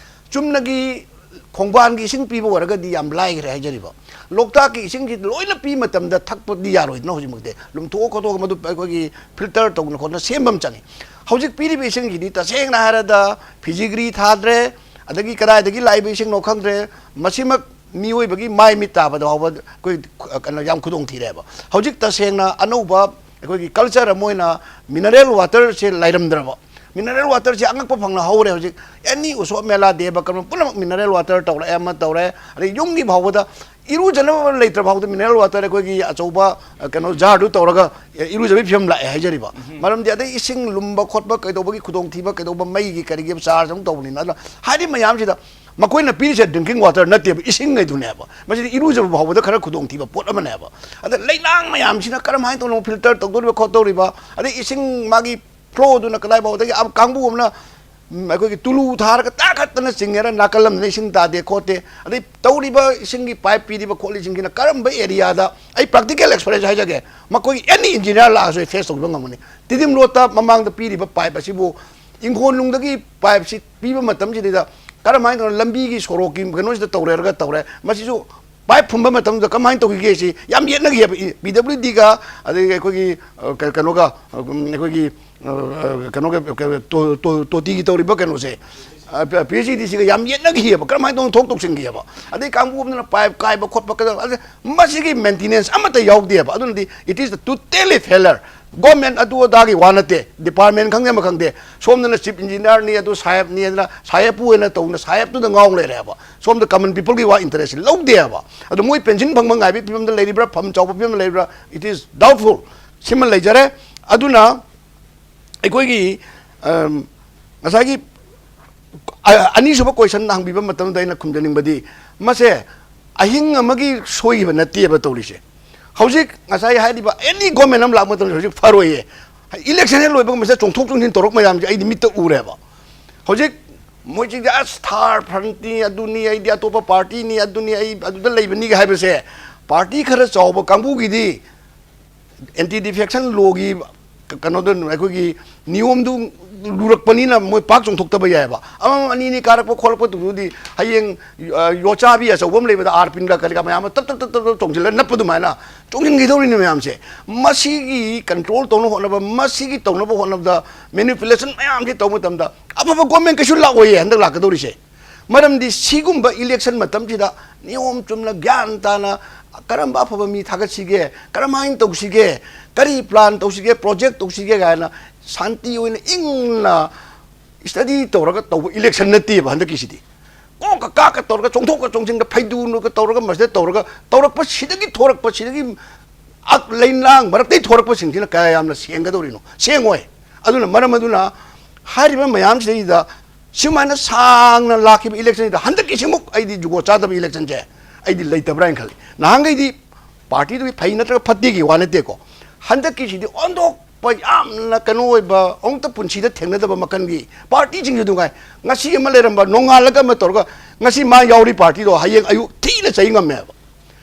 ꯆꯨꯝꯅꯒꯤ ꯈꯣꯡꯕꯥꯟꯒꯤ ꯏꯁꯤꯡ ꯄꯤꯕ ꯑꯣꯏꯔꯒꯗꯤ ꯌꯥꯝ ꯂꯥꯏꯈ꯭ꯔꯦ ꯍꯥꯏꯖꯔꯤꯕ꯫ ꯂꯣꯛꯇꯥꯛꯀꯤ ꯏꯁꯤꯡꯁꯤ ꯂꯣꯏꯅ ꯄꯤ ꯃꯇꯝꯗ ꯊꯛꯄꯗꯤ ꯌꯥꯔꯣꯏꯗꯅ ꯍꯧꯖꯤꯛꯃꯛꯇꯤ꯫ ꯂꯨꯝꯊꯣꯛꯑ ꯈꯣꯠꯇꯣꯛꯑꯒ ꯃꯗꯨ ꯑꯩꯈꯣꯏꯒꯤ filter ꯇꯧꯗꯅ ꯈꯣꯠꯇꯅ ꯁꯦꯝꯕ ꯑꯃ ꯆꯪꯉꯤ꯫ ꯍꯧꯖꯤꯛ ꯄꯤꯔꯤꯕ ꯏꯁꯤꯡꯁꯤꯗꯤ ꯇꯁꯦꯡꯅ ꯍꯥꯏꯔꯗ ꯐꯤꯖꯤꯒ꯭ꯔꯤ ꯊꯥꯗ꯭ꯔꯦ, ꯑꯗꯒꯤ ꯀꯗꯥꯏꯗꯒꯤ ꯂꯥꯛꯏꯕ ꯏꯁꯤꯡꯅꯣ ꯈꯪꯗ꯭ꯔꯦ꯫ ꯃꯁꯤꯃꯛ ꯃꯤꯑꯣꯏꯕꯒꯤ ꯃꯥꯏ ꯃꯤꯠ ꯇꯥꯕꯗ ꯐꯥꯎꯕ ꯑꯩꯈꯣꯏ ꯈꯨ-, ꯀꯩꯅꯣ, ꯌꯥꯝ ꯈꯨꯗꯣꯡ ꯊꯤꯔꯦꯕ꯫ ꯍꯧꯖꯤꯛ ꯇꯁꯦꯡꯅ ꯑꯅꯧꯕ ꯑꯩꯈꯣꯏꯒꯤ culture ꯑꯃ ꯑꯣꯏꯅ mineral waterꯁꯦ ꯂꯩꯔꯝꯗ꯭ꯔꯕ꯫ Mineral waterꯁꯦ ꯑꯉꯛꯄ ꯐꯪꯅ ꯍꯧꯔꯦ ꯍꯧꯖꯤꯛ꯫ Any ꯎꯁꯣꯞ ꯃꯦꯂꯥ, ꯗꯦꯕ ꯀꯔꯃ ꯄꯨꯝꯅꯃꯛ mineral water ꯇꯧꯔꯛꯑꯦ, ꯑꯃ ꯇꯧꯔꯦ꯫ ꯑꯗꯩ ꯌꯨꯝꯒꯤ ꯐꯥꯎꯕꯗ ꯏꯔꯨꯖꯅꯕ ꯂꯩꯇ꯭ꯔ ꯐꯥꯎꯕꯗ mineral water ꯑꯩꯈꯣꯏꯒꯤ ꯑꯆꯧꯕ, ꯑ, ꯀꯩꯅꯣ, jarꯗꯨ ꯇꯧꯔꯒ, ꯑꯦ, ꯏꯔꯨꯖꯕꯒꯤ ꯐꯤꯕꯝ ꯂꯥꯛꯑꯦ ꯍꯥꯏꯖꯔꯤꯕ꯫ ꯎꯝ꯫ ꯃꯔꯝꯗꯤ ꯑꯗꯩ ꯏꯁꯤꯡ ꯂꯨꯝꯕ ꯈꯣꯠꯄ ꯀꯩꯗꯧꯕꯒꯤ ꯈꯨꯗꯣꯡꯊꯤꯕ ꯀꯩꯗꯧꯕ, ꯃꯩꯒꯤ ꯀꯔꯤꯒꯤ charge ꯑꯃꯨꯛ ꯇꯧꯕꯅꯤꯅ꯫ ꯑꯗꯨꯅ ꯍꯥꯏꯔꯤꯕ ꯃꯌꯥꯝꯁꯤꯗ ꯃꯈꯣꯏꯅ ꯄꯤꯔꯤꯁꯦ drinking water ꯅꯠꯇꯦꯕ, ꯏꯁꯤꯡꯉꯩꯗꯨꯅꯦꯕ꯫ ꯃꯁꯤꯗꯤ ꯏꯔꯨꯖꯕ ꯐꯥꯎꯕꯗ ꯈꯔ ꯈꯨꯗꯣꯡꯊꯤꯕ ꯄꯣꯠ ꯑꯃꯅꯦꯕ꯫ ꯑꯗ ꯂꯩꯅꯥꯡ ꯃꯌꯥꯝꯁꯤꯅ ꯀꯔꯝꯍꯥꯏꯅ ꯇꯧꯅ filter ꯇꯧꯗꯣꯔꯤꯕ ꯈꯣꯠꯇꯧꯔꯤꯕ, ꯑꯗꯩ ꯏꯁꯤꯡ ꯃꯥꯒꯤ flowꯗꯨꯅ ꯀꯗꯥꯏ ꯐꯥꯎꯕꯗꯒꯤ ꯑ-, ꯀꯥꯡꯕꯨ ꯑꯃꯅ ꯎꯝ, ꯑꯩꯈꯣꯏꯒꯤ ꯇꯨꯂꯨ ꯊꯥꯔꯒ ꯇꯥꯈꯠꯇꯅ ꯆꯤꯡꯉꯦꯔ, ꯅꯥꯀꯜ ꯑꯃꯗ ꯏꯁꯤꯡ ꯇꯥꯗꯦ ꯈꯣꯠꯇꯦ, ꯑꯗꯩ ꯇꯧꯔꯤꯕ ꯏꯁꯤꯡꯒꯤ ꯄꯥꯏꯞ ꯄꯤꯔꯤꯕ ꯈꯣꯠꯂꯤꯁꯤꯡꯁꯤꯅ ꯀꯔꯝꯕ ꯑꯦꯔꯤꯌꯥꯗ, ꯑꯩ ꯄ꯭ꯔꯥꯛꯇꯤꯀꯦꯜ ꯑꯦꯛꯁꯄꯔꯤꯌꯦꯟꯁ ꯍꯥꯏꯖꯒꯦ, ꯃꯈꯣꯏꯒꯤ ꯑꯦꯅꯤ ꯏꯟꯖꯤꯅꯤꯌꯥꯔ ꯂꯥꯛꯑꯁꯨ ꯑꯩ ꯐꯦꯁ ꯇꯧꯖꯕ ꯉꯝꯒꯅꯤ꯫ ꯇꯤꯗꯤꯝ ꯔꯣꯗꯇ ꯃꯃꯥꯡꯗ ꯄꯤꯔꯤꯕ ꯄꯥꯏꯞ ꯑꯁꯤꯕꯨ ꯏꯪꯈꯣꯜꯅꯨꯡꯗꯒꯤ ꯄꯥꯏꯞꯁꯤ ꯄꯤꯕ ꯃꯇꯝꯁꯤꯗꯩꯗ ꯀꯔꯝꯍꯥꯏꯅ ꯇꯧꯔꯒ ꯂꯝꯕꯤꯒꯤ ꯁꯣꯔꯣꯛꯀꯤ ꯀꯩꯅꯣꯁꯤꯗ ꯇꯧꯔꯦꯔꯒ ꯇꯧꯔꯦ, ꯃꯁꯤꯁꯨ ꯄꯥꯏꯞ ꯐꯨꯝꯕ ꯃꯇꯝꯗ ꯀꯃꯥꯏꯅ ꯇꯧꯈꯤꯒꯦ ꯁꯤ ꯌꯥꯝ ꯌꯦꯠꯅꯈꯤꯑꯕ꯫ ꯄꯤ ꯗꯕ꯭ꯌꯨ ꯗꯤꯒ ꯑꯗꯒꯤ ꯑꯩꯈꯣꯏꯒꯤ, ꯑ, ꯀ-, ꯀꯩꯅꯣꯒ, ꯑ, ꯑꯩꯈꯣꯏꯒꯤ, ꯑ, ꯀꯩꯅꯣꯒ, ꯀ-, ꯇꯣ-, ꯇꯣ-, ꯇꯣꯇꯤꯒꯤ ꯇꯧꯔꯤꯕ ꯀꯩꯅꯣꯁꯦ, ꯄꯤ ꯑꯩꯆ ꯏ ꯗꯤ ꯁꯤꯒ ꯌꯥꯝ ꯌꯦꯠꯅꯈꯤꯑꯕ꯫ ꯀꯔꯝꯍꯥꯏꯅ ꯇꯧꯅ ꯊꯣꯛ ꯇꯧꯁꯤꯟꯈꯤꯑꯕ? ꯑꯗꯩ ꯀꯥꯡꯕꯨ ꯑꯃꯅ ꯄꯥꯏꯞ ꯀꯥꯏꯕ ꯈꯣꯠꯄ ꯀꯩꯗꯧ-, ꯑꯗꯩ ꯃꯁꯤꯒꯤ ꯃꯦꯟꯇꯤꯅꯦꯟꯁ ꯑꯃꯠꯇ ꯌꯥꯎꯗꯦꯕ꯫ ꯑꯗꯨꯅꯗꯤ it is the totally failure꯫ Government ꯑꯗꯨ ꯑꯗꯥꯒꯤ ꯋꯥ ꯅꯠꯇꯦ, ꯗꯤꯄꯥꯔꯠꯃꯦꯟ ꯈꯪꯗꯦ ꯑꯃ ꯈꯪꯗꯦ, ꯁꯣꯝꯗꯅ ꯆꯤꯐ ꯏꯟꯖꯤꯅꯤꯌꯥꯔꯅꯤ, ꯑꯗꯨ ꯁꯥꯍꯦꯕꯅꯤ ꯑꯗꯨꯅ ꯁꯥꯍꯦꯕꯄꯨ ꯑꯣꯏꯅ ꯇꯧꯅ ꯁꯥꯍꯦꯕꯇꯨꯗ ꯉꯥꯎ ꯂꯩꯔꯦꯕ꯫ ꯁꯣꯝꯗ ꯀꯃꯟ ꯄꯤꯄꯜꯒꯤ ꯋꯥ ꯏꯟꯇꯔꯦꯁꯁꯤ ꯂꯧꯗꯦꯕ꯫ ꯑꯗꯣ ꯃꯣꯏ ꯄꯦꯟꯁꯤꯟ ꯐꯪꯕ ꯉꯥꯏꯕꯒꯤ ꯐꯤꯕꯝꯗ ꯂꯩꯔꯤꯕ꯭ꯔꯥ, ꯐꯝ ꯆꯥꯎꯕ ꯐꯤꯕꯝꯗ ꯂꯩꯔꯤꯕ꯭ꯔꯥ, it is doubtful꯫ ꯁꯤꯃ ꯂꯩꯖꯔꯦ꯫ ꯑꯗꯨꯅ ꯑꯩꯈꯣꯏꯒꯤ, ꯑꯝ, ꯉꯁꯥꯏꯒꯤ ꯑ-, ꯑꯅꯤꯁꯨꯕ ꯀꯣꯏꯁꯟ ꯍꯪꯕꯤꯕ ꯃꯇꯝꯗ ꯑꯩꯅ ꯈꯨꯝꯖꯅꯤꯡꯕꯗꯤ, ꯃꯁꯦ ꯑꯍꯤꯡ ꯑꯃꯒꯤ ꯁꯣꯏꯈꯤꯕ ꯅꯠꯇꯦꯕ ꯇꯧꯔꯤꯁꯦ꯫ ꯍꯧꯖꯤꯛ ꯉꯁꯥꯏ ꯍꯥꯏꯔꯤꯕ ꯑꯦꯅꯤ ꯒꯣꯔꯃꯦꯟ ꯑꯃ ꯂꯥꯛꯄ ꯃꯇꯝꯗ ꯍꯧꯖꯤꯛ ꯐꯔꯣꯏꯌꯦ꯫ ꯏꯂꯦꯛꯁꯟ ꯍꯦꯛ ꯂꯣꯏꯕꯒ ꯃꯁꯤꯗ ꯆꯣꯡꯊꯣꯛ ꯆꯣꯡꯁꯤꯟ ꯇꯧꯔꯛ ꯃꯌꯥꯝꯁꯦ ꯑꯩꯗꯤ ꯃꯤꯠꯇ ꯎꯔꯦꯕ꯫ ꯍꯧꯖꯤꯛ ꯃꯣꯏꯁꯤꯡꯁꯦ, "ꯑꯁ, ꯊꯥꯔ ꯐ꯭ꯔꯟꯠꯅꯤ, ꯑꯗꯨꯅꯤ, ꯑꯩꯗꯤ ꯑꯇꯣꯞꯄ ꯄꯥꯔꯇꯤꯅꯤ, ꯑꯗꯨꯅꯤ, ꯑꯩ ꯑꯗꯨꯗ ꯂꯩꯕꯅꯤꯒ" ꯍꯥꯏꯕꯁꯦ, ꯄꯥꯔꯇꯤ ꯈꯔ ꯆꯥꯎꯕ ꯀꯥꯡꯕꯨꯒꯤꯗꯤ ꯑꯦꯟꯇꯤ ꯗꯤꯐꯦꯛꯁꯟ ꯂꯣꯒꯤ ꯀ-, ꯀꯩꯅꯣꯗ ꯑꯩꯈꯣꯏꯒꯤ ꯅꯤꯌꯣꯝꯗꯨ ꯂꯨꯔꯛꯄꯅꯤꯅ ꯃꯣꯏ ꯄꯥꯛ ꯆꯣꯡꯊꯣꯛꯇꯕ ꯌꯥꯏꯑꯕ꯫ ꯑꯃꯃꯝ ꯑꯅꯤ ꯑꯅꯤ ꯀꯥꯔꯛꯄ ꯈꯣꯠꯂꯛꯄꯗꯨꯕꯨꯗꯤ ꯍꯌꯦꯡ, ꯑ, ꯌꯣꯠꯆꯥꯕꯤ ꯑꯆꯧꯕ ꯑꯃ ꯂꯩꯕꯗ ꯑꯥꯔ ꯄꯤꯟꯒ ꯀꯔꯤ ꯀꯔꯥ ꯃꯌꯥꯝ ꯑꯃ ꯇꯞ ꯇꯞ ꯇꯞ ꯇꯞ ꯇꯞ ꯆꯣꯡꯁꯤꯜꯂ ꯅꯞꯄ ꯑꯗꯨꯃꯥꯏꯅ ꯆꯣꯡꯁꯤꯟꯈꯤꯗꯧꯔꯤꯅꯦ ꯃꯌꯥꯝꯁꯦ꯫ ꯃꯁꯤꯒꯤ ꯀꯟꯇ꯭ꯔꯣꯜ ꯇꯧꯅꯕ ꯍꯣꯠꯅꯕ, ꯃꯁꯤꯒꯤ ꯇꯧꯅꯕ ꯍꯣꯠꯅꯕꯗ ꯃꯦꯅꯤꯄꯨꯂꯦꯁꯟ ꯃꯌꯥꯝꯁꯦ ꯇꯧꯕ ꯃꯇꯝꯗ ꯑꯐꯕ ꯒꯣꯔꯃꯦꯟ ꯀꯩꯁꯨ ꯂꯥꯛꯑꯣꯏꯌꯦ ꯍꯟꯗꯛ ꯂꯥꯛꯀꯗꯧꯔꯤꯁꯦ꯫ ꯃꯔꯝꯗꯤ ꯁꯤꯒꯨꯝꯕ ꯏꯂꯦꯛꯁꯟ ꯃꯇꯝꯁꯤꯗ ꯅꯤꯌꯣꯝ ꯆꯨꯝꯅ ꯒ꯭ꯌꯥꯟ ꯇꯥꯅ ꯀꯔꯝꯕ ꯑꯐꯕ ꯃꯤ ꯊꯥꯒꯠꯁꯤꯒꯦ, ꯀꯔꯝꯍꯥꯏꯅ ꯇꯧꯁꯤꯒꯦ, ꯀꯔꯤ ꯄ꯭ꯂꯥꯟ ꯇꯧꯁꯤꯒꯦ, ꯄ꯭ꯔꯣꯖꯦꯛ ꯇꯧꯁꯤꯒꯦ ꯀꯥꯏꯅ ꯁꯥꯟꯇꯤ ꯑꯣꯏꯅ ꯏꯪꯅ ꯁ꯭ꯇꯗꯤ ꯇꯧꯔꯒ ꯇꯧꯕ ꯏꯂꯦꯛꯁꯟ ꯅꯠꯇꯦꯕ ꯍꯟꯗꯛꯀꯤꯁꯤꯗꯤ꯫ ꯀꯣꯛꯀ ꯀꯥꯛꯀ ꯇꯧꯔꯒ, ꯆꯣꯡꯊꯣꯛꯀ ꯆꯣꯡꯁꯤꯟꯒ, ꯐꯩꯗꯨꯅꯒ ꯇꯧꯔꯒ, ꯃꯁꯤꯗ ꯇꯧꯔꯒ ꯇꯧꯔꯛꯄ ꯁꯤꯗꯒꯤ ꯊꯣꯔꯛꯄ, ꯁꯤꯗꯒꯤ ꯑꯛ-, ꯂꯩꯅꯥꯡ ꯃꯔꯛꯇꯩ ꯊꯣꯔꯛꯄꯁꯤꯡꯁꯤꯅ ꯀꯌꯥ ꯌꯥꯝꯅ ꯁꯦꯡꯒꯗꯧꯔꯤꯅꯣ? ꯁꯦꯡꯉꯣꯏ꯫ ꯑꯗꯨꯅ ꯃꯔꯝ ꯑꯗꯨꯅ ꯍꯥꯏꯔꯤꯕ ꯃꯌꯥꯝꯁꯤꯗꯩꯗ ꯁꯨꯃꯥꯏꯅ ꯁꯥꯡꯅ ꯂꯥꯛꯈꯤꯕ ꯏꯂꯦꯛꯁꯟꯁꯤꯗ ꯍꯟꯗꯛꯀꯤꯁꯤꯃꯨꯛ ꯑꯩꯗꯤ ꯖꯨꯒꯣꯠ ꯆꯥꯗꯕ ꯏꯂꯦꯛꯁꯟꯁꯦ ꯑꯩꯗꯤ ꯂꯩꯇꯕ꯭ꯔꯥ ꯍꯥꯏꯅ ꯈꯜꯂꯤ꯫ ꯅꯍꯥꯟꯈꯩꯗꯤ ꯄꯥꯔꯇꯤꯗꯨꯒꯤ ꯐꯩ ꯅꯠꯇ꯭ꯔꯒ ꯐꯠꯇꯦꯒꯤ ꯋꯥ ꯅꯠꯇꯦꯀꯣ, ꯍꯟꯗꯛꯀꯤꯁꯤꯗꯤ ꯑꯣꯟꯊꯣꯛ ꯌꯥꯝꯅ ꯀꯩꯅꯣ ꯑꯣꯏꯕ, ꯑꯃꯨꯛꯇ ꯄꯨꯟꯁꯤꯗ ꯊꯦꯡꯅꯗꯕ ꯃꯈꯜꯒꯤ ꯄꯥꯔꯇꯤꯁꯤꯡꯁꯨ ꯑꯗꯨꯝ ꯉꯥꯏ꯫ ꯉꯁꯤ ꯑꯃ ꯂꯩꯔꯝꯕ, ꯅꯣꯡꯉꯥꯜꯂꯒ ꯑꯃ ꯇꯧꯔꯒ, ꯉꯁꯤ ꯃꯥ ꯌꯥꯎꯔꯤ ꯄꯥꯔꯇꯤꯗꯣ ꯍꯌꯦꯡ ꯑꯌꯨꯛ ꯊꯤꯅ ꯆꯩ ꯉꯝꯃꯦꯕ꯫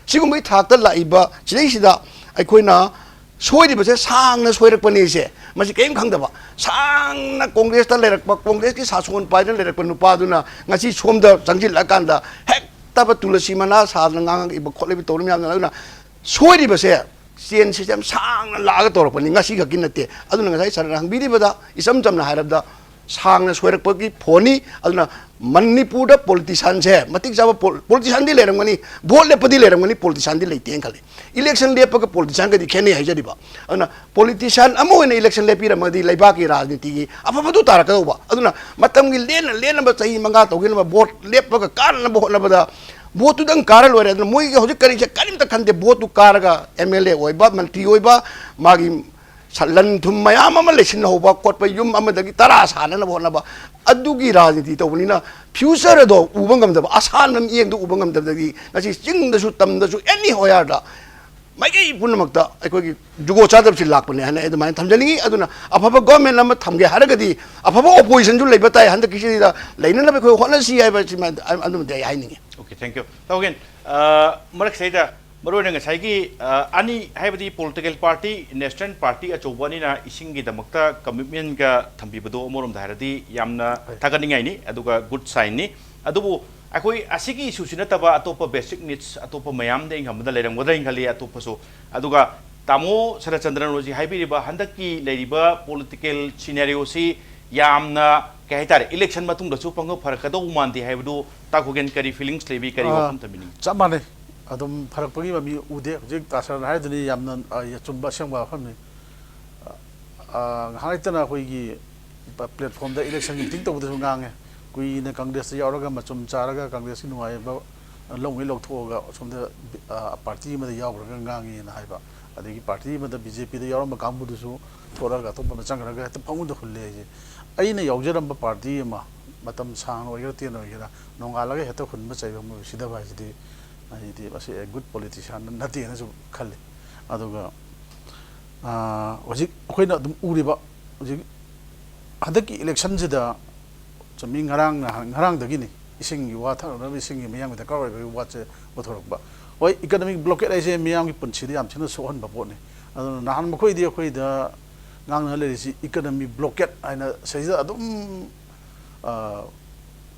ꯁꯤꯒꯨꯝꯕꯒꯤ ꯊꯥꯛꯇ ꯂꯥꯛꯏꯕ ꯁꯤꯗꯩꯁꯤꯗ ꯑꯩꯈꯣꯏꯅ ꯁꯣꯏꯔꯤꯕꯁꯦ ꯁꯥꯡꯅ ꯁꯣꯏꯔꯛꯄꯅꯤꯁꯦ꯫ ꯃꯁꯤ ꯀꯔꯤꯝ ꯈꯪꯗꯕ, ꯁꯥꯡꯅ ꯀꯣꯡꯒ꯭ꯔꯦꯁꯇ ꯂꯩꯔꯛꯄ, ꯀꯣꯡꯒ꯭ꯔꯦꯁꯀꯤ ꯁꯥꯁꯣꯟ ꯄꯥꯏꯗꯅ ꯂꯩꯔꯛꯄ ꯅꯨꯄꯥꯗꯨꯅ ꯉꯁꯤ ꯁꯣꯝꯗ ꯆꯪꯁꯤꯜꯂꯛꯑꯀꯥꯟꯗ ꯍꯦꯛꯇꯕ ꯇꯨꯂꯁꯤ ꯃꯅꯥ ꯁꯥꯗꯅ ꯉꯥꯡꯉꯛꯏꯕ ꯈꯣꯠꯂꯤꯕ ꯇꯧꯔꯤ ꯃꯌꯥꯝꯗꯨꯅ꯫ ꯑꯗꯨꯅ ꯁꯣꯏꯔꯤꯕꯁꯦ ꯆꯦꯟꯁꯤꯁꯦ ꯌꯥꯝ ꯁꯥꯡꯅ ꯂꯥꯛꯑꯒ ꯇꯧꯔꯛꯄꯅꯤ, ꯉꯁꯤ ꯈꯛꯀꯤ ꯅꯠꯇꯦ꯫ ꯑꯗꯨꯅ ꯉꯁꯥꯏ ꯁꯥꯔꯅ ꯍꯪꯕꯤꯔꯤꯕꯗ, ꯏꯆꯝ ꯆꯝꯅ ꯍꯥꯏꯔꯕꯗ, ꯁꯥꯡꯅ ꯁꯣꯏꯔꯛꯄꯒꯤ ꯐꯣꯟꯅꯤ꯫ ꯑꯗꯨꯅ ꯃꯅꯤꯄꯨꯔꯗ ꯄꯣꯂꯤꯇꯤꯁꯤꯌꯥꯟꯁꯦ ꯃꯇꯤꯛ ꯆꯥꯕ ꯄꯣ-, ꯄꯣꯂꯤꯇꯤꯁꯤꯌꯥꯟꯗꯤ ꯂꯩꯔꯝꯒꯅꯤ, ꯚꯣꯠ ꯂꯦꯞꯄꯗꯤ ꯂꯩꯔꯝꯒꯅꯤ, ꯄꯣꯂꯤꯇꯤꯁꯤꯌꯥꯟꯗꯤ ꯂꯩꯇꯦꯅ ꯈꯜꯂꯤ꯫ ꯏꯂꯦꯛꯁꯟ ꯂꯦꯞꯄꯒ ꯄꯣꯂꯤꯇꯤꯁꯤꯌꯥꯟꯒꯗꯤ ꯈꯦꯠꯅꯩ ꯍꯥꯏꯖꯔꯤꯕ꯫ ꯑꯗꯨꯅ ꯄꯣꯂꯤꯇꯤꯁꯤꯌꯥꯟ ꯑꯃ ꯑꯣꯏꯅ ꯏꯂꯦꯛꯁꯟ ꯂꯦꯞꯄꯤꯔꯝꯃꯒꯗꯤ ꯂꯩꯕꯥꯛꯀꯤ ꯔꯥꯖꯅꯤꯇꯤꯒꯤ ꯑꯐꯕꯗꯨ ꯇꯥꯔꯛꯀꯗꯧꯕ꯫ ꯑꯗꯨꯅ ꯃꯇꯝꯒꯤ ꯂꯦꯟꯅ ꯂꯦꯟꯅꯕ ꯆꯍꯤ ꯃꯉꯥ ꯇꯧꯈꯤꯅꯕ ꯚꯣꯠ ꯂꯦꯞꯄꯒ ꯀꯥꯅꯅꯕ ꯍꯣꯠꯅꯕꯗ ꯚꯣꯠꯇꯨꯗꯪ ꯀꯥꯔ ꯂꯣꯏꯔꯦ꯫ ꯑꯗꯨꯅ ꯃꯣꯏꯒꯤ ꯍꯧꯖꯤꯛ ꯀꯔꯤꯁꯦ ꯀꯔꯤꯝꯇ ꯈꯟꯗꯦ꯫ ꯚꯣꯠꯇꯨ ꯀꯥꯔꯒ ꯑꯦꯝ ꯑꯦꯜ ꯑꯦ ꯑꯣꯏꯕ, ꯃꯟꯇ꯭ꯔꯤ ꯑꯣꯏꯕ, ꯃꯥꯒꯤ ꯁ-, ꯂꯟ ꯊꯨꯝ ꯃꯌꯥꯝ ꯑꯃ ꯂꯩꯁꯤꯟꯍꯧꯕ ꯈꯣꯠꯄ, ꯌꯨꯝ ꯑꯃꯗꯒꯤ ꯇꯔꯥ ꯁꯥꯅꯅꯕ ꯍꯣꯠꯅꯕ, ꯑꯗꯨꯒꯤ ꯔꯥꯖꯅꯤꯇꯤ ꯇꯧꯕꯅꯤꯅ ꯐ꯭ꯌꯨꯆꯔ ꯑꯗꯣ ꯎꯕ ꯉꯝꯗꯕ, ꯑꯁꯥꯟꯕ ꯃꯤꯠꯌꯦꯡꯗꯣ ꯎꯕ ꯉꯝꯗꯕꯗꯒꯤ ꯉꯁꯤ ꯆꯤꯡꯗꯁꯨ ꯇꯝꯗꯁꯨ ꯑꯦꯅꯤ ꯍꯣꯌꯥꯔꯗ ꯃꯥꯏꯀꯩ ꯄꯨꯝꯅꯃꯛꯇ ꯑꯩꯈꯣꯏꯒꯤ ꯖꯨꯒꯣꯠ ꯆꯥꯗꯕꯁꯤ ꯂꯥꯛꯄꯅꯦ ꯍꯥꯏꯅ ꯑꯩ ꯑꯗꯨꯃꯥꯏꯅ ꯊꯝꯖꯅꯤꯡꯉꯤ꯫ ꯑꯗꯨꯅ ꯑꯐꯕ ꯒꯣꯔꯃꯦꯟ ꯑꯃ ꯊꯝꯒꯦ ꯍꯥꯏꯔꯒꯗꯤ ꯑꯐꯕ ꯑꯣꯄꯣꯖꯤꯁꯟꯁꯨ ꯂꯩꯕ ꯇꯥꯏ꯫ ꯍꯟꯗꯛꯀꯤꯁꯤꯗ ꯂꯩꯅꯅꯕ ꯑꯩꯈꯣꯏ ꯍꯣꯠꯅꯁꯤ ꯍꯥꯏꯕꯁꯤꯃ ꯑꯗꯨꯃꯗꯤ ꯑꯩ ꯍꯥꯏꯅꯤꯡꯉꯤ꯫ Okay, thank you. ꯇꯧꯒꯦꯟ, ꯑ, ꯃꯔꯛꯁꯤꯗꯩꯗ ꯃꯔꯨꯑꯣꯏꯅ ꯉꯁꯥꯏꯒꯤ, ꯑ, ꯑꯅꯤ ꯍꯥꯏꯕꯗꯤ ꯄꯣꯂꯤꯇꯤꯀꯦꯜ ꯄꯥꯔꯇꯤ, ꯅꯦꯁꯅꯦꯜ ꯄꯥꯔꯇꯤ ꯑꯆꯧꯕ ꯑꯅꯤꯅ ꯏꯁꯤꯡꯒꯤꯗꯃꯛꯇ ꯀꯃꯤꯠꯃꯦꯟꯒ ꯊꯝꯕꯤꯕꯗꯣ ꯑꯃꯔꯣꯝꯗ ꯍꯥꯏꯔꯗꯤ ꯌꯥꯝꯅ ꯊꯥꯒꯠꯅꯤꯡꯉꯥꯏꯅꯤ, ꯑꯗꯨꯒ ꯒꯨꯗ ꯁꯥꯏꯟꯅꯤ꯫ ꯑꯗꯨꯕꯨ ꯑꯩꯈꯣꯏ ꯑꯁꯤꯒꯤ ꯏꯁꯨꯁꯤ ꯅꯠꯇꯕ ꯑꯇꯣꯞꯄ ꯕꯦꯁꯤꯛ ꯅꯤꯗꯁ ꯑꯇꯣꯞꯄ ꯃꯌꯥꯝꯗ ꯑꯩꯅ ꯈꯟꯕꯗ ꯂꯩꯔꯝꯒꯗ꯭ꯔꯥ ꯍꯥꯏꯅ ꯈꯜꯂꯤ꯫ ꯑꯇꯣꯞꯄꯁꯨ, ꯑꯗꯨꯒ ꯇꯥꯃꯣ ꯁꯔꯠꯆꯟꯗ꯭ꯔꯟ ꯍꯧꯖꯤꯛ ꯍꯥꯏꯕꯤꯔꯤꯕ ꯍꯟꯗꯛꯀꯤ ꯂꯩꯔꯤꯕ ꯄꯣꯂꯤꯇꯤꯀꯦꯜ ꯁꯤꯅꯦꯔꯤꯑꯣꯁꯤ ꯌꯥꯝꯅ, ꯀꯩ ꯍꯥꯏꯇꯥꯔꯦ, ꯏꯂꯦꯛꯁꯟ ꯃꯇꯨꯡꯗꯁꯨ ꯄꯪꯒ ꯐꯔꯛꯀꯗꯧꯕ ꯃꯥꯟꯗꯦ ꯍꯥꯏꯕꯗꯨ ꯇꯥ ꯈꯣꯒꯦꯟ ꯀꯔꯤ ꯐꯤꯂꯤꯡꯁ ꯂꯩꯕꯤ, ꯀꯔꯤ ꯑꯥ, ꯋꯥꯐꯝ ꯊꯝꯕꯤꯅꯤꯡꯉꯤ? ꯆꯞ ꯃꯥꯟꯅꯩ꯫ ꯑꯗꯨꯝ ꯐꯔꯛꯄꯒꯤ ꯃꯃꯤ ꯎꯗꯦ꯫ ꯍꯧꯖꯤꯛ ꯇꯥ ꯁꯔꯅ ꯍꯥꯏꯗꯨꯅꯤ ꯌꯥꯝꯅ, ꯑ, ꯑꯆꯨꯝꯕ ꯑꯁꯦꯡꯕ ꯋꯥꯐꯝꯅꯤ꯫ ꯑ, ꯉꯥꯏꯍꯥꯛ ꯂꯩꯇꯅ ꯑꯩꯈꯣꯏꯒꯤ ꯄ-, ꯄ꯭ꯂꯦꯠꯐꯣꯝꯗ ꯏꯂꯦꯛꯁꯟꯒꯤ ꯃꯤꯇꯤꯡ ꯇꯧꯕꯗꯁꯨ ꯉꯥꯡꯉꯦ꯫ ꯀꯨꯏꯅ ꯀꯪꯒ꯭ꯔꯦꯁꯇ ꯌꯥꯎꯔꯒ ꯃꯆꯨꯝ ꯆꯥꯔꯒ ꯀꯪꯒ꯭ꯔꯦꯁꯀꯤ ꯅꯨꯡꯉꯥꯏꯕ ꯂꯧꯉꯩ ꯂꯧꯊꯣꯛꯑꯒ ꯑꯁꯣꯝꯗ ꯕꯤ-, ꯑ, ꯄꯥꯔꯇꯤ ꯑꯃꯗ ꯌꯥꯎꯈ꯭ꯔꯒ ꯉꯥꯡꯉꯦꯅ ꯍꯥꯏꯕ꯫ ꯑꯗꯒꯤ ꯄꯥꯔꯇꯤ ꯑꯃꯗ ꯕꯤ ꯖꯦ ꯄꯤꯗ ꯌꯥꯎꯔꯝꯕ ꯀꯥꯡꯕꯨꯗꯨꯁꯨ ꯊꯣꯛꯂꯛꯑꯒ ꯑꯇꯣꯞꯄ ꯑꯃ ꯆꯪꯈ꯭ꯔꯒ ꯍꯦꯛꯇ ꯄꯪꯍꯨꯟꯗ ꯍꯨꯜꯂꯦ ꯍꯥꯏꯁꯦ꯫ ꯑꯩꯅ ꯌꯥꯎꯖꯔꯝꯕ ꯄꯥꯔꯇꯤ ꯑꯃ ꯃꯇꯝ ꯁꯥꯡꯅ ꯑꯣꯏꯒꯦꯔꯥ ꯇꯦꯟꯅ ꯑꯣꯏꯒꯦꯔꯥ ꯅꯣꯡꯉꯥꯜꯂꯒ ꯍꯦꯛꯇ ꯍꯨꯟꯕ ꯆꯩꯕ ꯑꯃ ꯁꯤꯗꯕ ꯍꯥꯏꯁꯤꯗꯤ ꯑꯩꯗꯤ ꯃꯁꯤ ꯑꯦ ꯒꯨꯗ ꯄꯣꯂꯤꯇꯤꯁꯤꯌꯥꯟ ꯅꯠꯇꯦꯅꯁꯨ ꯈꯜꯂꯤ꯫ ꯑꯗꯨꯒ ꯑꯥ, ꯍꯧꯖꯤꯛ ꯑꯩꯈꯣꯏꯅ ꯑꯗꯨꯝ ꯎꯔꯤꯕ, ꯍꯧꯖꯤꯛ ꯍꯟꯗꯛꯀꯤ ꯏꯂꯦꯛꯁꯟꯁꯤꯗ, ꯆꯨꯝꯃꯤ, ꯉꯔꯥꯡ ꯅꯍꯥꯟ, ꯉꯔꯥꯡꯗꯒꯤꯅꯤ ꯏꯁꯤꯡꯒꯤ ꯋꯥ, ꯊꯛꯅꯅꯕ ꯏꯁꯤꯡꯒꯤ ꯃꯤꯌꯥꯝꯒꯤ ꯗꯔꯀꯥꯔ ꯑꯣꯏꯕꯒꯤ ꯋꯥꯁꯦ ꯄꯨꯊꯣꯔꯛꯄ꯫ ꯍꯣꯏ, ꯏꯀꯅꯣꯃꯤꯛ ꯕ꯭ꯂꯣꯀꯦꯠ ꯍꯥꯏꯁꯦ ꯃꯤꯌꯥꯝꯒꯤ ꯄꯨꯟꯁꯤꯗ ꯌꯥꯝ ꯊꯤꯅ ꯁꯣꯛꯍꯟꯕ ꯄꯣꯠꯅꯤ꯫ ꯑꯗꯨꯅ ꯅꯍꯥꯟ ꯃꯈꯣꯏꯗꯤ ꯑꯩꯈꯣꯏꯗ ꯉꯥꯡꯅ ꯂꯩꯔꯤꯁꯤ ꯏꯀꯅꯣꯃꯤ ꯕ꯭ꯂꯣꯀꯦꯠ ꯍꯥꯏꯅ ꯁꯤꯗꯩꯁꯤꯗ ꯑꯗꯨꯝ, ꯑ,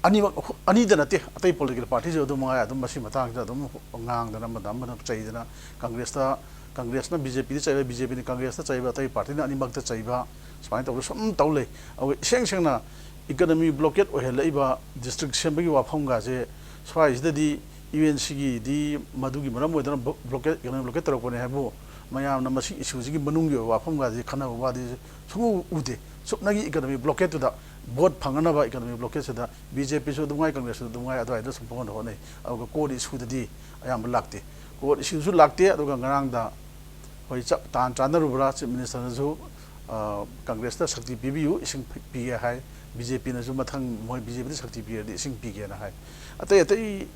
ꯑꯅꯤꯃꯛ, ꯑꯅꯤꯗ ꯅꯠꯇꯦ, ꯑꯇꯩ ꯄꯣꯂꯤꯇꯤꯀꯦꯜ ꯄꯥꯔꯇꯤꯁꯨ ꯑꯗꯨꯝ ꯃꯉꯥꯏ, ꯑꯗꯨꯝ ꯃꯁꯤ ꯃꯇꯥꯡꯁꯤꯗ ꯑꯗꯨꯝ ꯉꯥꯡꯗꯅ, ꯑꯃꯗ ꯑꯃꯗ ꯆꯩꯗꯅ, ꯀꯪꯒ꯭ꯔꯦꯁꯇ, ꯀꯪꯒ꯭ꯔꯦꯁꯅ ꯕꯤ ꯖꯦ ꯄꯤꯗ ꯆꯩꯕ, ꯕꯤ ꯖꯦ ꯄꯤꯅ ꯀꯪꯒ꯭ꯔꯦꯁꯇ ꯆꯩꯕ, ꯑꯇꯩ ꯄꯥꯔꯇꯤꯅ ꯑꯅꯤꯃꯛꯇ ꯆꯩꯕ, ꯁꯨꯃꯥꯏꯅ ꯇꯧꯗꯅ ꯁꯨꯝ ꯇꯧ ꯂꯩ꯫ ꯑꯗꯨꯒ ꯏꯁꯦꯡ ꯁꯦꯡꯅ ꯏꯀꯅꯣꯃꯤ ꯕ꯭ꯂꯣꯀꯦꯠ ꯑꯣꯏꯍꯜꯂꯛꯏꯕ ꯗꯤꯁꯇ꯭ꯔꯤꯛ ꯁꯦꯝꯕꯒꯤ ꯋꯥꯐꯝꯒꯁꯦ, ꯁ꯭ꯋꯥꯏꯁꯤꯗꯗꯤ ꯌꯨ ꯑꯦꯟ ꯁꯤꯒꯤꯗꯤ ꯃꯗꯨꯒꯤ ꯃꯔꯝ ꯑꯣꯏꯗꯅ ꯕ꯭ꯂꯣ-, ꯕ꯭ꯂꯣꯀꯦꯠ, ꯏꯀꯅꯣꯃꯤ ꯕ꯭ꯂꯣꯀꯦꯠ ꯇꯧꯔꯛꯄꯅꯦ ꯍꯥꯏꯕꯨ, ꯃꯌꯥꯝꯅ ꯃꯁꯤ ꯏꯁꯨꯁꯤꯒꯤ ꯃꯅꯨꯡꯒꯤ ꯑꯣꯏꯕ ꯋꯥꯐꯝꯒꯁꯦ, ꯈꯟꯅꯕ ꯋꯥꯗꯤ ꯁꯨꯡꯎ ꯎꯗꯦ꯫ ꯆꯨꯞꯅꯒꯤ economy ꯕ꯭ꯂꯣꯀꯦꯠꯇꯨꯗ vote ꯐꯪꯅꯅꯕ economy ꯕ꯭ꯂꯣꯀꯦꯠꯁꯤꯗ B J ꯄꯤꯁꯨ ꯑꯗꯨꯝ ꯉꯥꯏ, ꯀꯪꯒ꯭ꯔꯦꯁꯁꯨ ꯑꯗꯨꯝ ꯉꯥꯏ, ꯑꯗꯨꯋꯥꯏꯗ ꯁꯨꯝ ꯄꯪꯍꯣꯠ ꯍꯣꯠꯅꯩ꯫ ꯑꯗꯨꯒ ꯀꯣꯔꯠ ꯏꯁꯨꯗꯗꯤ ꯑꯌꯥꯝꯕ ꯂꯥꯛꯇꯦ꯫ ꯀꯣꯔꯠ ꯏꯁꯨꯁꯨ ꯂꯥꯛꯇꯦ꯫ ꯑꯗꯨꯒ ꯉꯔꯥꯡꯗ ꯍꯣꯏ, ꯆꯞ ꯇꯥꯟ ꯆꯥꯟꯅꯔꯨꯕ꯭ꯔꯥ, ꯆꯤꯐ ꯃꯤꯅꯤꯁꯇꯔꯅꯁꯨ, ꯑ, ꯀꯪꯒ꯭ꯔꯦꯁꯇ ꯁꯛꯇꯤ ꯄꯤꯕꯤꯌꯨ, ꯏꯁꯤꯡ ꯄꯤ-, ꯄꯤꯒꯦ ꯍꯥꯏ, ꯕꯤ ꯖꯦ ꯄꯤꯅꯁꯨ ꯃꯊꯪ ꯃꯣꯏ ꯕꯤ ꯖꯦ ꯄꯤꯗ ꯁꯛꯇꯤ ꯄꯤꯔꯗꯤ ꯏꯁꯤꯡ ꯄꯤꯒꯦꯅ ꯍꯥꯏ꯫ ꯑꯇꯩ ꯑꯇꯩ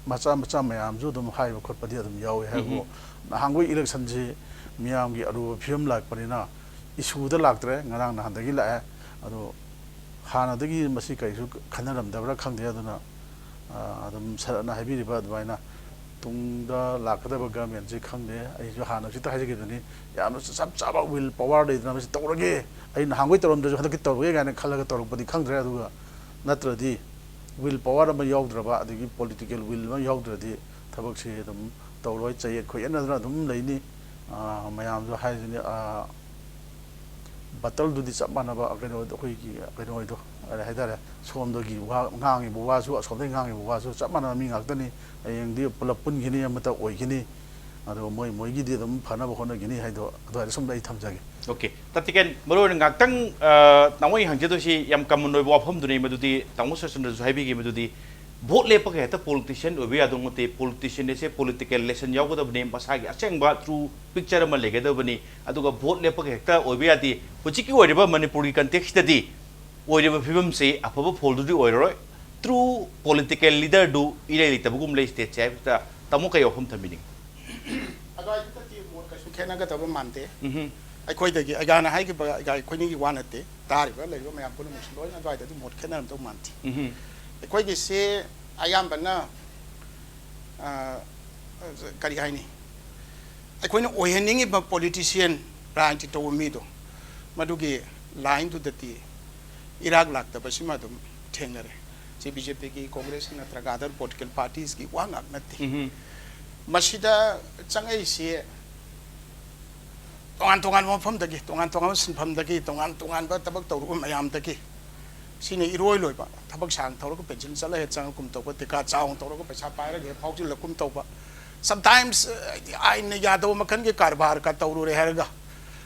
ꯃꯆꯥ ꯃꯆꯥ ꯃꯌꯥꯝꯁꯨ ꯑꯗꯨꯝ ꯍꯥꯏꯕ ꯈꯣꯠꯄꯗꯤ ꯑꯗꯨꯝ ꯌꯥꯎꯋꯤ ꯍꯥꯏꯕꯨ, ꯎꯝ꯫ ꯅꯍꯥꯟꯈꯣꯏ ꯏꯂꯦꯛꯁꯟꯁꯤ ꯃꯤꯌꯥꯝꯒꯤ ꯑꯔꯨꯕ ꯐꯤꯕꯝ ꯂꯥꯛꯄꯅꯤꯅ ꯏꯁꯨꯗ ꯂꯥꯛꯇ꯭ꯔꯦ, ꯉꯔꯥꯡ ꯅꯍꯥꯟꯗꯒꯤ ꯂꯥꯛꯑꯦ꯫ ꯑꯗꯣ ꯍꯥꯟꯅꯗꯒꯤ ꯃꯁꯤ ꯀꯔꯤꯁꯨ ꯈꯟꯅꯔꯝꯗꯕ꯭ꯔꯥ ꯈꯪꯗꯦ꯫ ꯑꯗꯨꯅ, ꯑ, ꯑꯗꯨꯝ ꯁꯔꯠꯅ ꯍꯥꯏꯕꯤꯔꯤꯕ ꯑꯗꯨꯃꯥꯏꯅ ꯇꯨꯡꯗ ꯂꯥꯛꯀꯗꯕ ꯒꯃꯦꯟꯁꯤ ꯈꯪꯗꯦ꯫ ꯑꯩꯁꯨ ꯍꯥꯟꯅ ꯍꯧꯖꯤꯛꯇ ꯍꯥꯏꯖꯈꯤꯕꯗꯨꯅꯤ, ꯌꯥꯝꯅ ꯆꯞ ꯆꯥꯕ ꯋꯤꯜ ꯄꯋꯥꯔ ꯂꯩꯗꯅ ꯃꯁꯤ ꯇꯧꯔꯒꯦ, ꯑꯩ ꯅꯍꯥꯟꯈꯣꯏ ꯇꯧꯔꯝꯗ꯭ꯔꯁꯨ ꯍꯟꯗꯛꯇꯤ ꯇꯧꯔꯒꯦ ꯀꯥꯏꯅ ꯈꯜꯂꯒ ꯇꯧꯔꯛꯄꯗꯤ ꯈꯪꯗ꯭ꯔꯦ꯫ ꯑꯗꯨꯒ ꯅꯠꯇ꯭ꯔꯗꯤ ꯋꯤꯜ ꯄꯋꯥꯔ ꯑꯃ ꯌꯥꯎꯗ꯭ꯔꯕ, ꯑꯗꯒꯤ ꯄꯣꯂꯤꯇꯤꯀꯦꯜ ꯋꯤꯜ ꯑꯃ ꯌꯥꯎꯗ꯭ꯔꯗꯤ ꯊꯕꯛꯁꯤ ꯑꯗꯨꯝ ꯇꯧꯔꯣꯏ, ꯆꯌꯦꯠ ꯈꯣꯏꯌꯦꯠꯅꯗꯅ ꯑꯗꯨꯝ ꯂꯩꯅꯤ꯫ ꯑ, ꯃꯌꯥꯝꯁꯨ ꯍꯥꯏꯔꯤꯁꯤꯅꯤ, ꯑ, ꯕꯇꯜꯗꯨꯗꯤ ꯆꯞ ꯃꯥꯟꯅꯕ, ꯀꯩꯅꯣ, ꯑꯩꯈꯣꯏꯒꯤ ꯀꯩꯅꯣꯗꯣ, ꯀꯔꯤ ꯍꯥꯏꯇꯥꯔꯦ, ꯁꯣꯝꯗꯒꯤ ꯋꯥ ꯉꯥꯡꯉꯤꯕ ꯋꯥꯁꯨ, ꯑꯁꯣꯝꯗꯒꯤ ꯉꯥꯡꯉꯤꯕ ꯋꯥꯁꯨ ꯆꯞ ꯃꯥꯟꯅꯕ ꯃꯤ ꯉꯥꯛꯇꯅꯤ꯫ ꯍꯌꯦꯡꯗꯤ ꯄꯨꯂꯞ ꯄꯨꯟꯈꯤꯅꯤ, ꯑꯃꯠꯇ ꯑꯣꯏꯈꯤꯅꯤ꯫ ꯑꯗꯣ ꯃꯣꯏ ꯃꯣꯏꯒꯤꯗꯤ ꯑꯗꯨꯝ ꯐꯅꯕ ꯍꯣꯠꯅꯈꯤꯅꯤ ꯍꯥꯏꯗꯣ ꯑꯗꯨꯋꯥꯏꯗ ꯁꯨꯝ ꯑꯩ ꯊꯝꯖꯒꯦ꯫ ꯑꯣꯀꯦ꯫ ꯇꯥ ꯇꯤꯀꯦꯟ, ꯃꯔꯨ ꯑꯣꯏꯅ ꯉꯥꯛꯇꯪ, ꯑ, ꯇꯥꯃꯣ ꯑꯩ ꯍꯪꯖꯗꯣꯏꯁꯤ ꯌꯥꯝ ꯀꯃꯟ ꯑꯣꯏꯕ ꯋꯥꯐꯝꯗꯨꯅꯤ, ꯃꯗꯨꯗꯤ ꯇꯥꯃꯣ ꯁꯆꯟꯗ꯭ꯔꯁꯨ ꯍꯥꯏꯕꯤꯈꯤ, ꯃꯗꯨꯗꯤ ꯚꯣꯠ ꯂꯦꯞꯄꯒ ꯍꯦꯛꯇ ꯄꯣꯂꯤꯇꯤꯁꯤꯌꯥꯟ ꯑꯣꯏꯕ ꯌꯥꯗꯧ ꯅꯠꯇꯦ꯫ ꯄꯣꯂꯤꯇꯤꯁꯤꯌꯥꯟ ꯑꯁꯦ ꯄꯣꯂꯤꯇꯤꯀꯦꯜ ꯂꯦꯁꯟ ꯌꯥꯎꯒꯗꯕꯅꯤ, ꯃꯁꯥꯒꯤ ꯑꯁꯦꯡꯕ ꯇ꯭ꯔꯨ ꯄꯤꯛꯆꯔ ꯑꯃ ꯂꯩꯒꯗꯕꯅꯤ꯫ ꯑꯗꯨꯒ ꯚꯣꯠ ꯂꯦꯞꯄꯒ ꯍꯦꯛꯇ ꯑꯣꯏꯕ ꯌꯥꯗꯦ꯫ ꯍꯧꯖꯤꯛꯀꯤ ꯑꯣꯏꯔꯤꯕ ꯃꯅꯤꯄꯨꯔꯒꯤ ꯀꯟꯇꯦꯛꯁꯇꯗꯤ ꯑꯣꯏꯔꯤꯕ ꯐꯤꯕꯝꯁꯤ ꯑꯐꯕ ꯐꯣꯜꯗꯨꯗꯤ ꯑꯣꯏꯔꯔꯣꯏ꯫ ꯇ꯭ꯔꯨ ꯄꯣꯂꯤꯇꯤꯀꯦꯜ ꯂꯤꯗꯔꯗꯨ ꯏꯔꯩ ꯂꯩꯇꯕꯒꯨꯝ ꯂꯩ ꯁ꯭ꯇꯦꯠꯁꯦ ꯍꯥꯏꯕꯁꯤꯗ ꯇꯥꯃꯣ ꯀꯩ ꯋꯥꯐꯝ ꯊꯝꯕꯤꯅꯤꯡꯉꯤ? ꯑꯗꯨꯋꯥꯏꯗꯨꯗꯗꯤ ꯃꯣꯠ ꯀꯩꯁꯨ ꯈꯦꯠꯅꯒꯗꯕ ꯃꯥꯟꯗꯦ꯫ ꯎꯝꯍꯨꯝ꯫ ꯑꯩꯈꯣꯏꯗꯒꯤ, ꯑꯩꯒꯥꯅ ꯍꯥꯏꯈꯤꯕ, ꯑꯩꯒꯥ-, ꯑꯩꯈꯣꯏꯅꯤꯒꯤ ꯋꯥ ꯅꯠꯇꯦ, ꯇꯥꯔꯤꯕ ꯂꯩꯔꯤꯕ ꯃꯌꯥꯝ ꯄꯨꯝꯅꯃꯛꯁꯨ ꯂꯣꯏꯅ ꯑꯗꯨꯋꯥꯏꯗꯗꯤ ꯃꯣꯠ ꯈꯦꯠꯅꯔꯝꯗꯧ ꯃꯥꯟꯗꯦ꯫ ꯎꯝꯍꯨꯝ꯫ ꯑꯩꯈꯣꯏꯒꯤꯁꯦ ꯑꯌꯥꯝꯕꯅ, ꯑ, ꯀꯔꯤ ꯍꯥꯏꯅꯤ, ꯑꯩꯈꯣꯏꯅ ꯑꯣꯏꯍꯟꯅꯤꯡꯉꯤꯕ ꯄꯣꯂꯤꯇꯤꯁꯤꯌꯟ, ꯔꯥꯖꯅꯤꯇꯤ ꯇꯧꯕ ꯃꯤꯗꯣ, ꯃꯗꯨꯒꯤ ꯂꯥꯏꯟꯗꯨꯗꯗꯤ ꯏꯔꯥꯛ ꯂꯥꯛꯇꯕꯁꯤꯃ ꯑꯗꯨꯝ ꯊꯦꯡꯅꯔꯦ꯫ ꯁꯤ ꯕꯤ ꯖꯦ ꯄꯤꯒꯤ, ꯀꯣꯡꯒ꯭ꯔꯦꯁꯀꯤ ꯅꯠꯇ꯭ꯔꯒ ꯑꯗꯔ ꯄꯣꯂꯤꯇꯤꯀꯦꯜ ꯄꯥꯔꯇꯤꯁꯀꯤ ꯋꯥ ꯉꯥꯛ ꯅꯠꯇꯦ꯫ ꯎꯝꯍꯨꯝ꯫ ꯃꯁꯤꯗ ꯆꯪꯉꯛꯏꯁꯤ ꯇꯣꯉꯥꯟ ꯇꯣꯉꯥꯟꯕ ꯃꯐꯝꯗꯒꯤ, ꯇꯣꯉꯥꯟ ꯇꯣꯉꯥꯟꯕ ꯁꯤꯟꯐꯝꯗꯒꯤ, ꯇꯣꯉꯥꯟ ꯇꯣꯉꯥꯟꯕ ꯊꯕꯛ ꯇꯧꯔꯨꯕ ꯃꯌꯥꯝꯗꯒꯤ꯫ ꯁꯤꯅ ꯏꯔꯣꯏ ꯂꯣꯏꯕ꯫ ꯊꯕꯛ ꯁꯥꯡ ꯊꯧꯔꯒ ꯄꯦꯟꯁꯤꯜ ꯆꯠꯂ ꯍꯦꯛ ꯆꯪꯉꯛꯀꯨꯝ ꯇꯧꯕ, ꯇꯤꯀꯥ ꯆꯥꯎꯅ ꯇꯧꯔꯒ ꯄꯩꯁꯥ ꯄꯥꯏꯔꯒ ꯍꯦꯛ ꯐꯥꯎꯖꯤꯜꯂꯛꯀꯨꯝ ꯇꯧꯕ꯫ Sometimes, ꯑ, ꯑꯥꯏꯟꯅ ꯌꯥꯗꯕ ꯃꯈꯜꯒꯤ ꯀꯔꯕꯥꯔꯒ ꯇꯧꯔꯨꯔꯦ ꯍꯥꯏꯔꯒ,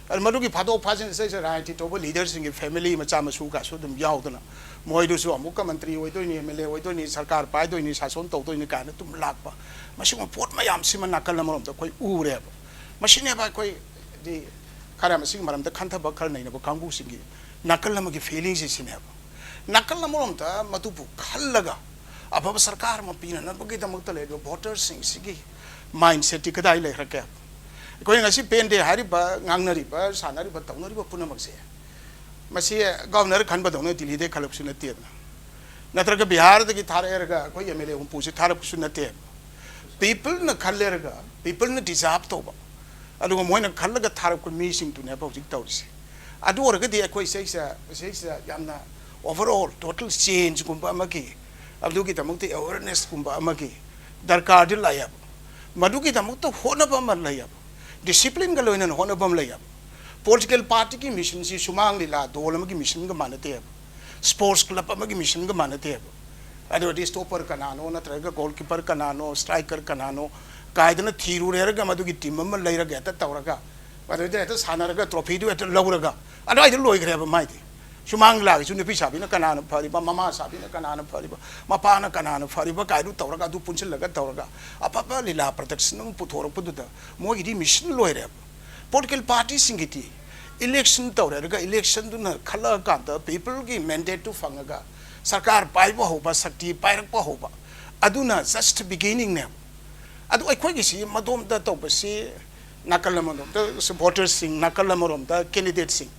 ꯑꯗꯨ ꯃꯗꯨꯒꯤ ꯐꯥꯗꯣꯛ ꯐꯥꯖꯤꯟ ꯁꯤꯗꯩꯁꯤꯗ ꯔꯥꯖꯅꯤꯇꯤ ꯇꯧꯕ ꯂꯤꯗꯔꯁꯤꯡꯒꯤ ꯐꯦꯃꯤꯂꯤ ꯃꯆꯥ ꯃꯁꯨꯒꯁꯨ ꯑꯗꯨꯝ ꯌꯥꯎꯗꯅ, ꯃꯣꯏꯗꯨꯁꯨ ꯑꯃꯨꯛꯀ ꯃꯟꯇ꯭ꯔꯤ ꯑꯣꯏꯗꯣꯏꯅꯤ, ꯑꯦꯝ ꯑꯦꯜ ꯑꯦ ꯑꯣꯏꯗꯣꯏꯅꯤ, ꯁꯔꯀꯥꯔ ꯄꯥꯏꯗꯣꯏꯅꯤ, ꯁꯥꯁꯣꯟ ꯇꯧꯗꯣꯏꯅꯤ ꯀꯥꯏꯅ ꯑꯗꯨꯝ ꯂꯥꯛꯄ꯫ ꯃꯁꯤꯒꯨꯝꯕ ꯄꯣꯠ ꯃꯌꯥꯝꯁꯤꯃ ꯅꯥꯀꯜ ꯑꯃꯔꯣꯝꯗ ꯑꯩꯈꯣꯏ ꯎꯔꯦꯕ꯫ ꯃꯁꯤꯅꯦꯕ ꯑꯩꯈꯣꯏꯗꯤ ꯈꯔ ꯃꯁꯤꯒꯤ ꯃꯔꯝꯗ ꯈꯟꯊꯕ ꯈꯔ ꯅꯩꯅꯕ ꯀꯥꯡꯕꯨꯁꯤꯡꯒꯤ ꯅꯥꯀꯜ ꯑꯃꯒꯤ ꯐꯤꯂꯤꯡꯁꯤ ꯁꯤꯅꯦꯕ꯫ ꯅꯥꯀꯜ ꯑꯃꯔꯣꯝꯗ ꯃꯗꯨꯕꯨ ꯈꯜꯂꯒ ꯑꯐꯕ ꯁꯔꯀꯥꯔ ꯑꯃ ꯄꯤꯅꯅꯕꯒꯤꯗꯃꯛꯇ ꯂꯩꯔꯤꯕ ꯚꯣꯇꯔꯁꯤꯡꯁꯤꯒꯤ ꯃꯥꯏꯟꯁꯦꯠꯇꯤ ꯀꯗꯥꯏ ꯂꯩꯈ꯭ꯔꯒꯦ? ꯑꯩꯈꯣꯏꯅ ꯉꯁꯤ ꯄꯦꯟꯗꯦ ꯍꯥꯏꯔꯤꯕ, ꯉꯥꯡꯅꯔꯤꯕ, ꯁꯥꯟꯅꯔꯤꯕ, ꯇꯧꯅꯔꯤꯕ ꯄꯨꯝꯅꯃꯛꯁꯦ, ꯃꯁꯤ ꯒꯚꯔꯅꯔ ꯈꯟꯕꯗꯧꯅ ꯗꯤꯜꯂꯤꯗꯩ ꯈꯜꯂꯛꯄꯁꯨ ꯅꯠꯇꯦꯗꯅ, ꯅꯠꯇ꯭ꯔꯒ ꯕꯤꯍꯥꯔꯗꯒꯤ ꯊꯥꯔꯛꯑꯦꯔꯒ ꯑꯩꯈꯣꯏ ꯑꯦꯝ ꯑꯦꯜ ꯑꯦ ꯍꯨꯝꯐꯨꯁꯤ ꯊꯥꯔꯛꯄꯁꯨ ꯅꯠꯇꯦ꯫ ꯄꯤꯄꯜꯅ ꯈꯜꯂꯦꯔꯒ, ꯄꯤꯄꯜꯅ ꯗꯤꯖꯥꯔꯕ ꯇꯧꯕ, ꯑꯗꯨꯒ ꯃꯣꯏꯅ ꯈꯜꯂꯒ ꯊꯥꯔꯛꯄ ꯃꯤꯁꯤꯡꯗꯨꯅꯦꯕ ꯍꯧꯖꯤꯛ ꯇꯧꯔꯤꯁꯦ꯫ ꯑꯗꯨ ꯑꯣꯏꯔꯒꯗꯤ ꯑꯩꯈꯣꯏ ꯁꯤꯁꯤꯗ, ꯁꯤꯁꯤꯗ ꯌꯥꯝꯅ ꯑꯣꯚꯔ ꯑꯣꯜ ꯇꯣꯇꯦꯜ ꯆꯦꯟꯖꯀꯨꯝꯕ ꯑꯃꯒꯤ, ꯑꯗꯨꯒꯤꯗꯃꯛꯇ ꯑꯦꯋꯦꯔꯅꯦꯁꯀꯨꯝꯕ ꯑꯃꯒꯤ ꯗꯔꯀꯥꯔꯗꯤ ꯂꯩꯌꯦꯕ꯫ ꯃꯗꯨꯒꯤꯗꯃꯛꯇ ꯍꯣꯠꯅꯕ ꯑꯃ ꯂꯩꯌꯦꯕ, ꯗꯤꯁꯤꯄ꯭ꯂꯤꯟꯒ ꯂꯣꯏꯅꯅ ꯍꯣꯠꯅꯕ ꯑꯃ ꯂꯩꯌꯦꯕ꯫ ꯄꯣꯂꯤꯇꯤꯀꯦꯜ ꯄꯥꯔꯇꯤꯒꯤ ꯃꯤꯁꯟꯁꯤ ꯁꯨꯃꯥꯡ ꯂꯤꯂꯥ ꯗꯣꯜ ꯑꯃꯒꯤ ꯃꯤꯁꯟꯒ ꯃꯥꯟꯅꯗꯦꯕ, ꯁ꯭ꯄꯣꯔꯠꯁ ꯀ꯭ꯂꯕ ꯑꯃꯒꯤ ꯃꯤꯁꯟꯒ ꯃꯥꯟꯅꯗꯦꯕ꯫ ꯑꯗꯨ ꯑꯣꯏꯔꯗꯤ ꯁ꯭ꯇꯣꯄꯔ ꯀꯅꯥꯅꯣ, ꯅꯠꯇ꯭ꯔꯒ ꯒꯣꯜꯀꯤꯄꯔ ꯀꯅꯥꯅꯣ, ꯁ꯭ꯇ꯭ꯔꯥꯏꯀꯔ ꯀꯅꯥꯅꯣ ꯀꯥꯏꯗꯅ ꯊꯤꯔꯨꯔꯦꯔꯒ ꯃꯗꯨꯒꯤ ꯇꯤꯝ ꯑꯃ ꯂꯩꯔꯒ ꯍꯦꯛꯇ ꯇꯧꯔꯒ, ꯃꯗꯨꯗ ꯍꯦꯛꯇ ꯁꯥꯟꯅꯔꯒ ꯇ꯭ꯔꯣꯐꯤꯗꯨ ꯍꯦꯛꯇ ꯂꯧꯔꯒ, ꯑꯗꯨꯋꯥꯏꯗ ꯂꯣꯏꯈ꯭ꯔꯦꯕ ꯃꯥꯏꯗꯤ꯫ ꯁꯨꯃꯥꯡ ꯂꯤꯂꯥꯒꯤꯁꯨ ꯅꯨꯄꯤ ꯁꯥꯕꯤꯅ ꯀꯅꯥꯅ ꯐꯔꯤꯕ, ꯃꯃꯥ ꯁꯥꯕꯤꯅ ꯀꯅꯥꯅ ꯐꯔꯤꯕ, ꯃꯄꯥꯅ ꯀꯅꯥꯅ ꯐꯔꯤꯕ ꯀꯥꯏꯗꯨ ꯇꯧꯔꯒ, ꯑꯗꯨ ꯄꯨꯟꯁꯤꯜꯂꯒ ꯇꯧꯔꯒ ꯑꯐꯕ ꯂꯤꯂꯥ ꯄ꯭ꯔꯗꯛꯁꯟ ꯑꯃ ꯄꯨꯊꯣꯔꯛꯄꯗꯨꯗ ꯃꯣꯏꯒꯤꯗꯤ ꯃꯤꯁꯟ ꯂꯣꯏꯔꯦꯕ꯫ ꯄꯣꯂꯤꯇꯤꯀꯦꯜ ꯄꯥꯔꯇꯤꯁꯤꯡꯒꯤꯗꯤ ꯏꯂꯦꯛꯁꯟ ꯇꯧꯔꯦ, ꯑꯗꯨꯒ ꯏꯂꯦꯛꯁꯟꯗꯨꯅ ꯈꯜꯂꯛꯑꯀꯥꯟꯗ ꯄꯤꯄꯜꯒꯤ ꯃꯦꯟꯗꯦꯠꯇꯨ ꯐꯪꯉꯒ ꯁꯔꯀꯥꯔ ꯄꯥꯏꯕ ꯍꯧꯕ, ꯁꯛꯇꯤ ꯄꯥꯏꯔꯛꯄ ꯍꯧꯕ, ꯑꯗꯨꯅ ꯖꯁ ꯕꯤꯒꯤꯅꯤꯡꯅꯦꯕ꯫ ꯑꯗꯨ ꯑꯩꯈꯣꯏꯒꯤꯁꯤ ꯃꯗꯣꯝꯗ ꯇꯧꯕꯁꯤ ꯅꯥꯀꯜ ꯑꯃꯔꯣꯝꯗ ꯚꯣꯇꯔꯁꯤꯡ, ꯅꯥꯀꯜ ꯑꯃꯔꯣꯝꯗ ꯀꯦꯟꯗꯤꯗꯦꯠꯁꯤꯡ꯫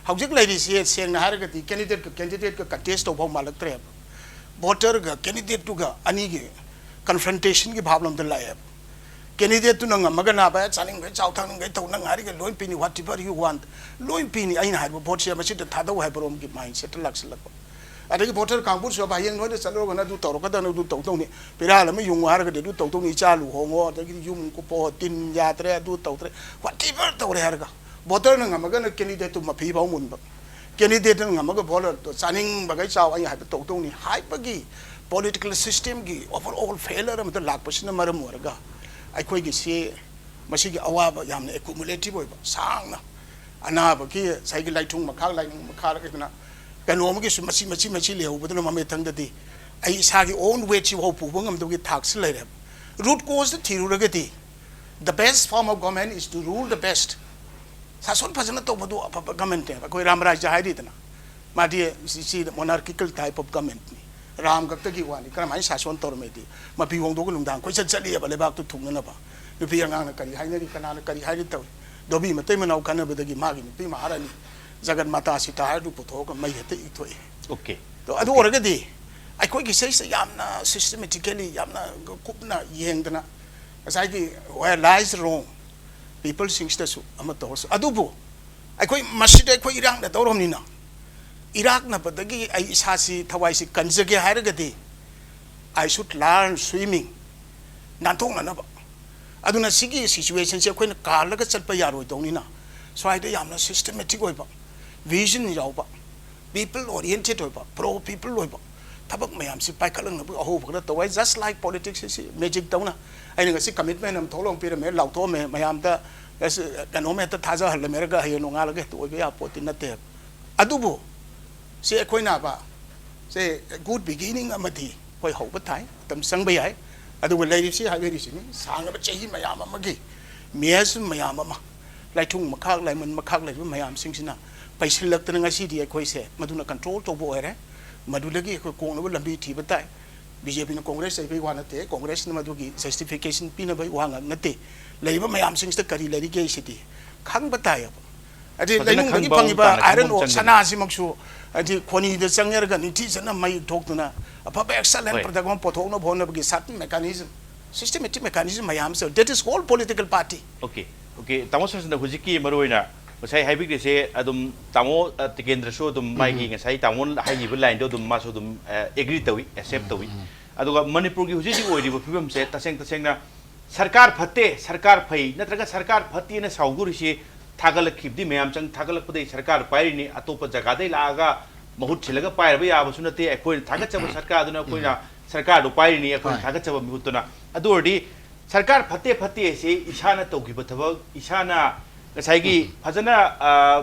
ꯍꯧꯖꯤꯛ ꯂꯩꯔꯤꯁꯤ ꯁꯦꯡꯅ ꯍꯥꯏꯔꯒꯗꯤ ꯀꯦꯟꯗꯤꯗꯦꯠꯀ ꯀꯦꯟꯗꯤꯗꯦꯠꯀ ꯀꯟꯇꯦꯁ ꯇꯧꯕ ꯐꯥꯎ ꯃꯥꯜꯂꯛꯇ꯭ꯔꯦꯕ꯫ ꯚꯣꯇꯔꯒ ꯀꯦꯟꯗꯤꯗꯦꯠꯇꯨꯒ ꯑꯅꯤꯒꯤ ꯀꯟꯐ꯭ꯔꯟꯇꯦꯁꯟꯒꯤ ꯚꯥꯕ ꯂꯣꯝꯗ ꯂꯥꯛꯑꯦꯕ꯫ ꯀꯦꯟꯗꯤꯗꯦꯠꯇꯨꯅ ꯉꯝꯃꯒꯅ ꯚꯥꯏ ꯆꯥꯅꯤꯡꯕꯩ ꯆꯥꯎ, ꯊꯛꯅꯤꯡꯕꯩ ꯊꯛꯎ, ꯅꯪ ꯍꯥꯏꯔꯤꯒꯩ ꯂꯣꯏ ꯄꯤꯅꯤ, whatever you want, ꯂꯣꯏ ꯄꯤꯅꯤ, ꯑꯩꯅ ꯍꯥꯏꯕ ꯚꯣꯠꯁꯦ ꯃꯁꯤꯗ ꯊꯥꯗꯧ ꯍꯥꯏꯕꯔꯣꯝꯒꯤ ꯃꯥꯏꯟꯁꯦꯠꯇ ꯂꯥꯛꯁꯤꯜꯂꯛꯄ꯫ ꯑꯗꯒꯤ ꯚꯣꯇꯔ ꯀꯥꯡꯕꯨꯁꯨ ꯍꯌꯦꯡ ꯅꯣꯏꯗ ꯆꯠꯂꯨꯔꯒꯅ ꯑꯗꯨ ꯇꯧꯔꯛꯀꯗꯕꯅꯤ, ꯑꯗꯨ ꯇꯧꯗꯧꯅꯤ, ꯄꯤꯔꯥꯜ ꯑꯃ ꯌꯨꯡꯉꯨ ꯍꯥꯏꯔꯒꯗꯤ ꯑꯗꯨ ꯇꯧꯗꯧꯅꯤ, ꯏꯆꯥ ꯂꯨꯍꯣꯡꯉꯣ, ꯑꯗꯒꯤꯗꯤ ꯌꯨꯝ ꯀꯨꯞꯄꯣ, ꯇꯤꯟ ꯌꯥꯗ꯭ꯔꯦ, ꯑꯗꯨ ꯇꯧꯗ꯭ꯔꯦ, whatever ꯇꯧꯔꯦ ꯍꯥꯏꯔꯒ ꯚꯣꯇꯔꯅ ꯉꯝꯃꯒꯅ ꯀꯦꯟꯗꯤꯗꯦꯠꯇꯨ ꯃꯐꯤ ꯐꯥꯎ ꯃꯨꯟꯕ, ꯀꯦꯟꯗꯤꯗꯦꯠꯇꯨꯅ ꯉꯝꯃꯒ ꯚꯣꯇꯔꯗꯣ ꯆꯥꯅꯤꯡꯕꯈꯩ ꯆꯥꯎ, ꯑꯩ ꯍꯥꯏꯕ ꯇꯧꯗꯧꯅꯤ ꯍꯥꯏꯕꯒꯤ ꯄꯣꯂꯤꯇꯤꯀꯦꯜ ꯁꯤꯁꯇꯦꯝꯒꯤ ꯑꯣꯚꯔ ꯑꯣꯜ ꯐꯦꯂꯔ ꯑꯃꯗ ꯂꯥꯛꯄꯁꯤꯅ ꯃꯔꯝ ꯑꯣꯏꯔꯒ ꯑꯩꯈꯣꯏꯒꯤꯁꯤ ꯃꯁꯤꯒꯤ ꯑꯋꯥꯕ ꯌꯥꯝꯅ ꯑꯦꯀꯨꯃꯨꯂꯦꯇꯤꯚ ꯑꯣꯏꯕ, ꯁꯥꯡꯅ ꯑꯅꯥꯕꯒꯤ ꯉꯁꯥꯏꯒꯤ ꯂꯥꯏꯊꯨꯡ ꯃꯈꯥ, ꯂꯥꯏꯅꯤꯡ ꯃꯈꯥ ꯂꯩꯗꯅ ꯀꯩꯅꯣ ꯑꯃꯒꯤꯁꯨ ꯃꯆꯤ ꯃꯆꯤ ꯃꯆꯤ ꯂꯩꯍꯧꯕꯗꯨꯅ ꯃꯃꯩꯊꯪꯗꯗꯤ ꯑꯩ ꯏꯁꯥꯒꯤ ꯑꯣꯟ ꯋꯦꯠꯁꯤꯐꯥꯎ ꯄꯨꯕ ꯉꯝꯗꯕꯒꯤ ꯊꯥꯛꯁꯤ ꯂꯩꯔꯦꯕ꯫ ꯔꯨꯠ ꯀꯣꯁꯇ ꯊꯤꯔꯨꯔꯒꯗꯤ, the best form of government is to rule the best. ꯁꯥꯁꯣꯟ ꯐꯖꯅ ꯇꯧꯕꯗꯨ ꯑꯐꯕ ꯒꯃꯦꯟꯅꯦꯕ꯫ ꯑꯩꯈꯣꯏ ꯔꯥꯝ ꯔꯥꯖ꯭ꯌ ꯍꯥꯏꯔꯤꯗꯅ, ꯃꯥꯗꯤ ꯁꯤ monarchical type of governmentꯅꯤ꯫ ꯔꯥꯝ ꯈꯛꯇꯒꯤ ꯋꯥꯅꯤ꯫ ꯀꯔꯝꯍꯥꯏꯅ ꯁꯥꯁꯣꯟ ꯇꯧꯔꯝꯃꯦꯗꯤ, ꯃꯄꯤ ꯍꯣꯡꯗꯣꯛꯑꯒ ꯅꯨꯡꯗꯥꯡ ꯀꯣꯏꯆꯠ ꯆꯠꯂꯤꯑꯕ ꯂꯩꯕꯥꯛꯇꯨ ꯊꯨꯡꯅꯅꯕ꯫ ꯅꯨꯄꯤ ꯑꯉꯥꯡꯅ ꯀꯔꯤ ꯍꯥꯏꯅꯔꯤ, ꯀꯅꯥꯅ ꯀꯔꯤ ꯍꯥꯏꯔꯤ ꯇꯧꯏ꯫ ꯙꯣꯕꯤ ꯃꯇꯩ ꯃꯅꯥꯎ ꯈꯠꯅꯕꯗꯒꯤ ꯃꯥꯒꯤ ꯅꯨꯄꯤ ꯃꯍꯥꯔꯥꯅꯤ ꯖꯒꯠ ꯃꯥꯇꯥ ꯁꯤꯇꯥ ꯍꯥꯏꯗꯨ ꯄꯨꯊꯣꯛꯑꯒ ꯃꯩ ꯍꯦꯛꯇ ꯏꯊꯣꯛꯏ꯫ ꯑꯣꯀꯦ꯫ ꯑꯗꯣ ꯑꯗꯨ ꯑꯣꯏꯔꯒꯗꯤ ꯑꯩꯈꯣꯏꯒꯤ ꯁꯤꯁꯦ ꯌꯥꯝꯅ systematically, ꯌꯥꯝꯅ ꯀꯨꯞꯅ ꯌꯦꯡꯗꯅ ꯉꯁꯥꯏꯒꯤ where lies wrong, peopleꯁꯤꯡꯁꯤꯗꯁꯨ ꯑꯃ ꯇꯧꯔꯁꯨ꯫ ꯑꯗꯨꯕꯨ ꯑꯩꯈꯣꯏ ꯃꯁꯤꯗ ꯑꯩꯈꯣꯏ ꯏꯔꯥꯛꯅꯗꯧꯔꯕꯅꯤꯅ, ꯏꯔꯥꯛꯅꯕꯗꯒꯤ ꯑꯩ ꯏꯁꯥꯁꯤ, ꯊꯋꯥꯏꯁꯤ ꯀꯟꯖꯒꯦ ꯍꯥꯏꯔꯒꯗꯤ, I should learn swimming, ꯅꯥꯟꯊꯣꯛꯅꯅꯕ꯫ ꯑꯗꯨꯅ ꯁꯤꯒꯤ ꯁꯤꯆꯨꯋꯦꯁꯟꯁꯦ ꯑꯩꯈꯣꯏꯅ ꯀꯥꯜꯂꯒ ꯆꯠꯄ ꯌꯥꯔꯣꯏꯗꯧꯅꯤꯅ, ꯁ꯭ꯋꯥꯏꯗ ꯌꯥꯝꯅ systematic ꯑꯣꯏꯕ, vision ꯌꯥꯎꯕ, people oriented ꯑꯣꯏꯕ, pro people ꯑꯣꯏꯕ ꯊꯕꯛ ꯃꯌꯥꯝꯁꯤ ꯄꯥꯏꯈꯠꯂꯛꯅꯕ ꯑꯍꯧꯕ ꯈꯔ ꯇꯧ ꯍꯥꯏ꯫ Just like politics ꯁꯤ magic ꯇꯧꯅ, ꯑꯩꯅ ꯉꯁꯤ commitment ꯑꯃ ꯊꯣꯛꯂꯥꯎ ꯄꯤꯔꯝꯃꯦ, ꯂꯥꯎꯊꯣꯛꯑꯝꯃꯦ, ꯃꯌꯥꯝꯗ ꯑꯁ, ꯀꯩꯅꯣꯝ ꯍꯦꯛꯇ ꯊꯥꯖꯍꯜꯂꯝꯃꯦꯔꯒ ꯍꯌꯦꯡ ꯅꯣꯡꯉꯥꯜꯂꯒ ꯍꯦꯛꯇ ꯑꯣꯏꯕ ꯌꯥꯕ ꯄꯣꯠꯇꯤ ꯅꯠꯇꯦꯕ꯫ ꯑꯗꯨꯕꯨ ꯁꯤ ꯑꯩꯈꯣꯏꯅꯕ, ꯁꯦ good beginning ꯑꯃꯗꯤ ꯑꯩꯈꯣꯏ ꯍꯧꯕ ꯊꯥꯏ, ꯃꯇꯝ ꯆꯪꯕ ꯌꯥꯏ꯫ ꯑꯗꯨꯒ ꯂꯩꯔꯤꯕꯁꯤ ꯍꯥꯏꯕꯤꯔꯤꯁꯤꯅꯤ, ꯁꯥꯡꯂꯕ ꯆꯍꯤ ꯃꯌꯥꯝ ꯑꯃꯒꯤ ꯃꯤꯍꯥꯠ ꯃꯌꯥꯝ ꯑꯃ, ꯂꯥꯏꯊꯨꯡ ꯃꯈꯥ, ꯂꯥꯏꯃꯟ ꯃꯈꯥ ꯂꯩꯕ ꯃꯌꯥꯝꯁꯤꯡꯁꯤꯅ ꯄꯩꯁꯤꯜꯂꯛꯇꯅ ꯉꯁꯤꯗꯤ ꯑꯩꯈꯣꯏꯁꯦ ꯃꯗꯨꯅ ꯀꯟꯇ꯭ꯔꯣꯜ ꯇꯧꯕ ꯑꯣꯏꯔꯦ꯫ ꯃꯗꯨꯗꯒꯤ ꯑꯩꯈꯣꯏ ꯀꯣꯛꯅꯕ ꯂꯝꯕꯤ ꯊꯤꯕ ꯇꯥꯏ꯫ ꯕꯤ ꯖꯦ ꯄꯤꯅ ꯀꯣꯡꯒ꯭ꯔꯦꯁ ꯂꯩꯕꯩ ꯋꯥ ꯅꯠꯇꯦ, ꯀꯣꯡꯒ꯭ꯔꯦꯁꯅ ꯃꯗꯨꯒꯤ ꯖꯁꯇꯤꯐꯤꯀꯦꯁꯟ ꯄꯤꯅꯕꯩ ꯋꯥ ꯉꯥꯛ ꯅꯠꯇꯦ꯫ ꯂꯩꯔꯤꯕ ꯃꯌꯥꯝꯁꯤꯡꯁꯤꯗ ꯀꯔꯤ ꯂꯩꯔꯤꯒꯦ ꯁꯤꯗꯤ ꯈꯪꯕ ꯇꯥꯏꯌꯦꯕ꯫ ꯍꯥꯏꯗꯤ ꯐꯖꯅ ꯂꯩꯅꯨꯡꯗꯒꯤ ꯈꯪꯕ ꯐꯪꯉꯤꯕ ꯇꯥꯅ ꯈꯪꯕ ꯑꯥꯏꯔꯟ ꯑꯃ ꯑꯣꯔ ꯆꯪꯒꯅꯤ꯫ ꯁꯅꯥꯁꯤꯃꯛꯁꯨ ꯍꯥꯏꯗꯤ ꯈꯣꯅꯤꯗ ꯆꯪꯉꯔꯒ ꯅꯤꯡꯊꯤꯖꯅ ꯃꯩ ꯊꯣꯛꯇꯨꯅ ꯑꯐꯕ ꯑꯦꯛꯁꯂꯦꯟ ꯍꯣꯏ꯫ ꯄ꯭ꯔꯗꯛ ꯑꯃ ꯄꯨꯊꯣꯛꯅꯕ ꯍꯣꯠꯅꯕꯒꯤ certain mechanism, systematic mechanism ꯃꯌꯥꯝ ꯑꯃ ꯆꯪꯉꯤ꯫ That is called political party꯫ Okay, okay, ꯇꯥꯃꯣ ꯁꯔꯁꯟꯅ ꯍꯧꯖꯤꯛꯀꯤ ꯃꯔꯨ ꯑꯣꯏꯅ ꯉꯁꯥꯏ ꯍꯥꯏꯕꯤꯈ꯭ꯔꯤꯁꯦ ꯑꯗꯨꯝ ꯇꯥꯃꯣ, ꯑ, ꯇꯤꯀꯦꯟꯗ꯭ꯔꯁꯨ ꯑꯗꯨꯝ ꯃꯥꯒꯤ ꯉꯁꯥꯏ ꯇꯥꯃꯣ ꯍꯥꯏꯈꯤꯕ ꯂꯥꯏꯟꯗꯣ ꯑꯗꯨꯝ ꯃꯥꯁꯨ ꯑꯗꯨꯝ, ꯑ, ꯑꯦꯒ꯭ꯔꯤ ꯇꯧꯏ, ꯑꯦꯛꯁꯦꯞ ꯇꯧꯏ꯫ ꯑꯗꯨꯒ ꯃꯅꯤꯄꯨꯔꯒꯤ ꯍꯧꯖꯤꯛ ꯍꯧꯖꯤꯛ ꯑꯣꯏꯔꯤꯕ ꯐꯤꯕꯝꯁꯦ ꯇꯁꯦꯡ ꯇꯁꯦꯡꯅ ꯁꯔꯀꯥꯔ ꯐꯠꯇꯦ, ꯁꯔꯀꯥꯔ ꯐꯩ, ꯅꯠꯇ꯭ꯔꯒ ꯁꯔꯀꯥꯔ ꯐꯠꯇꯦꯅ ꯁꯥꯎꯗꯣꯔꯤꯁꯤ ꯊꯥꯒꯠꯂꯛꯈꯤꯕꯗꯤ ꯃꯌꯥꯝ ꯆꯪ ꯊꯥꯒꯠꯂꯛꯄꯗꯒꯤ ꯁꯔꯀꯥꯔ ꯄꯥꯏꯔꯤꯅꯤ, ꯑꯇꯣꯞꯄ ꯖꯒꯥꯗꯩ ꯂꯥꯛꯑꯒ ꯃꯍꯨꯠ ꯁꯤꯜꯂꯒ ꯄꯥꯏꯔꯕ ꯌꯥꯕꯁꯨ ꯅꯠꯇꯦ꯫ ꯑꯩꯈꯣꯏꯅ ꯊꯥꯒꯠꯆꯕ ꯁꯔꯀꯥꯔꯗꯨꯅ ꯑꯩꯈꯣꯏꯅ ꯁꯔꯀꯥꯔꯗꯨ ꯄꯥꯏꯔꯤꯅꯤ, ꯑꯩꯈꯣꯏꯅ ꯍꯣꯏ꯫ ꯊꯥꯒꯠꯆꯕ ꯃꯤꯍꯨꯠꯇꯨꯅ꯫ ꯑꯗꯨ ꯑꯣꯏꯔꯗꯤ ꯁꯔꯀꯥꯔ ꯐꯠꯇꯦ ꯐꯠꯇꯦ ꯑꯁꯤ ꯏꯁꯥꯅ ꯇꯧꯈꯤꯕ ꯊꯕꯛ, ꯏꯁꯥꯅ ꯉꯁꯥꯏꯒꯤ ꯐꯖꯅ, ꯑ,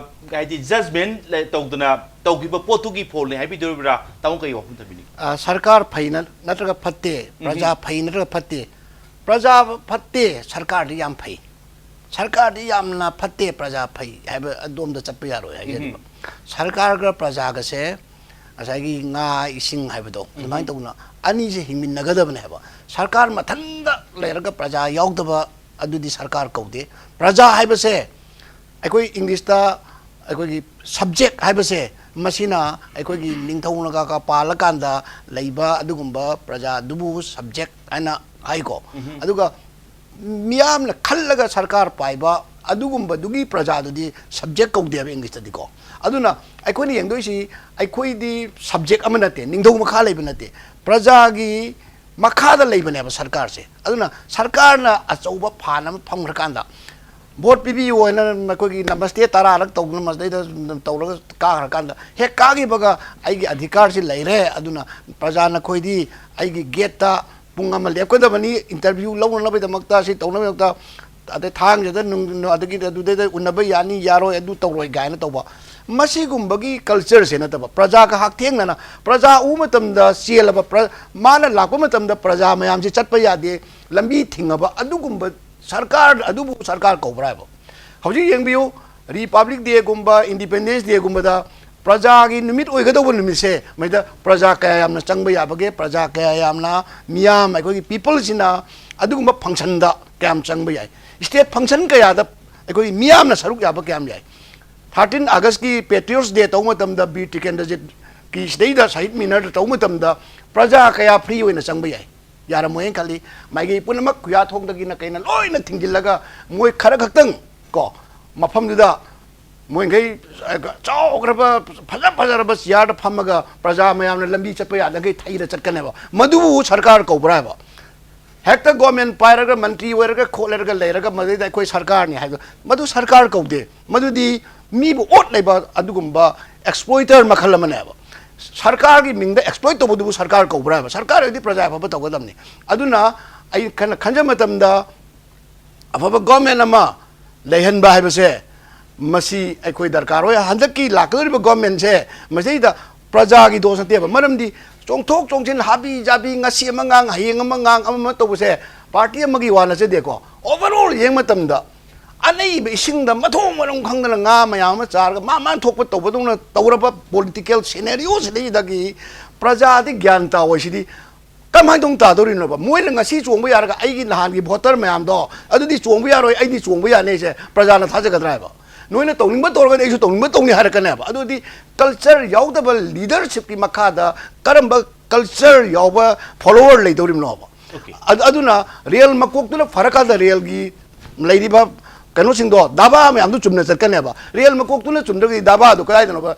ꯍꯥꯏꯗꯤ ꯖꯖꯃꯦꯟ ꯇꯧꯗꯅ ꯇꯧꯈꯤꯕ ꯄꯣꯠꯇꯨꯒꯤ ꯐꯣꯜꯅꯤ ꯍꯥꯏꯕꯤꯗꯣꯔꯤꯕ꯭ꯔꯥ? ꯇꯥꯃꯣ ꯀꯔꯤ ꯋꯥꯐꯝ ꯊꯝꯕꯤꯅꯤꯡꯉꯤ? ꯑ, ꯁꯔꯀꯥꯔ ꯐꯩꯅ ꯅꯠꯇ꯭ꯔꯒ ꯐꯠꯇꯦ, ꯄ꯭ꯔꯖꯥ ꯐꯩ ꯅꯠꯇ꯭ꯔꯒ ꯐꯠꯇꯦ, ꯄ꯭ꯔꯖꯥ ꯐꯠꯇꯦ, ꯁꯔꯀꯥꯔꯗꯤ ꯌꯥꯝ ꯐꯩ, ꯁꯔꯀꯥꯔꯗꯤ ꯌꯥꯝꯅ ꯐꯠꯇꯦ, ꯄ꯭ꯔꯖꯥ ꯐꯩ ꯍꯥꯏꯕ ꯑꯗꯣꯝꯗ ꯆꯠꯄ ꯌꯥꯔꯣꯏ ꯍꯥꯏꯖꯔꯤꯕ꯫ ꯁꯔꯀꯥꯔꯒ ꯄ꯭ꯔꯖꯥꯒꯁꯦ ꯉꯁꯥꯏꯒꯤ ꯉꯥ ꯏꯁꯤꯡ ꯍꯥꯏꯕꯗꯣ ꯑꯗꯨꯃꯥꯏꯅ ꯇꯧꯅ ꯑꯅꯤꯁꯦ ꯍꯤꯡꯃꯤꯟꯅꯒꯗꯕꯅꯦ ꯍꯥꯏꯕ꯫ ꯁꯔꯀꯥꯔ ꯃꯊꯟꯇ ꯂꯩꯔꯒ ꯄ꯭ꯔꯖꯥ ꯌꯥꯎꯗꯕ ꯑꯗꯨꯗꯤ ꯁꯔꯀꯥꯔ ꯀꯧꯗꯦ꯫ ꯄ꯭ꯔꯖꯥ ꯍꯥꯏꯕꯁꯦ ꯑꯩꯈꯣꯏ ꯏꯪꯂꯤꯁꯇ ꯑꯩꯈꯣꯏꯒꯤ ꯁꯕꯖꯦꯛ ꯍꯥꯏꯕꯁꯦ ꯃꯁꯤꯅ ꯑꯩꯈꯣꯏꯒꯤ ꯅꯤꯡꯊꯧꯅꯒ ꯄꯥꯜꯂꯀꯥꯟꯗ ꯂꯩꯕ ꯑꯗꯨꯒꯨꯝꯕ ꯄ꯭ꯔꯖꯥ ꯑꯗꯨꯕꯨ ꯁꯕꯖꯦꯛ ꯍꯥꯏꯅ ꯍꯥꯏꯀꯣ꯫ ꯑꯗꯨꯒ ꯃꯤꯌꯥꯝꯅ ꯈꯜꯂꯒ ꯁꯔꯀꯥꯔ ꯄꯥꯏꯕ ꯑꯗꯨꯒꯨꯝꯕꯗꯨꯒꯤ ꯄ꯭ꯔꯖꯥꯗꯨꯗꯤ ꯁꯕꯖꯦꯛ ꯀꯧꯗꯦꯕ ꯏꯪꯂꯤꯁꯇꯗꯤꯀꯣ꯫ ꯑꯗꯨꯅ ꯑꯩꯈꯣꯏꯅ ꯌꯦꯡꯗꯣꯏꯁꯤ ꯑꯩꯈꯣꯏꯗꯤ ꯁꯕꯖꯦꯛ ꯑꯃ ꯅꯠꯇꯦ, ꯅꯤꯡꯊꯧ ꯃꯈꯥ ꯂꯩꯕ ꯅꯠꯇꯦ, ꯄ꯭ꯔꯖꯥꯒꯤ ꯃꯈꯥꯗ ꯂꯩꯕꯅꯦꯕ ꯁꯔꯀꯥꯔꯁꯦ꯫ ꯑꯗꯨꯅ ꯁꯔꯀꯥꯔꯅ ꯑꯆꯧꯕ ꯐꯥꯟ ꯑꯃ ꯐꯝꯈ꯭ꯔꯀꯥꯟꯗ ꯚꯣꯠ ꯄꯤꯕꯤꯌꯨ ꯍꯥꯏꯅ ꯃꯈꯣꯏꯒꯤ ꯅꯃꯁꯇꯦ ꯇꯔꯥꯔꯛ ꯇꯧꯗꯨꯅ ꯃꯁꯤꯗꯩꯗ ꯇꯧꯔꯒ ꯀꯥꯈ꯭ꯔꯀꯥꯟꯗ ꯍꯦꯛ ꯀꯥꯈꯤꯕꯒ ꯑꯩꯒꯤ ꯑꯙꯤꯀꯥꯔꯁꯤ ꯂꯩꯔꯦ, ꯑꯗꯨꯅ ꯄ꯭ꯔꯖꯥ ꯅꯈꯣꯏꯗꯤ ꯑꯩꯒꯤ ꯒꯦꯠꯇ ꯄꯨꯡ ꯑꯃ ꯂꯦꯞꯀꯗꯕꯅꯤ, ꯏꯟꯇꯔꯚ꯭ꯌꯨ ꯂꯧꯅꯅꯕꯒꯤꯗꯃꯛꯇ, ꯁꯤ ꯇꯧꯅꯕꯒꯤꯗꯃꯛꯇ, ꯑꯗꯩ ꯊꯥꯡꯖꯗ ꯅꯨꯡ-, ꯑꯗꯒꯤ ꯑꯗꯨꯗꯩꯗ ꯎꯅꯕ ꯌꯥꯅꯤ, ꯌꯥꯔꯣꯏ, ꯑꯗꯨ ꯇꯧꯔꯣꯏ ꯀꯥꯏꯅ ꯇꯧꯕ꯫ ꯃꯁꯤꯒꯨꯝꯕꯒꯤ ꯀꯜꯆꯔꯁꯦ ꯅꯠꯇꯕ, ꯄ꯭ꯔꯖꯥꯒ ꯍꯛꯊꯦꯡꯅꯅ, ꯄ꯭ꯔꯖꯥ ꯎꯕ ꯃꯇꯝꯗ ꯆꯦꯜꯂꯕ, ꯄ꯭ꯔ-, ꯃꯥꯅ ꯂꯥꯛꯄ ꯃꯇꯝꯗ ꯄ꯭ꯔꯖꯥ ꯃꯌꯥꯝꯁꯦ ꯆꯠꯄ ꯌꯥꯗꯦ, ꯂꯝꯕꯤ ꯊꯤꯡꯉꯕ, ꯑꯗꯨꯒꯨꯝꯕ ꯁꯔꯀꯥꯔ, ꯑꯗꯨꯕꯨ ꯁꯔꯀꯥꯔ ꯀꯧꯕ꯭ꯔꯥ ꯍꯥꯏꯕ? ꯍꯧꯖꯤꯛ ꯌꯦꯡꯕꯤꯌꯨ, ꯔꯤꯄꯕ꯭ꯂꯤꯛ ꯗꯦꯒꯨꯝꯕ, ꯏꯟꯗꯤꯄꯦꯟꯗꯦꯟꯁ ꯗꯦꯒꯨꯝꯕꯗ ꯄ꯭ꯔꯖꯥꯒꯤ ꯅꯨꯃꯤꯠ ꯑꯣꯏꯒꯗꯧꯕ ꯅꯨꯃꯤꯠꯁꯦ, ꯃꯁꯤꯗ ꯄ꯭ꯔꯖꯥ ꯀꯌꯥ ꯌꯥꯝꯅ ꯆꯪꯕ ꯌꯥꯕꯒꯦ, ꯄ꯭ꯔꯖꯥ ꯀꯌꯥ ꯌꯥꯝꯅ, ꯃꯤꯌꯥꯝ, ꯑꯩꯈꯣꯏꯒꯤ ꯄꯤꯄꯜꯁꯤꯅ ꯑꯗꯨꯒꯨꯝꯕ ꯐꯪꯁꯟꯗ ꯀꯌꯥꯝ ꯆꯪꯕ ꯌꯥꯏ? ꯁ꯭ꯇꯦꯠ ꯐꯪꯁꯟ ꯀꯌꯥꯗ ꯑꯩꯈꯣꯏ ꯃꯤꯌꯥꯝꯅ ꯁꯔꯨꯛ ꯌꯥꯕ ꯀꯌꯥꯝ ꯌꯥꯏ? ꯊꯥꯔꯇꯤꯟ ꯑꯥꯒꯁꯀꯤ ꯄꯦꯇ꯭ꯔꯤꯌꯣꯠꯁ ꯗꯦ ꯇꯧꯕ ꯃꯇꯝꯗ, ꯕꯤꯔ ꯇꯤꯀꯦꯟꯗ꯭ꯔꯖꯤꯠꯀꯤ ꯁꯤꯗꯩꯗ ꯁꯍꯤꯗ ꯃꯤꯅꯔꯗ ꯇꯧꯕ ꯃꯇꯝꯗ ꯄ꯭ꯔꯖꯥ ꯀꯌꯥ ꯐ꯭ꯔꯤ ꯑꯣꯏꯅ ꯆꯪꯕ ꯌꯥꯏ? ꯌꯥꯔꯝꯃꯣꯏꯅ ꯈꯜꯂꯤ꯫ ꯃꯥꯏꯀꯩ ꯄꯨꯝꯅꯃꯛ ꯈꯨꯌꯥꯊꯣꯡꯗꯒꯤꯅ ꯀꯩꯅ ꯂꯣꯏꯅ ꯊꯤꯡꯖꯤꯜꯂꯒ ꯃꯣꯏ ꯈꯔ ꯈꯛꯇꯪ ꯀꯣ ꯃꯐꯝꯗꯨꯗ ꯃꯣꯏꯈꯩ ꯆꯥꯎꯈ꯭ꯔꯕ ꯐꯖ ꯐꯖꯔꯕ ꯆꯤꯌꯥꯔꯗ ꯐꯝꯃꯒ ꯄ꯭ꯔꯖꯥ ꯃꯌꯥꯝꯅ ꯂꯝꯕꯤ ꯆꯠꯄ ꯌꯥꯗꯈꯩ ꯊꯩꯔ ꯆꯠꯀꯅꯦꯕ꯫ ꯃꯗꯨꯕꯨ ꯁꯔꯀꯥꯔ ꯀꯧꯕ꯭ꯔꯥ ꯍꯥꯏꯕ? ꯍꯦꯛꯇ ꯒꯣꯔꯃꯦꯟ ꯄꯥꯏꯔꯒ ꯃꯟꯇ꯭ꯔꯤ ꯑꯣꯏꯔꯒ ꯈꯣꯠꯂꯔꯒ ꯂꯩꯔꯒ ꯃꯗꯩꯗ ꯑꯩꯈꯣꯏ ꯁꯔꯀꯥꯔꯅꯤ ꯍꯥꯏꯕ, ꯃꯗꯨ ꯁꯔꯀꯥꯔ ꯀꯧꯗꯦ꯫ ꯃꯗꯨꯗꯤ ꯃꯤꯕꯨ ꯑꯣꯠ ꯂꯩꯕ ꯑꯗꯨꯒꯨꯝꯕ ꯑꯦꯛꯁꯄ꯭ꯂꯣꯏꯇꯔ ꯃꯈꯜ ꯑꯃꯅꯦꯕ꯫ ꯁꯔꯀꯥꯔꯒꯤ ꯃꯤꯡꯗ ꯑꯦꯛꯁꯄ꯭ꯂꯣꯏꯠ ꯇꯧꯕꯗꯨꯕꯨ ꯁꯔꯀꯥꯔ ꯀꯧꯕ꯭ꯔꯥ ꯍꯥꯏꯕ? ꯁꯔꯀꯥꯔ ꯑꯣꯏꯔꯗꯤ ꯄ꯭ꯔꯖꯥ ꯑꯐꯕ ꯇꯧꯒꯗꯕꯅꯤ꯫ ꯑꯗꯨꯅ ꯑꯩ ꯈꯟ-, ꯈꯟꯖ ꯃꯇꯝꯗ ꯑꯐꯕ ꯒꯣꯔꯃꯦꯟ ꯑꯃ ꯂꯩꯍꯟꯕ ꯍꯥꯏꯕꯁꯦ ꯃꯁꯤ ꯑꯩꯈꯣꯏ ꯗꯔꯀꯥꯔ ꯑꯣꯏ꯫ ꯍꯟꯗꯛꯀꯤ ꯂꯥꯛꯀꯗꯧꯔꯤꯕ ꯒꯣꯔꯃꯦꯟꯁꯦ ꯃꯁꯤꯗꯩꯗ ꯄ꯭ꯔꯖꯥꯒꯤ ꯗꯣꯁ ꯅꯠꯇꯦꯕ꯫ ꯃꯔꯝꯗꯤ ꯆꯣꯡꯊꯣꯛ ꯆꯣꯡꯁꯤꯟ, ꯍꯥꯕꯤ ꯖꯥꯕꯤ, ꯉꯁꯤ ꯑꯃ ꯉꯥꯡ, ꯍꯌꯦꯡ ꯑꯃ ꯉꯥꯡ, ꯑꯃ ꯑꯃ ꯇꯧꯕꯁꯦ ꯄꯥꯔꯇꯤ ꯑꯃꯒꯤ ꯋꯥ ꯅꯠꯆꯗꯦꯀꯣ꯫ ꯑꯣꯚꯔꯑꯣꯜ ꯌꯦꯡꯕ ꯃꯇꯝꯗ ꯑꯅꯩꯕ ꯏꯁꯤꯡꯗ ꯃꯊꯣꯡ ꯃꯔꯝ ꯈꯪꯗꯅ ꯉꯥ ꯃꯌꯥꯝ ꯑꯃ ꯆꯥꯔꯒ ꯃꯥ ꯃꯥꯅ ꯊꯣꯛꯄ ꯇꯧꯕꯗꯧꯅ ꯇꯧꯔꯕ ꯄꯣꯂꯤꯇꯤꯀꯦꯜ ꯁꯤꯅꯦꯔꯤꯑꯣꯁꯤꯗꯩꯗꯒꯤ ꯄ꯭ꯔꯖꯥꯗꯤ ꯒ꯭ꯌꯥꯟ ꯇꯥꯑꯣꯏꯁꯤꯗꯤ ꯀꯃꯥꯏꯅ ꯇꯧꯅ ꯇꯥꯗꯧꯔꯤꯅꯣꯕ? ꯃꯣꯏꯅ ꯉꯁꯤ ꯆꯣꯡꯕ ꯌꯥꯔꯒ ꯑꯩꯒꯤ ꯅꯍꯥꯟꯒꯤ ꯚꯣꯇꯔ ꯃꯌꯥꯝꯗꯣ ꯑꯗꯨꯗꯤ ꯆꯣꯡꯕ ꯌꯥꯔꯣꯏ, ꯑꯩꯗꯤ ꯆꯣꯡꯕ ꯌꯥꯅꯤ ꯍꯥꯏꯁꯦ ꯄ꯭ꯔꯖꯥꯅ ꯊꯥꯖꯒꯗ꯭ꯔꯥ ꯍꯥꯏꯕ? ꯅꯣꯏꯅ ꯇꯧꯅꯤꯡꯕ ꯇꯧꯔꯒꯗꯤ ꯑꯩꯁꯨ ꯇꯧꯅꯤꯡꯕ ꯇꯧꯅꯤ ꯍꯥꯏꯔꯛꯀꯅꯦꯕ꯫ ꯑꯗꯨꯗꯤ ꯀꯜꯆꯔ ꯌꯥꯎꯗꯕ ꯂꯤꯗꯔꯁꯤꯞꯀꯤ ꯃꯈꯥꯗ ꯀꯔꯝꯕ ꯀꯜꯆꯔ ꯌꯥꯎꯕ ꯐꯣꯂꯣꯋꯔ ꯂꯩꯗꯧꯔꯤꯕꯅꯣꯕ? Okay. ꯑꯗꯨ-, ꯑꯗꯨꯅ ꯔꯦꯜ ꯃꯀꯣꯛꯇꯨꯅ ꯐꯔꯀꯥꯟꯗ ꯔꯦꯜꯒꯤ ꯂꯩꯔꯤꯕ ꯀꯩꯅꯣꯁꯤꯡꯗꯣ, ꯗꯥꯕꯥ ꯃꯌꯥꯝꯗꯨ ꯆꯨꯝꯅ ꯆꯠꯀꯅꯦꯕ꯫ ꯔꯦꯜ ꯃꯀꯣꯛꯇꯨꯅ ꯆꯨꯝꯗ꯭ꯔꯒꯗꯤ ꯗꯥꯕꯥꯗꯨ ꯀꯗꯥꯏꯗꯅꯣꯕ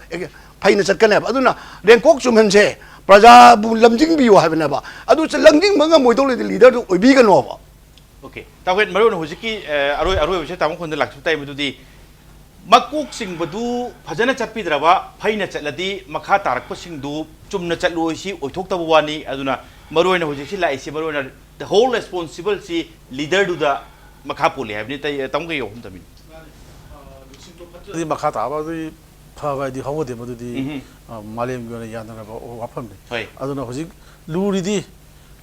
ꯐꯩꯅ ꯆꯠꯀꯅꯦꯕ꯫ ꯑꯗꯨꯅ ꯔꯦꯡꯀꯣꯛ ꯆꯨꯝꯍꯟꯁꯦ, ꯄ꯭ꯔꯖꯥꯕꯨ ꯂꯝꯖꯤꯡꯕꯤꯌꯨ ꯍꯥꯏꯕꯅꯦꯕ꯫ ꯑꯗꯨ ꯆ-, ꯂꯝꯖꯤꯡꯕ ꯉꯝꯃꯣꯏꯗꯧ ꯂꯩꯔꯗꯤ ꯂꯤꯗꯔꯗꯨ ꯑꯣꯏꯕꯤꯒꯅꯣꯕ꯫ Okay, ꯇꯥꯎꯍꯦꯟ, ꯃꯔꯨ ꯑꯣꯏꯅ ꯍꯧꯖꯤꯛꯀꯤ, ꯑ, ꯑꯔꯣꯏ-, ꯑꯔꯣꯏꯕꯁꯦ ꯇꯥꯃꯣ ꯈꯣꯟꯗ ꯂꯥꯛꯆ ꯇꯥꯏ, ꯃꯗꯨꯗꯤ ꯃꯀꯣꯛ ꯆꯤꯡꯕꯗꯨ ꯐꯖꯅ ꯆꯠꯄꯤꯗ꯭ꯔꯕ, ꯐꯩꯅ ꯆꯠꯂꯗꯤ ꯃꯈꯥ ꯇꯥꯔꯛꯄꯁꯤꯡꯗꯨ ꯆꯨꯝꯅ ꯆꯠꯂꯣꯏꯁꯤ ꯑꯣꯏꯊꯣꯛꯇꯕ ꯋꯥꯅꯤ꯫ ꯑꯗꯨꯅ ꯃꯔꯨ ꯑꯣꯏꯅ ꯍꯧꯖꯤꯛꯁꯤ ꯂꯥꯛꯏꯁꯤ, ꯃꯔꯨ ꯑꯣꯏꯅ the whole responsible ꯁꯤ ꯂꯤꯗꯔꯗꯨꯗ ꯃꯈꯥ ꯄꯣꯜꯂꯤ ꯍꯥꯏꯕꯅꯤ꯫ ꯇꯥꯃꯣ ꯀꯩ ꯋꯥꯐꯝ ꯊꯝꯕꯤꯅꯤ? ꯑꯗꯨꯗꯤ ꯃꯈꯥ ꯇꯥꯕ ꯑꯗꯨꯗꯤ ꯐꯕ ꯍꯥꯏꯗꯤ ꯍꯧꯒꯗꯦ꯫ ꯃꯗꯨꯗꯤ ꯎꯝꯍꯨꯝ꯫ ꯑ, ꯃꯥꯂꯦꯝꯒꯤ ꯑꯣꯏꯅ ꯌꯥꯅꯔꯕ ꯋꯥꯐꯝꯅꯤ꯫ ꯍꯣꯏ꯫ ꯑꯗꯨꯅ ꯍꯧꯖꯤꯛ ꯂꯨꯔꯤꯗꯤ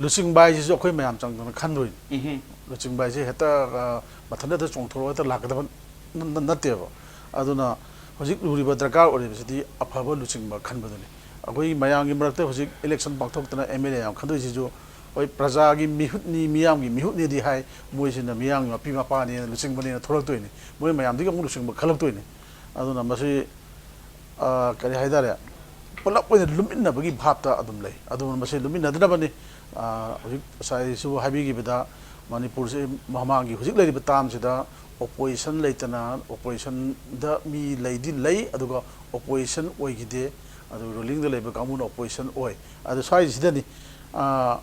ꯂꯨꯆꯤꯡꯕ ꯍꯥꯏꯁꯤꯁꯨ ꯑꯩꯈꯣꯏ ꯃꯌꯥꯝ ꯆꯪꯗꯅ ꯈꯟꯗꯣꯏꯅꯤ꯫ ꯎꯝꯍꯨꯝ꯫ ꯂꯨꯆꯤꯡꯕ ꯍꯥꯏꯁꯦ ꯍꯦꯛꯇ, ꯑ, ꯃꯊꯟꯇ ꯆꯣꯡꯊꯣꯔꯛꯑꯒ ꯍꯦꯛꯇ ꯂꯥꯛꯀꯗꯕ ꯅ-, ꯅ-, ꯅꯠꯇꯦꯕ꯫ ꯑꯗꯨꯅ ꯍꯧꯖꯤꯛ ꯂꯨꯔꯤꯕ ꯗꯔꯀꯥꯔ ꯑꯣꯏꯔꯤꯕꯁꯤꯗꯤ ꯑꯐꯕ ꯂꯨꯆꯤꯡꯕ ꯈꯟꯕꯗꯨꯅꯤ꯫ ꯑꯩꯈꯣꯏ ꯃꯌꯥꯝꯒꯤ ꯃꯔꯛꯇ ꯍꯧꯖꯤꯛ ꯏꯂꯦꯛꯁꯟ ꯄꯥꯡꯊꯣꯛꯇꯅ ꯑꯦꯝ ꯑꯦꯜ ꯑꯦ ꯌꯥꯝ ꯈꯟꯗꯣꯛꯏꯁꯤꯁꯨ, ꯍꯣꯏ, ꯄ꯭ꯔꯖꯥꯒꯤ ꯃꯤꯍꯨꯠꯅꯤ, ꯃꯤꯌꯥꯝꯒꯤ ꯃꯤꯍꯨꯠꯅꯤꯗꯤ ꯍꯥꯏ, ꯃꯣꯏꯁꯤꯅ ꯃꯤꯌꯥꯝꯒꯤ ꯃꯄꯤ ꯃꯄꯥꯅꯦꯅ, ꯂꯨꯆꯤꯡꯕꯅꯦꯅ ꯊꯣꯛꯂꯛꯇꯣꯏꯅꯤ, ꯃꯣꯏ ꯃꯌꯥꯝꯗꯒꯤ ꯑꯃꯨꯛ ꯂꯨꯆꯤꯡꯕ ꯈꯜꯂꯛꯇꯣꯏꯅꯤ꯫ ꯑꯗꯨꯅ ꯃꯁꯤ, ꯑ, ꯀꯔꯤ ꯍꯥꯏꯇꯥꯔꯦ, ꯄꯨꯂꯞ ꯑꯣꯏꯅ ꯂꯨꯝꯃꯤꯟꯅꯕꯒꯤ ꯚꯥꯞꯇ ꯑꯗꯨꯝ ꯂꯩ꯫ ꯑꯗꯨꯅ ꯃꯁꯤ ꯂꯨꯝꯃꯤꯟꯅꯗꯅꯕꯅꯤ꯫ ꯑ, ꯍꯧꯖꯤꯛ ꯉꯁꯥꯏꯁꯨ ꯍꯥꯏꯕꯤꯈꯤꯕꯗ, ꯃꯅꯤꯄꯨꯔꯁꯦ ꯃꯃꯥꯡꯒꯤ ꯍꯧꯖꯤꯛ ꯂꯩꯔꯤꯕ ꯇꯥꯝꯁꯤꯗ ꯑꯣꯄꯣꯖꯤꯁꯟ ꯂꯩꯇꯅ, ꯑꯣꯄꯣꯖꯤꯁꯟꯗ ꯃꯤ ꯂꯩꯗꯤ ꯂꯩ, ꯑꯗꯨꯒ ꯑꯣꯄꯣꯖꯤꯁꯟ ꯑꯣꯏꯈꯤꯗꯦ꯫ ꯑꯗꯨ ꯔꯨꯂꯤꯡꯗ ꯂꯩꯕ ꯀꯥꯡꯕꯨꯅ ꯑꯣꯄꯣꯖꯤꯁꯟ ꯑꯣꯏ꯫ ꯑꯗꯨ ꯁ꯭ꯋꯥꯏꯁꯤꯗꯅꯤ, ꯑ,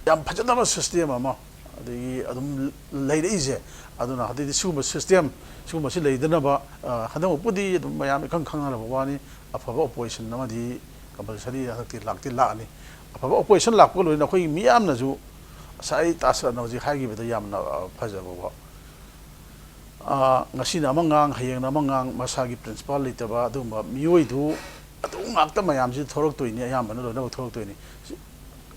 ꯌꯥꯝ ꯐꯖꯗꯕ ꯁꯤꯁꯇꯦꯝ ꯑꯃ, ꯑꯗꯒꯤ ꯑꯗꯨꯝ ꯂꯩꯔꯛꯏꯁꯦ꯫ ꯑꯗꯨꯅ ꯍꯧꯖꯤꯛꯇꯤ ꯁꯤꯒꯨꯝꯕ ꯁꯤꯁꯇꯦꯝ, ꯁꯤꯒꯨꯝꯕꯁꯤ ꯂꯩꯗꯅꯕ, ꯑ, ꯍꯟꯗꯛꯃꯛꯄꯨꯗꯤ ꯑꯗꯨꯝ ꯃꯌꯥꯝ ꯏꯈꯪ ꯈꯪꯅꯔꯕ ꯋꯥꯅꯤ, ꯑꯐꯕ ꯑꯣꯄꯣꯖꯤꯁꯟ ꯑꯃꯗꯤ ꯀꯝꯄꯜꯁꯔꯤ ꯍꯟꯗꯛꯇꯤ ꯂꯥꯛꯇꯤ ꯂꯥꯛꯑꯅꯤ꯫ ꯑꯐꯕ ꯑꯣꯄꯣꯖꯤꯁꯟ ꯂꯥꯛꯄꯒ ꯂꯣꯏꯅꯅ ꯑꯩꯈꯣꯏꯒꯤ ꯃꯤꯌꯥꯝꯅꯁꯨ ꯉꯁꯥꯏ ꯇꯥꯁꯔꯅ ꯍꯧꯖꯤꯛ ꯍꯥꯏꯈꯤꯕꯗ ꯌꯥꯝꯅ, ꯑ, ꯐꯖꯕꯀꯣ꯫ ꯑ, ꯉꯁꯤꯅ ꯑꯃ ꯉꯥꯡ, ꯍꯌꯦꯡꯅ ꯑꯃ ꯉꯥꯡ, ꯃꯁꯥꯒꯤ ꯄ꯭ꯔꯤꯟꯁꯤꯄꯥꯜ ꯂꯩꯇꯕ ꯑꯗꯨꯒꯨꯝꯕ ꯃꯤꯑꯣꯏꯗꯨ ꯑꯗꯨ ꯉꯥꯛꯇ ꯃꯌꯥꯝꯁꯤ ꯊꯣꯛꯂꯛꯇꯣꯏꯅꯤ, ꯑꯌꯥꯝꯕꯅ ꯂꯣꯏꯅꯃꯛ ꯊꯣꯛꯂꯛꯇꯣꯏꯅꯤ꯫ ꯁꯤ-,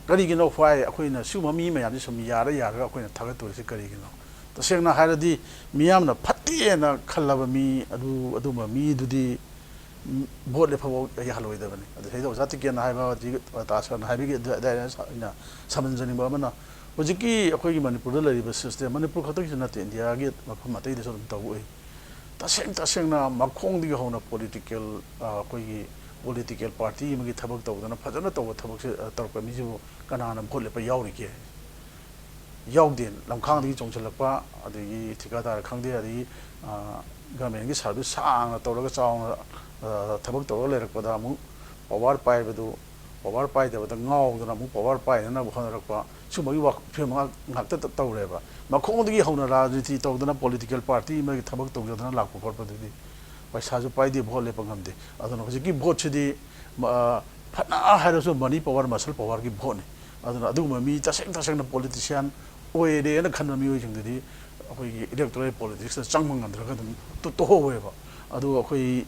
ꯀꯔꯤꯒꯤꯅꯣ ꯈ꯭ꯋꯥꯏ ꯑꯩꯈꯣꯏꯅ ꯁꯤꯒꯨꯝꯕ ꯃꯤ ꯃꯌꯥꯝꯁꯤ ꯁꯨꯝ ꯌꯥꯔ ꯌꯥꯔꯒ ꯑꯩꯈꯣꯏꯅ ꯊꯥꯒꯠꯇꯣꯔꯤꯁꯤ ꯀꯔꯤꯒꯤꯅꯣ? ꯇꯁꯦꯡꯅ ꯍꯥꯏꯔꯗꯤ ꯃꯤꯌꯥꯝꯅ ꯐꯠꯇꯦꯅ ꯈꯜꯂꯕ ꯃꯤ ꯑꯗꯨ, ꯑꯗꯨꯝꯕ ꯃꯤꯗꯨꯗꯤ ꯚꯣꯠ ꯂꯦꯞꯐꯥꯎ ꯌꯥꯍꯜꯂꯣꯏꯗꯕꯅꯤ꯫ ꯑꯗꯨ ꯁꯤꯗꯩꯗ ꯑꯣꯖꯥ ꯇꯤꯀꯦꯟꯅ ꯍꯥꯏꯕ ꯍꯧꯖꯤꯛ ꯇꯥꯁꯔꯅ ꯍꯥꯏꯕꯤꯒꯤ ꯑꯗꯨ-, ꯑꯗꯨ ꯑꯩꯅ ꯁ-, ꯑꯩꯅ ꯁꯝꯖꯟꯖꯅꯤꯡꯕ ꯑꯃꯅ, ꯍꯧꯖꯤꯛꯀꯤ ꯑꯩꯈꯣꯏꯒꯤ ꯃꯅꯤꯄꯨꯔꯗ ꯂꯩꯔꯤꯕ ꯁꯤꯁꯇꯦꯝ, ꯃꯅꯤꯄꯨꯔ ꯈꯛꯇꯒꯤꯁꯨ ꯅꯠꯇꯦ, ꯏꯟꯗꯤꯌꯥꯒꯤ ꯃꯐꯝ ꯑꯇꯩꯗꯁꯨ ꯑꯗꯨꯝ ꯇꯧꯕ ꯎꯏ꯫ ꯇꯁꯦꯡ ꯇꯁꯦꯡꯅ ꯃꯈꯣꯡꯗꯒꯤ ꯍꯧꯅ ꯄꯣꯂꯤꯇꯤꯀꯦꯜ, ꯑ, ꯑꯩꯈꯣꯏꯒꯤ ꯄꯣꯂꯤꯇꯤꯀꯦꯜ ꯄꯥꯔꯇꯤ ꯑꯃꯒꯤ ꯊꯕꯛ ꯇꯧꯗꯅ ꯐꯖꯅ ꯇꯧꯕ ꯊꯕꯛꯁꯦ, ꯑ, ꯇꯧꯔꯛꯄ ꯃꯤꯁꯤꯕꯨ ꯀꯅꯥꯅ ꯚꯣꯠ ꯂꯦꯞꯄ ꯌꯥꯎꯔꯤꯒꯦ? ꯌꯥꯎꯗꯦ꯫ ꯂꯝꯈꯥꯡꯗꯒꯤ ꯆꯣꯡꯁꯤꯜꯂꯛꯄ, ꯑꯗꯒꯤ ꯊꯤꯀꯥꯗꯥꯔ ꯈꯪꯗꯦ, ꯑꯗꯒꯤ, ꯑ, ꯒꯃꯦꯟꯒꯤ ꯁꯥꯔꯚꯤꯁ ꯁꯥꯡꯅ ꯇꯧꯔꯒ ꯆꯥꯎꯅ, ꯑ, ꯊꯕꯛ ꯇꯧꯔꯒ ꯂꯩꯔꯛꯄꯗ ꯑꯃꯨꯛ ꯄꯋꯥꯔ ꯄꯥꯏꯕꯗꯨ, ꯄꯋꯥꯔ ꯄꯥꯏꯗꯕꯗ ꯉꯥꯎꯗꯅ ꯑꯃꯨꯛ ꯄꯋꯥꯔ ꯄꯥꯏꯅꯅꯕ ꯍꯣꯠꯅꯔꯛꯄ, ꯁꯨꯝꯕꯒꯤ ꯋꯥ-, ꯐꯤꯕꯝ ꯉꯥꯛ-, ꯉꯥꯛꯇ ꯇ-, ꯇꯧꯔꯦꯕ꯫ ꯃꯈꯣꯡꯗꯒꯤ ꯍꯧꯅ ꯔꯥꯖꯅꯤꯇꯤ ꯇꯧꯗꯅ ꯄꯣꯂꯤꯇꯤꯀꯦꯜ ꯄꯥꯔꯇꯤ ꯑꯃꯒꯤ ꯊꯕꯛ ꯇꯧꯖꯗꯅ ꯂꯥꯛꯄ ꯈꯣꯠꯄꯗꯨꯗꯤ ꯄꯩꯁꯥꯁꯨ ꯄꯥꯏꯗꯦ, ꯚꯣꯠ ꯂꯦꯞꯄ ꯉꯝꯗꯦ꯫ ꯑꯗꯨꯅ ꯍꯧꯖꯤꯛꯀꯤ ꯚꯣꯠꯁꯤꯗꯤ, ꯃ-, ꯐꯅ ꯍꯥꯏꯔꯁꯨ ꯃꯅꯤ ꯄꯋꯥꯔ, ꯃꯁꯜ ꯄꯋꯥꯔꯒꯤ ꯚꯣꯠꯅꯤ꯫ ꯑꯗꯨꯅ ꯑꯗꯨꯒꯨꯝꯕ ꯃꯤ ꯇꯁꯦꯡ ꯇꯁꯦꯡꯅ ꯄꯣꯂꯤꯇꯤꯁꯤꯌꯥꯟ ꯑꯣꯏꯔꯦꯅ ꯈꯟꯕ ꯃꯤꯑꯣꯏꯁꯤꯡꯗꯨꯗꯤ ꯑꯩꯈꯣꯏꯒꯤ ꯏꯂꯦꯛꯇꯣꯔꯦꯜ ꯄꯣꯂꯤꯇꯤꯛꯁꯇ ꯆꯪꯕ ꯉꯝꯗ꯭ꯔꯒ ꯑꯗꯨꯝ ꯇꯣ-, ꯇꯣꯛꯍꯧꯋꯦꯕ꯫ ꯑꯗꯨꯒ ꯑꯩꯈꯣꯏ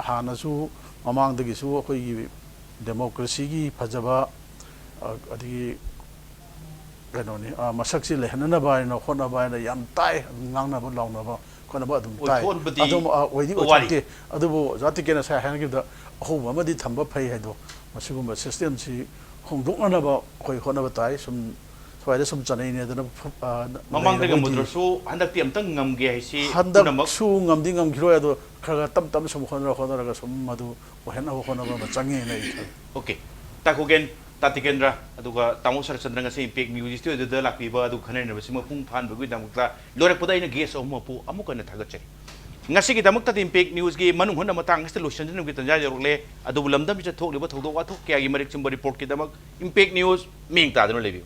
ꯍꯥꯟꯅꯁꯨ ꯃꯃꯥꯡꯗꯒꯤꯁꯨ ꯑꯩꯈꯣꯏꯒꯤ ꯗꯦꯃꯣꯀ꯭ꯔꯦꯁꯤꯒꯤ ꯐꯖꯕ, ꯑ-, ꯑꯗꯒꯤ ꯀꯩꯅꯣꯅꯤ, ꯑ, ꯃꯁꯛꯁꯤ ꯂꯩꯍꯟꯅꯅꯕ ꯍꯥꯏꯅ ꯍꯣꯠꯅꯕ ꯍꯥꯏꯅ ꯌꯥꯝ ꯇꯥꯏ꯫ ꯑꯗꯨꯝ ꯉꯥꯡꯅꯕ ꯂꯥꯎꯅꯕ ꯈꯣꯠꯅꯕ ꯑꯗꯨꯝ ꯇꯥꯏ꯫ ꯑꯣꯏꯊꯣꯛꯍꯟꯕꯗꯤ ꯑꯗꯨꯝ, ꯑ, ꯑꯣꯏꯗꯤ ꯋꯥꯔꯤ꯫ ꯑꯣꯏꯊꯣꯛꯇꯦ꯫ ꯑꯗꯨꯕꯨ ꯑꯣꯖꯥ ꯇꯤꯀꯦꯟ ꯉꯁꯥꯏ ꯍꯥꯏꯅꯈꯤꯕꯗ ꯑꯍꯣꯡꯕ ꯑꯃꯗꯤ ꯊꯝꯕ ꯐꯩ ꯍꯥꯏꯗꯣ, ꯃꯁꯤꯒꯨꯝꯕ system ꯁꯤ ꯍꯣꯡꯗꯣꯛꯅꯅꯕ ꯑꯩꯈꯣꯏ ꯍꯣꯠꯅꯕ ꯇꯥꯏ꯫ ꯁꯨꯝ ꯁ꯭ꯋꯥꯏꯗ ꯁꯨꯝ ꯆꯠꯅꯩꯅꯦꯗꯅ, ꯑ, ꯃꯃꯥꯡꯗ ꯂꯩꯔꯕꯗꯤ ꯉꯝꯃꯨꯗ꯭ꯔꯁꯨ ꯍꯟꯗꯛꯇꯤ ꯑꯝꯇꯪ ꯉꯝꯒꯦ ꯍꯥꯏꯁꯤ ꯄꯨꯝꯅꯃꯛ꯫ ꯍꯟꯗꯛꯁꯨ ꯉꯝꯗꯤ ꯉꯝꯈꯤꯔꯣꯏ, ꯑꯗꯣ ꯈꯔ ꯈꯔ ꯇꯞ ꯇꯞꯅ ꯁꯨꯝ ꯍꯣꯠꯅꯔ ꯍꯣꯠꯅꯔꯒ ꯁꯨꯝ ꯃꯗꯨ ꯑꯣꯏꯍꯟꯅꯕ ꯍꯣꯠꯅꯕ ꯑꯃ ꯆꯪꯉꯦꯅ ꯑꯩ ꯈꯜꯂꯤ꯫ ꯑꯣꯀꯦ, ꯇꯥ ꯈꯣꯒꯦꯟ, ꯇꯥ ꯇꯤꯀꯦꯟꯗ꯭ꯔ, ꯑꯗꯨꯒ ꯇꯥꯃꯣ ꯁꯔꯠꯆꯟꯗ꯭ꯔ, ꯉꯁꯤ Impact News Studio ꯗ ꯂꯥꯛꯄꯤꯕ ꯑꯗꯨ ꯈꯟꯅꯅꯕꯁꯤ ꯃꯄꯨꯡ ꯐꯥꯍꯟꯕꯒꯤꯗꯃꯛꯇ ꯂꯣꯏꯔꯛꯄꯗ ꯑꯩꯅ guest ꯑꯍꯨꯝꯃꯛꯄꯨ ꯑꯃꯨꯛ ꯍꯟꯅ ꯊꯥꯒꯠꯆꯔꯤ꯫ ꯉꯁꯤꯒꯤꯗꯃꯛꯇꯗꯤ Impact News ꯒꯤ ꯃꯅꯨꯡ ꯍꯨꯠꯅ ꯃꯇꯥꯡ ꯑꯁꯤꯗ ꯂꯣꯏꯁꯤꯟꯖꯅꯕꯒꯤ ꯇꯥꯟꯖꯥ ꯌꯧꯔꯛꯂꯦ꯫ ꯑꯗꯨꯕꯨ ꯂꯝꯗꯝꯁꯤꯗ ꯊꯣꯛꯂꯤꯕ ꯊꯧꯗꯣꯛ ꯋꯥꯊꯣꯛ ꯀꯌꯥꯒꯤ ꯃꯔꯤꯛ ꯆꯨꯝꯕ report ꯀꯤꯗꯃꯛ Impact News ꯃꯤꯡ ꯇꯥꯗꯨꯅ ꯂꯩꯕꯤꯌꯨ꯫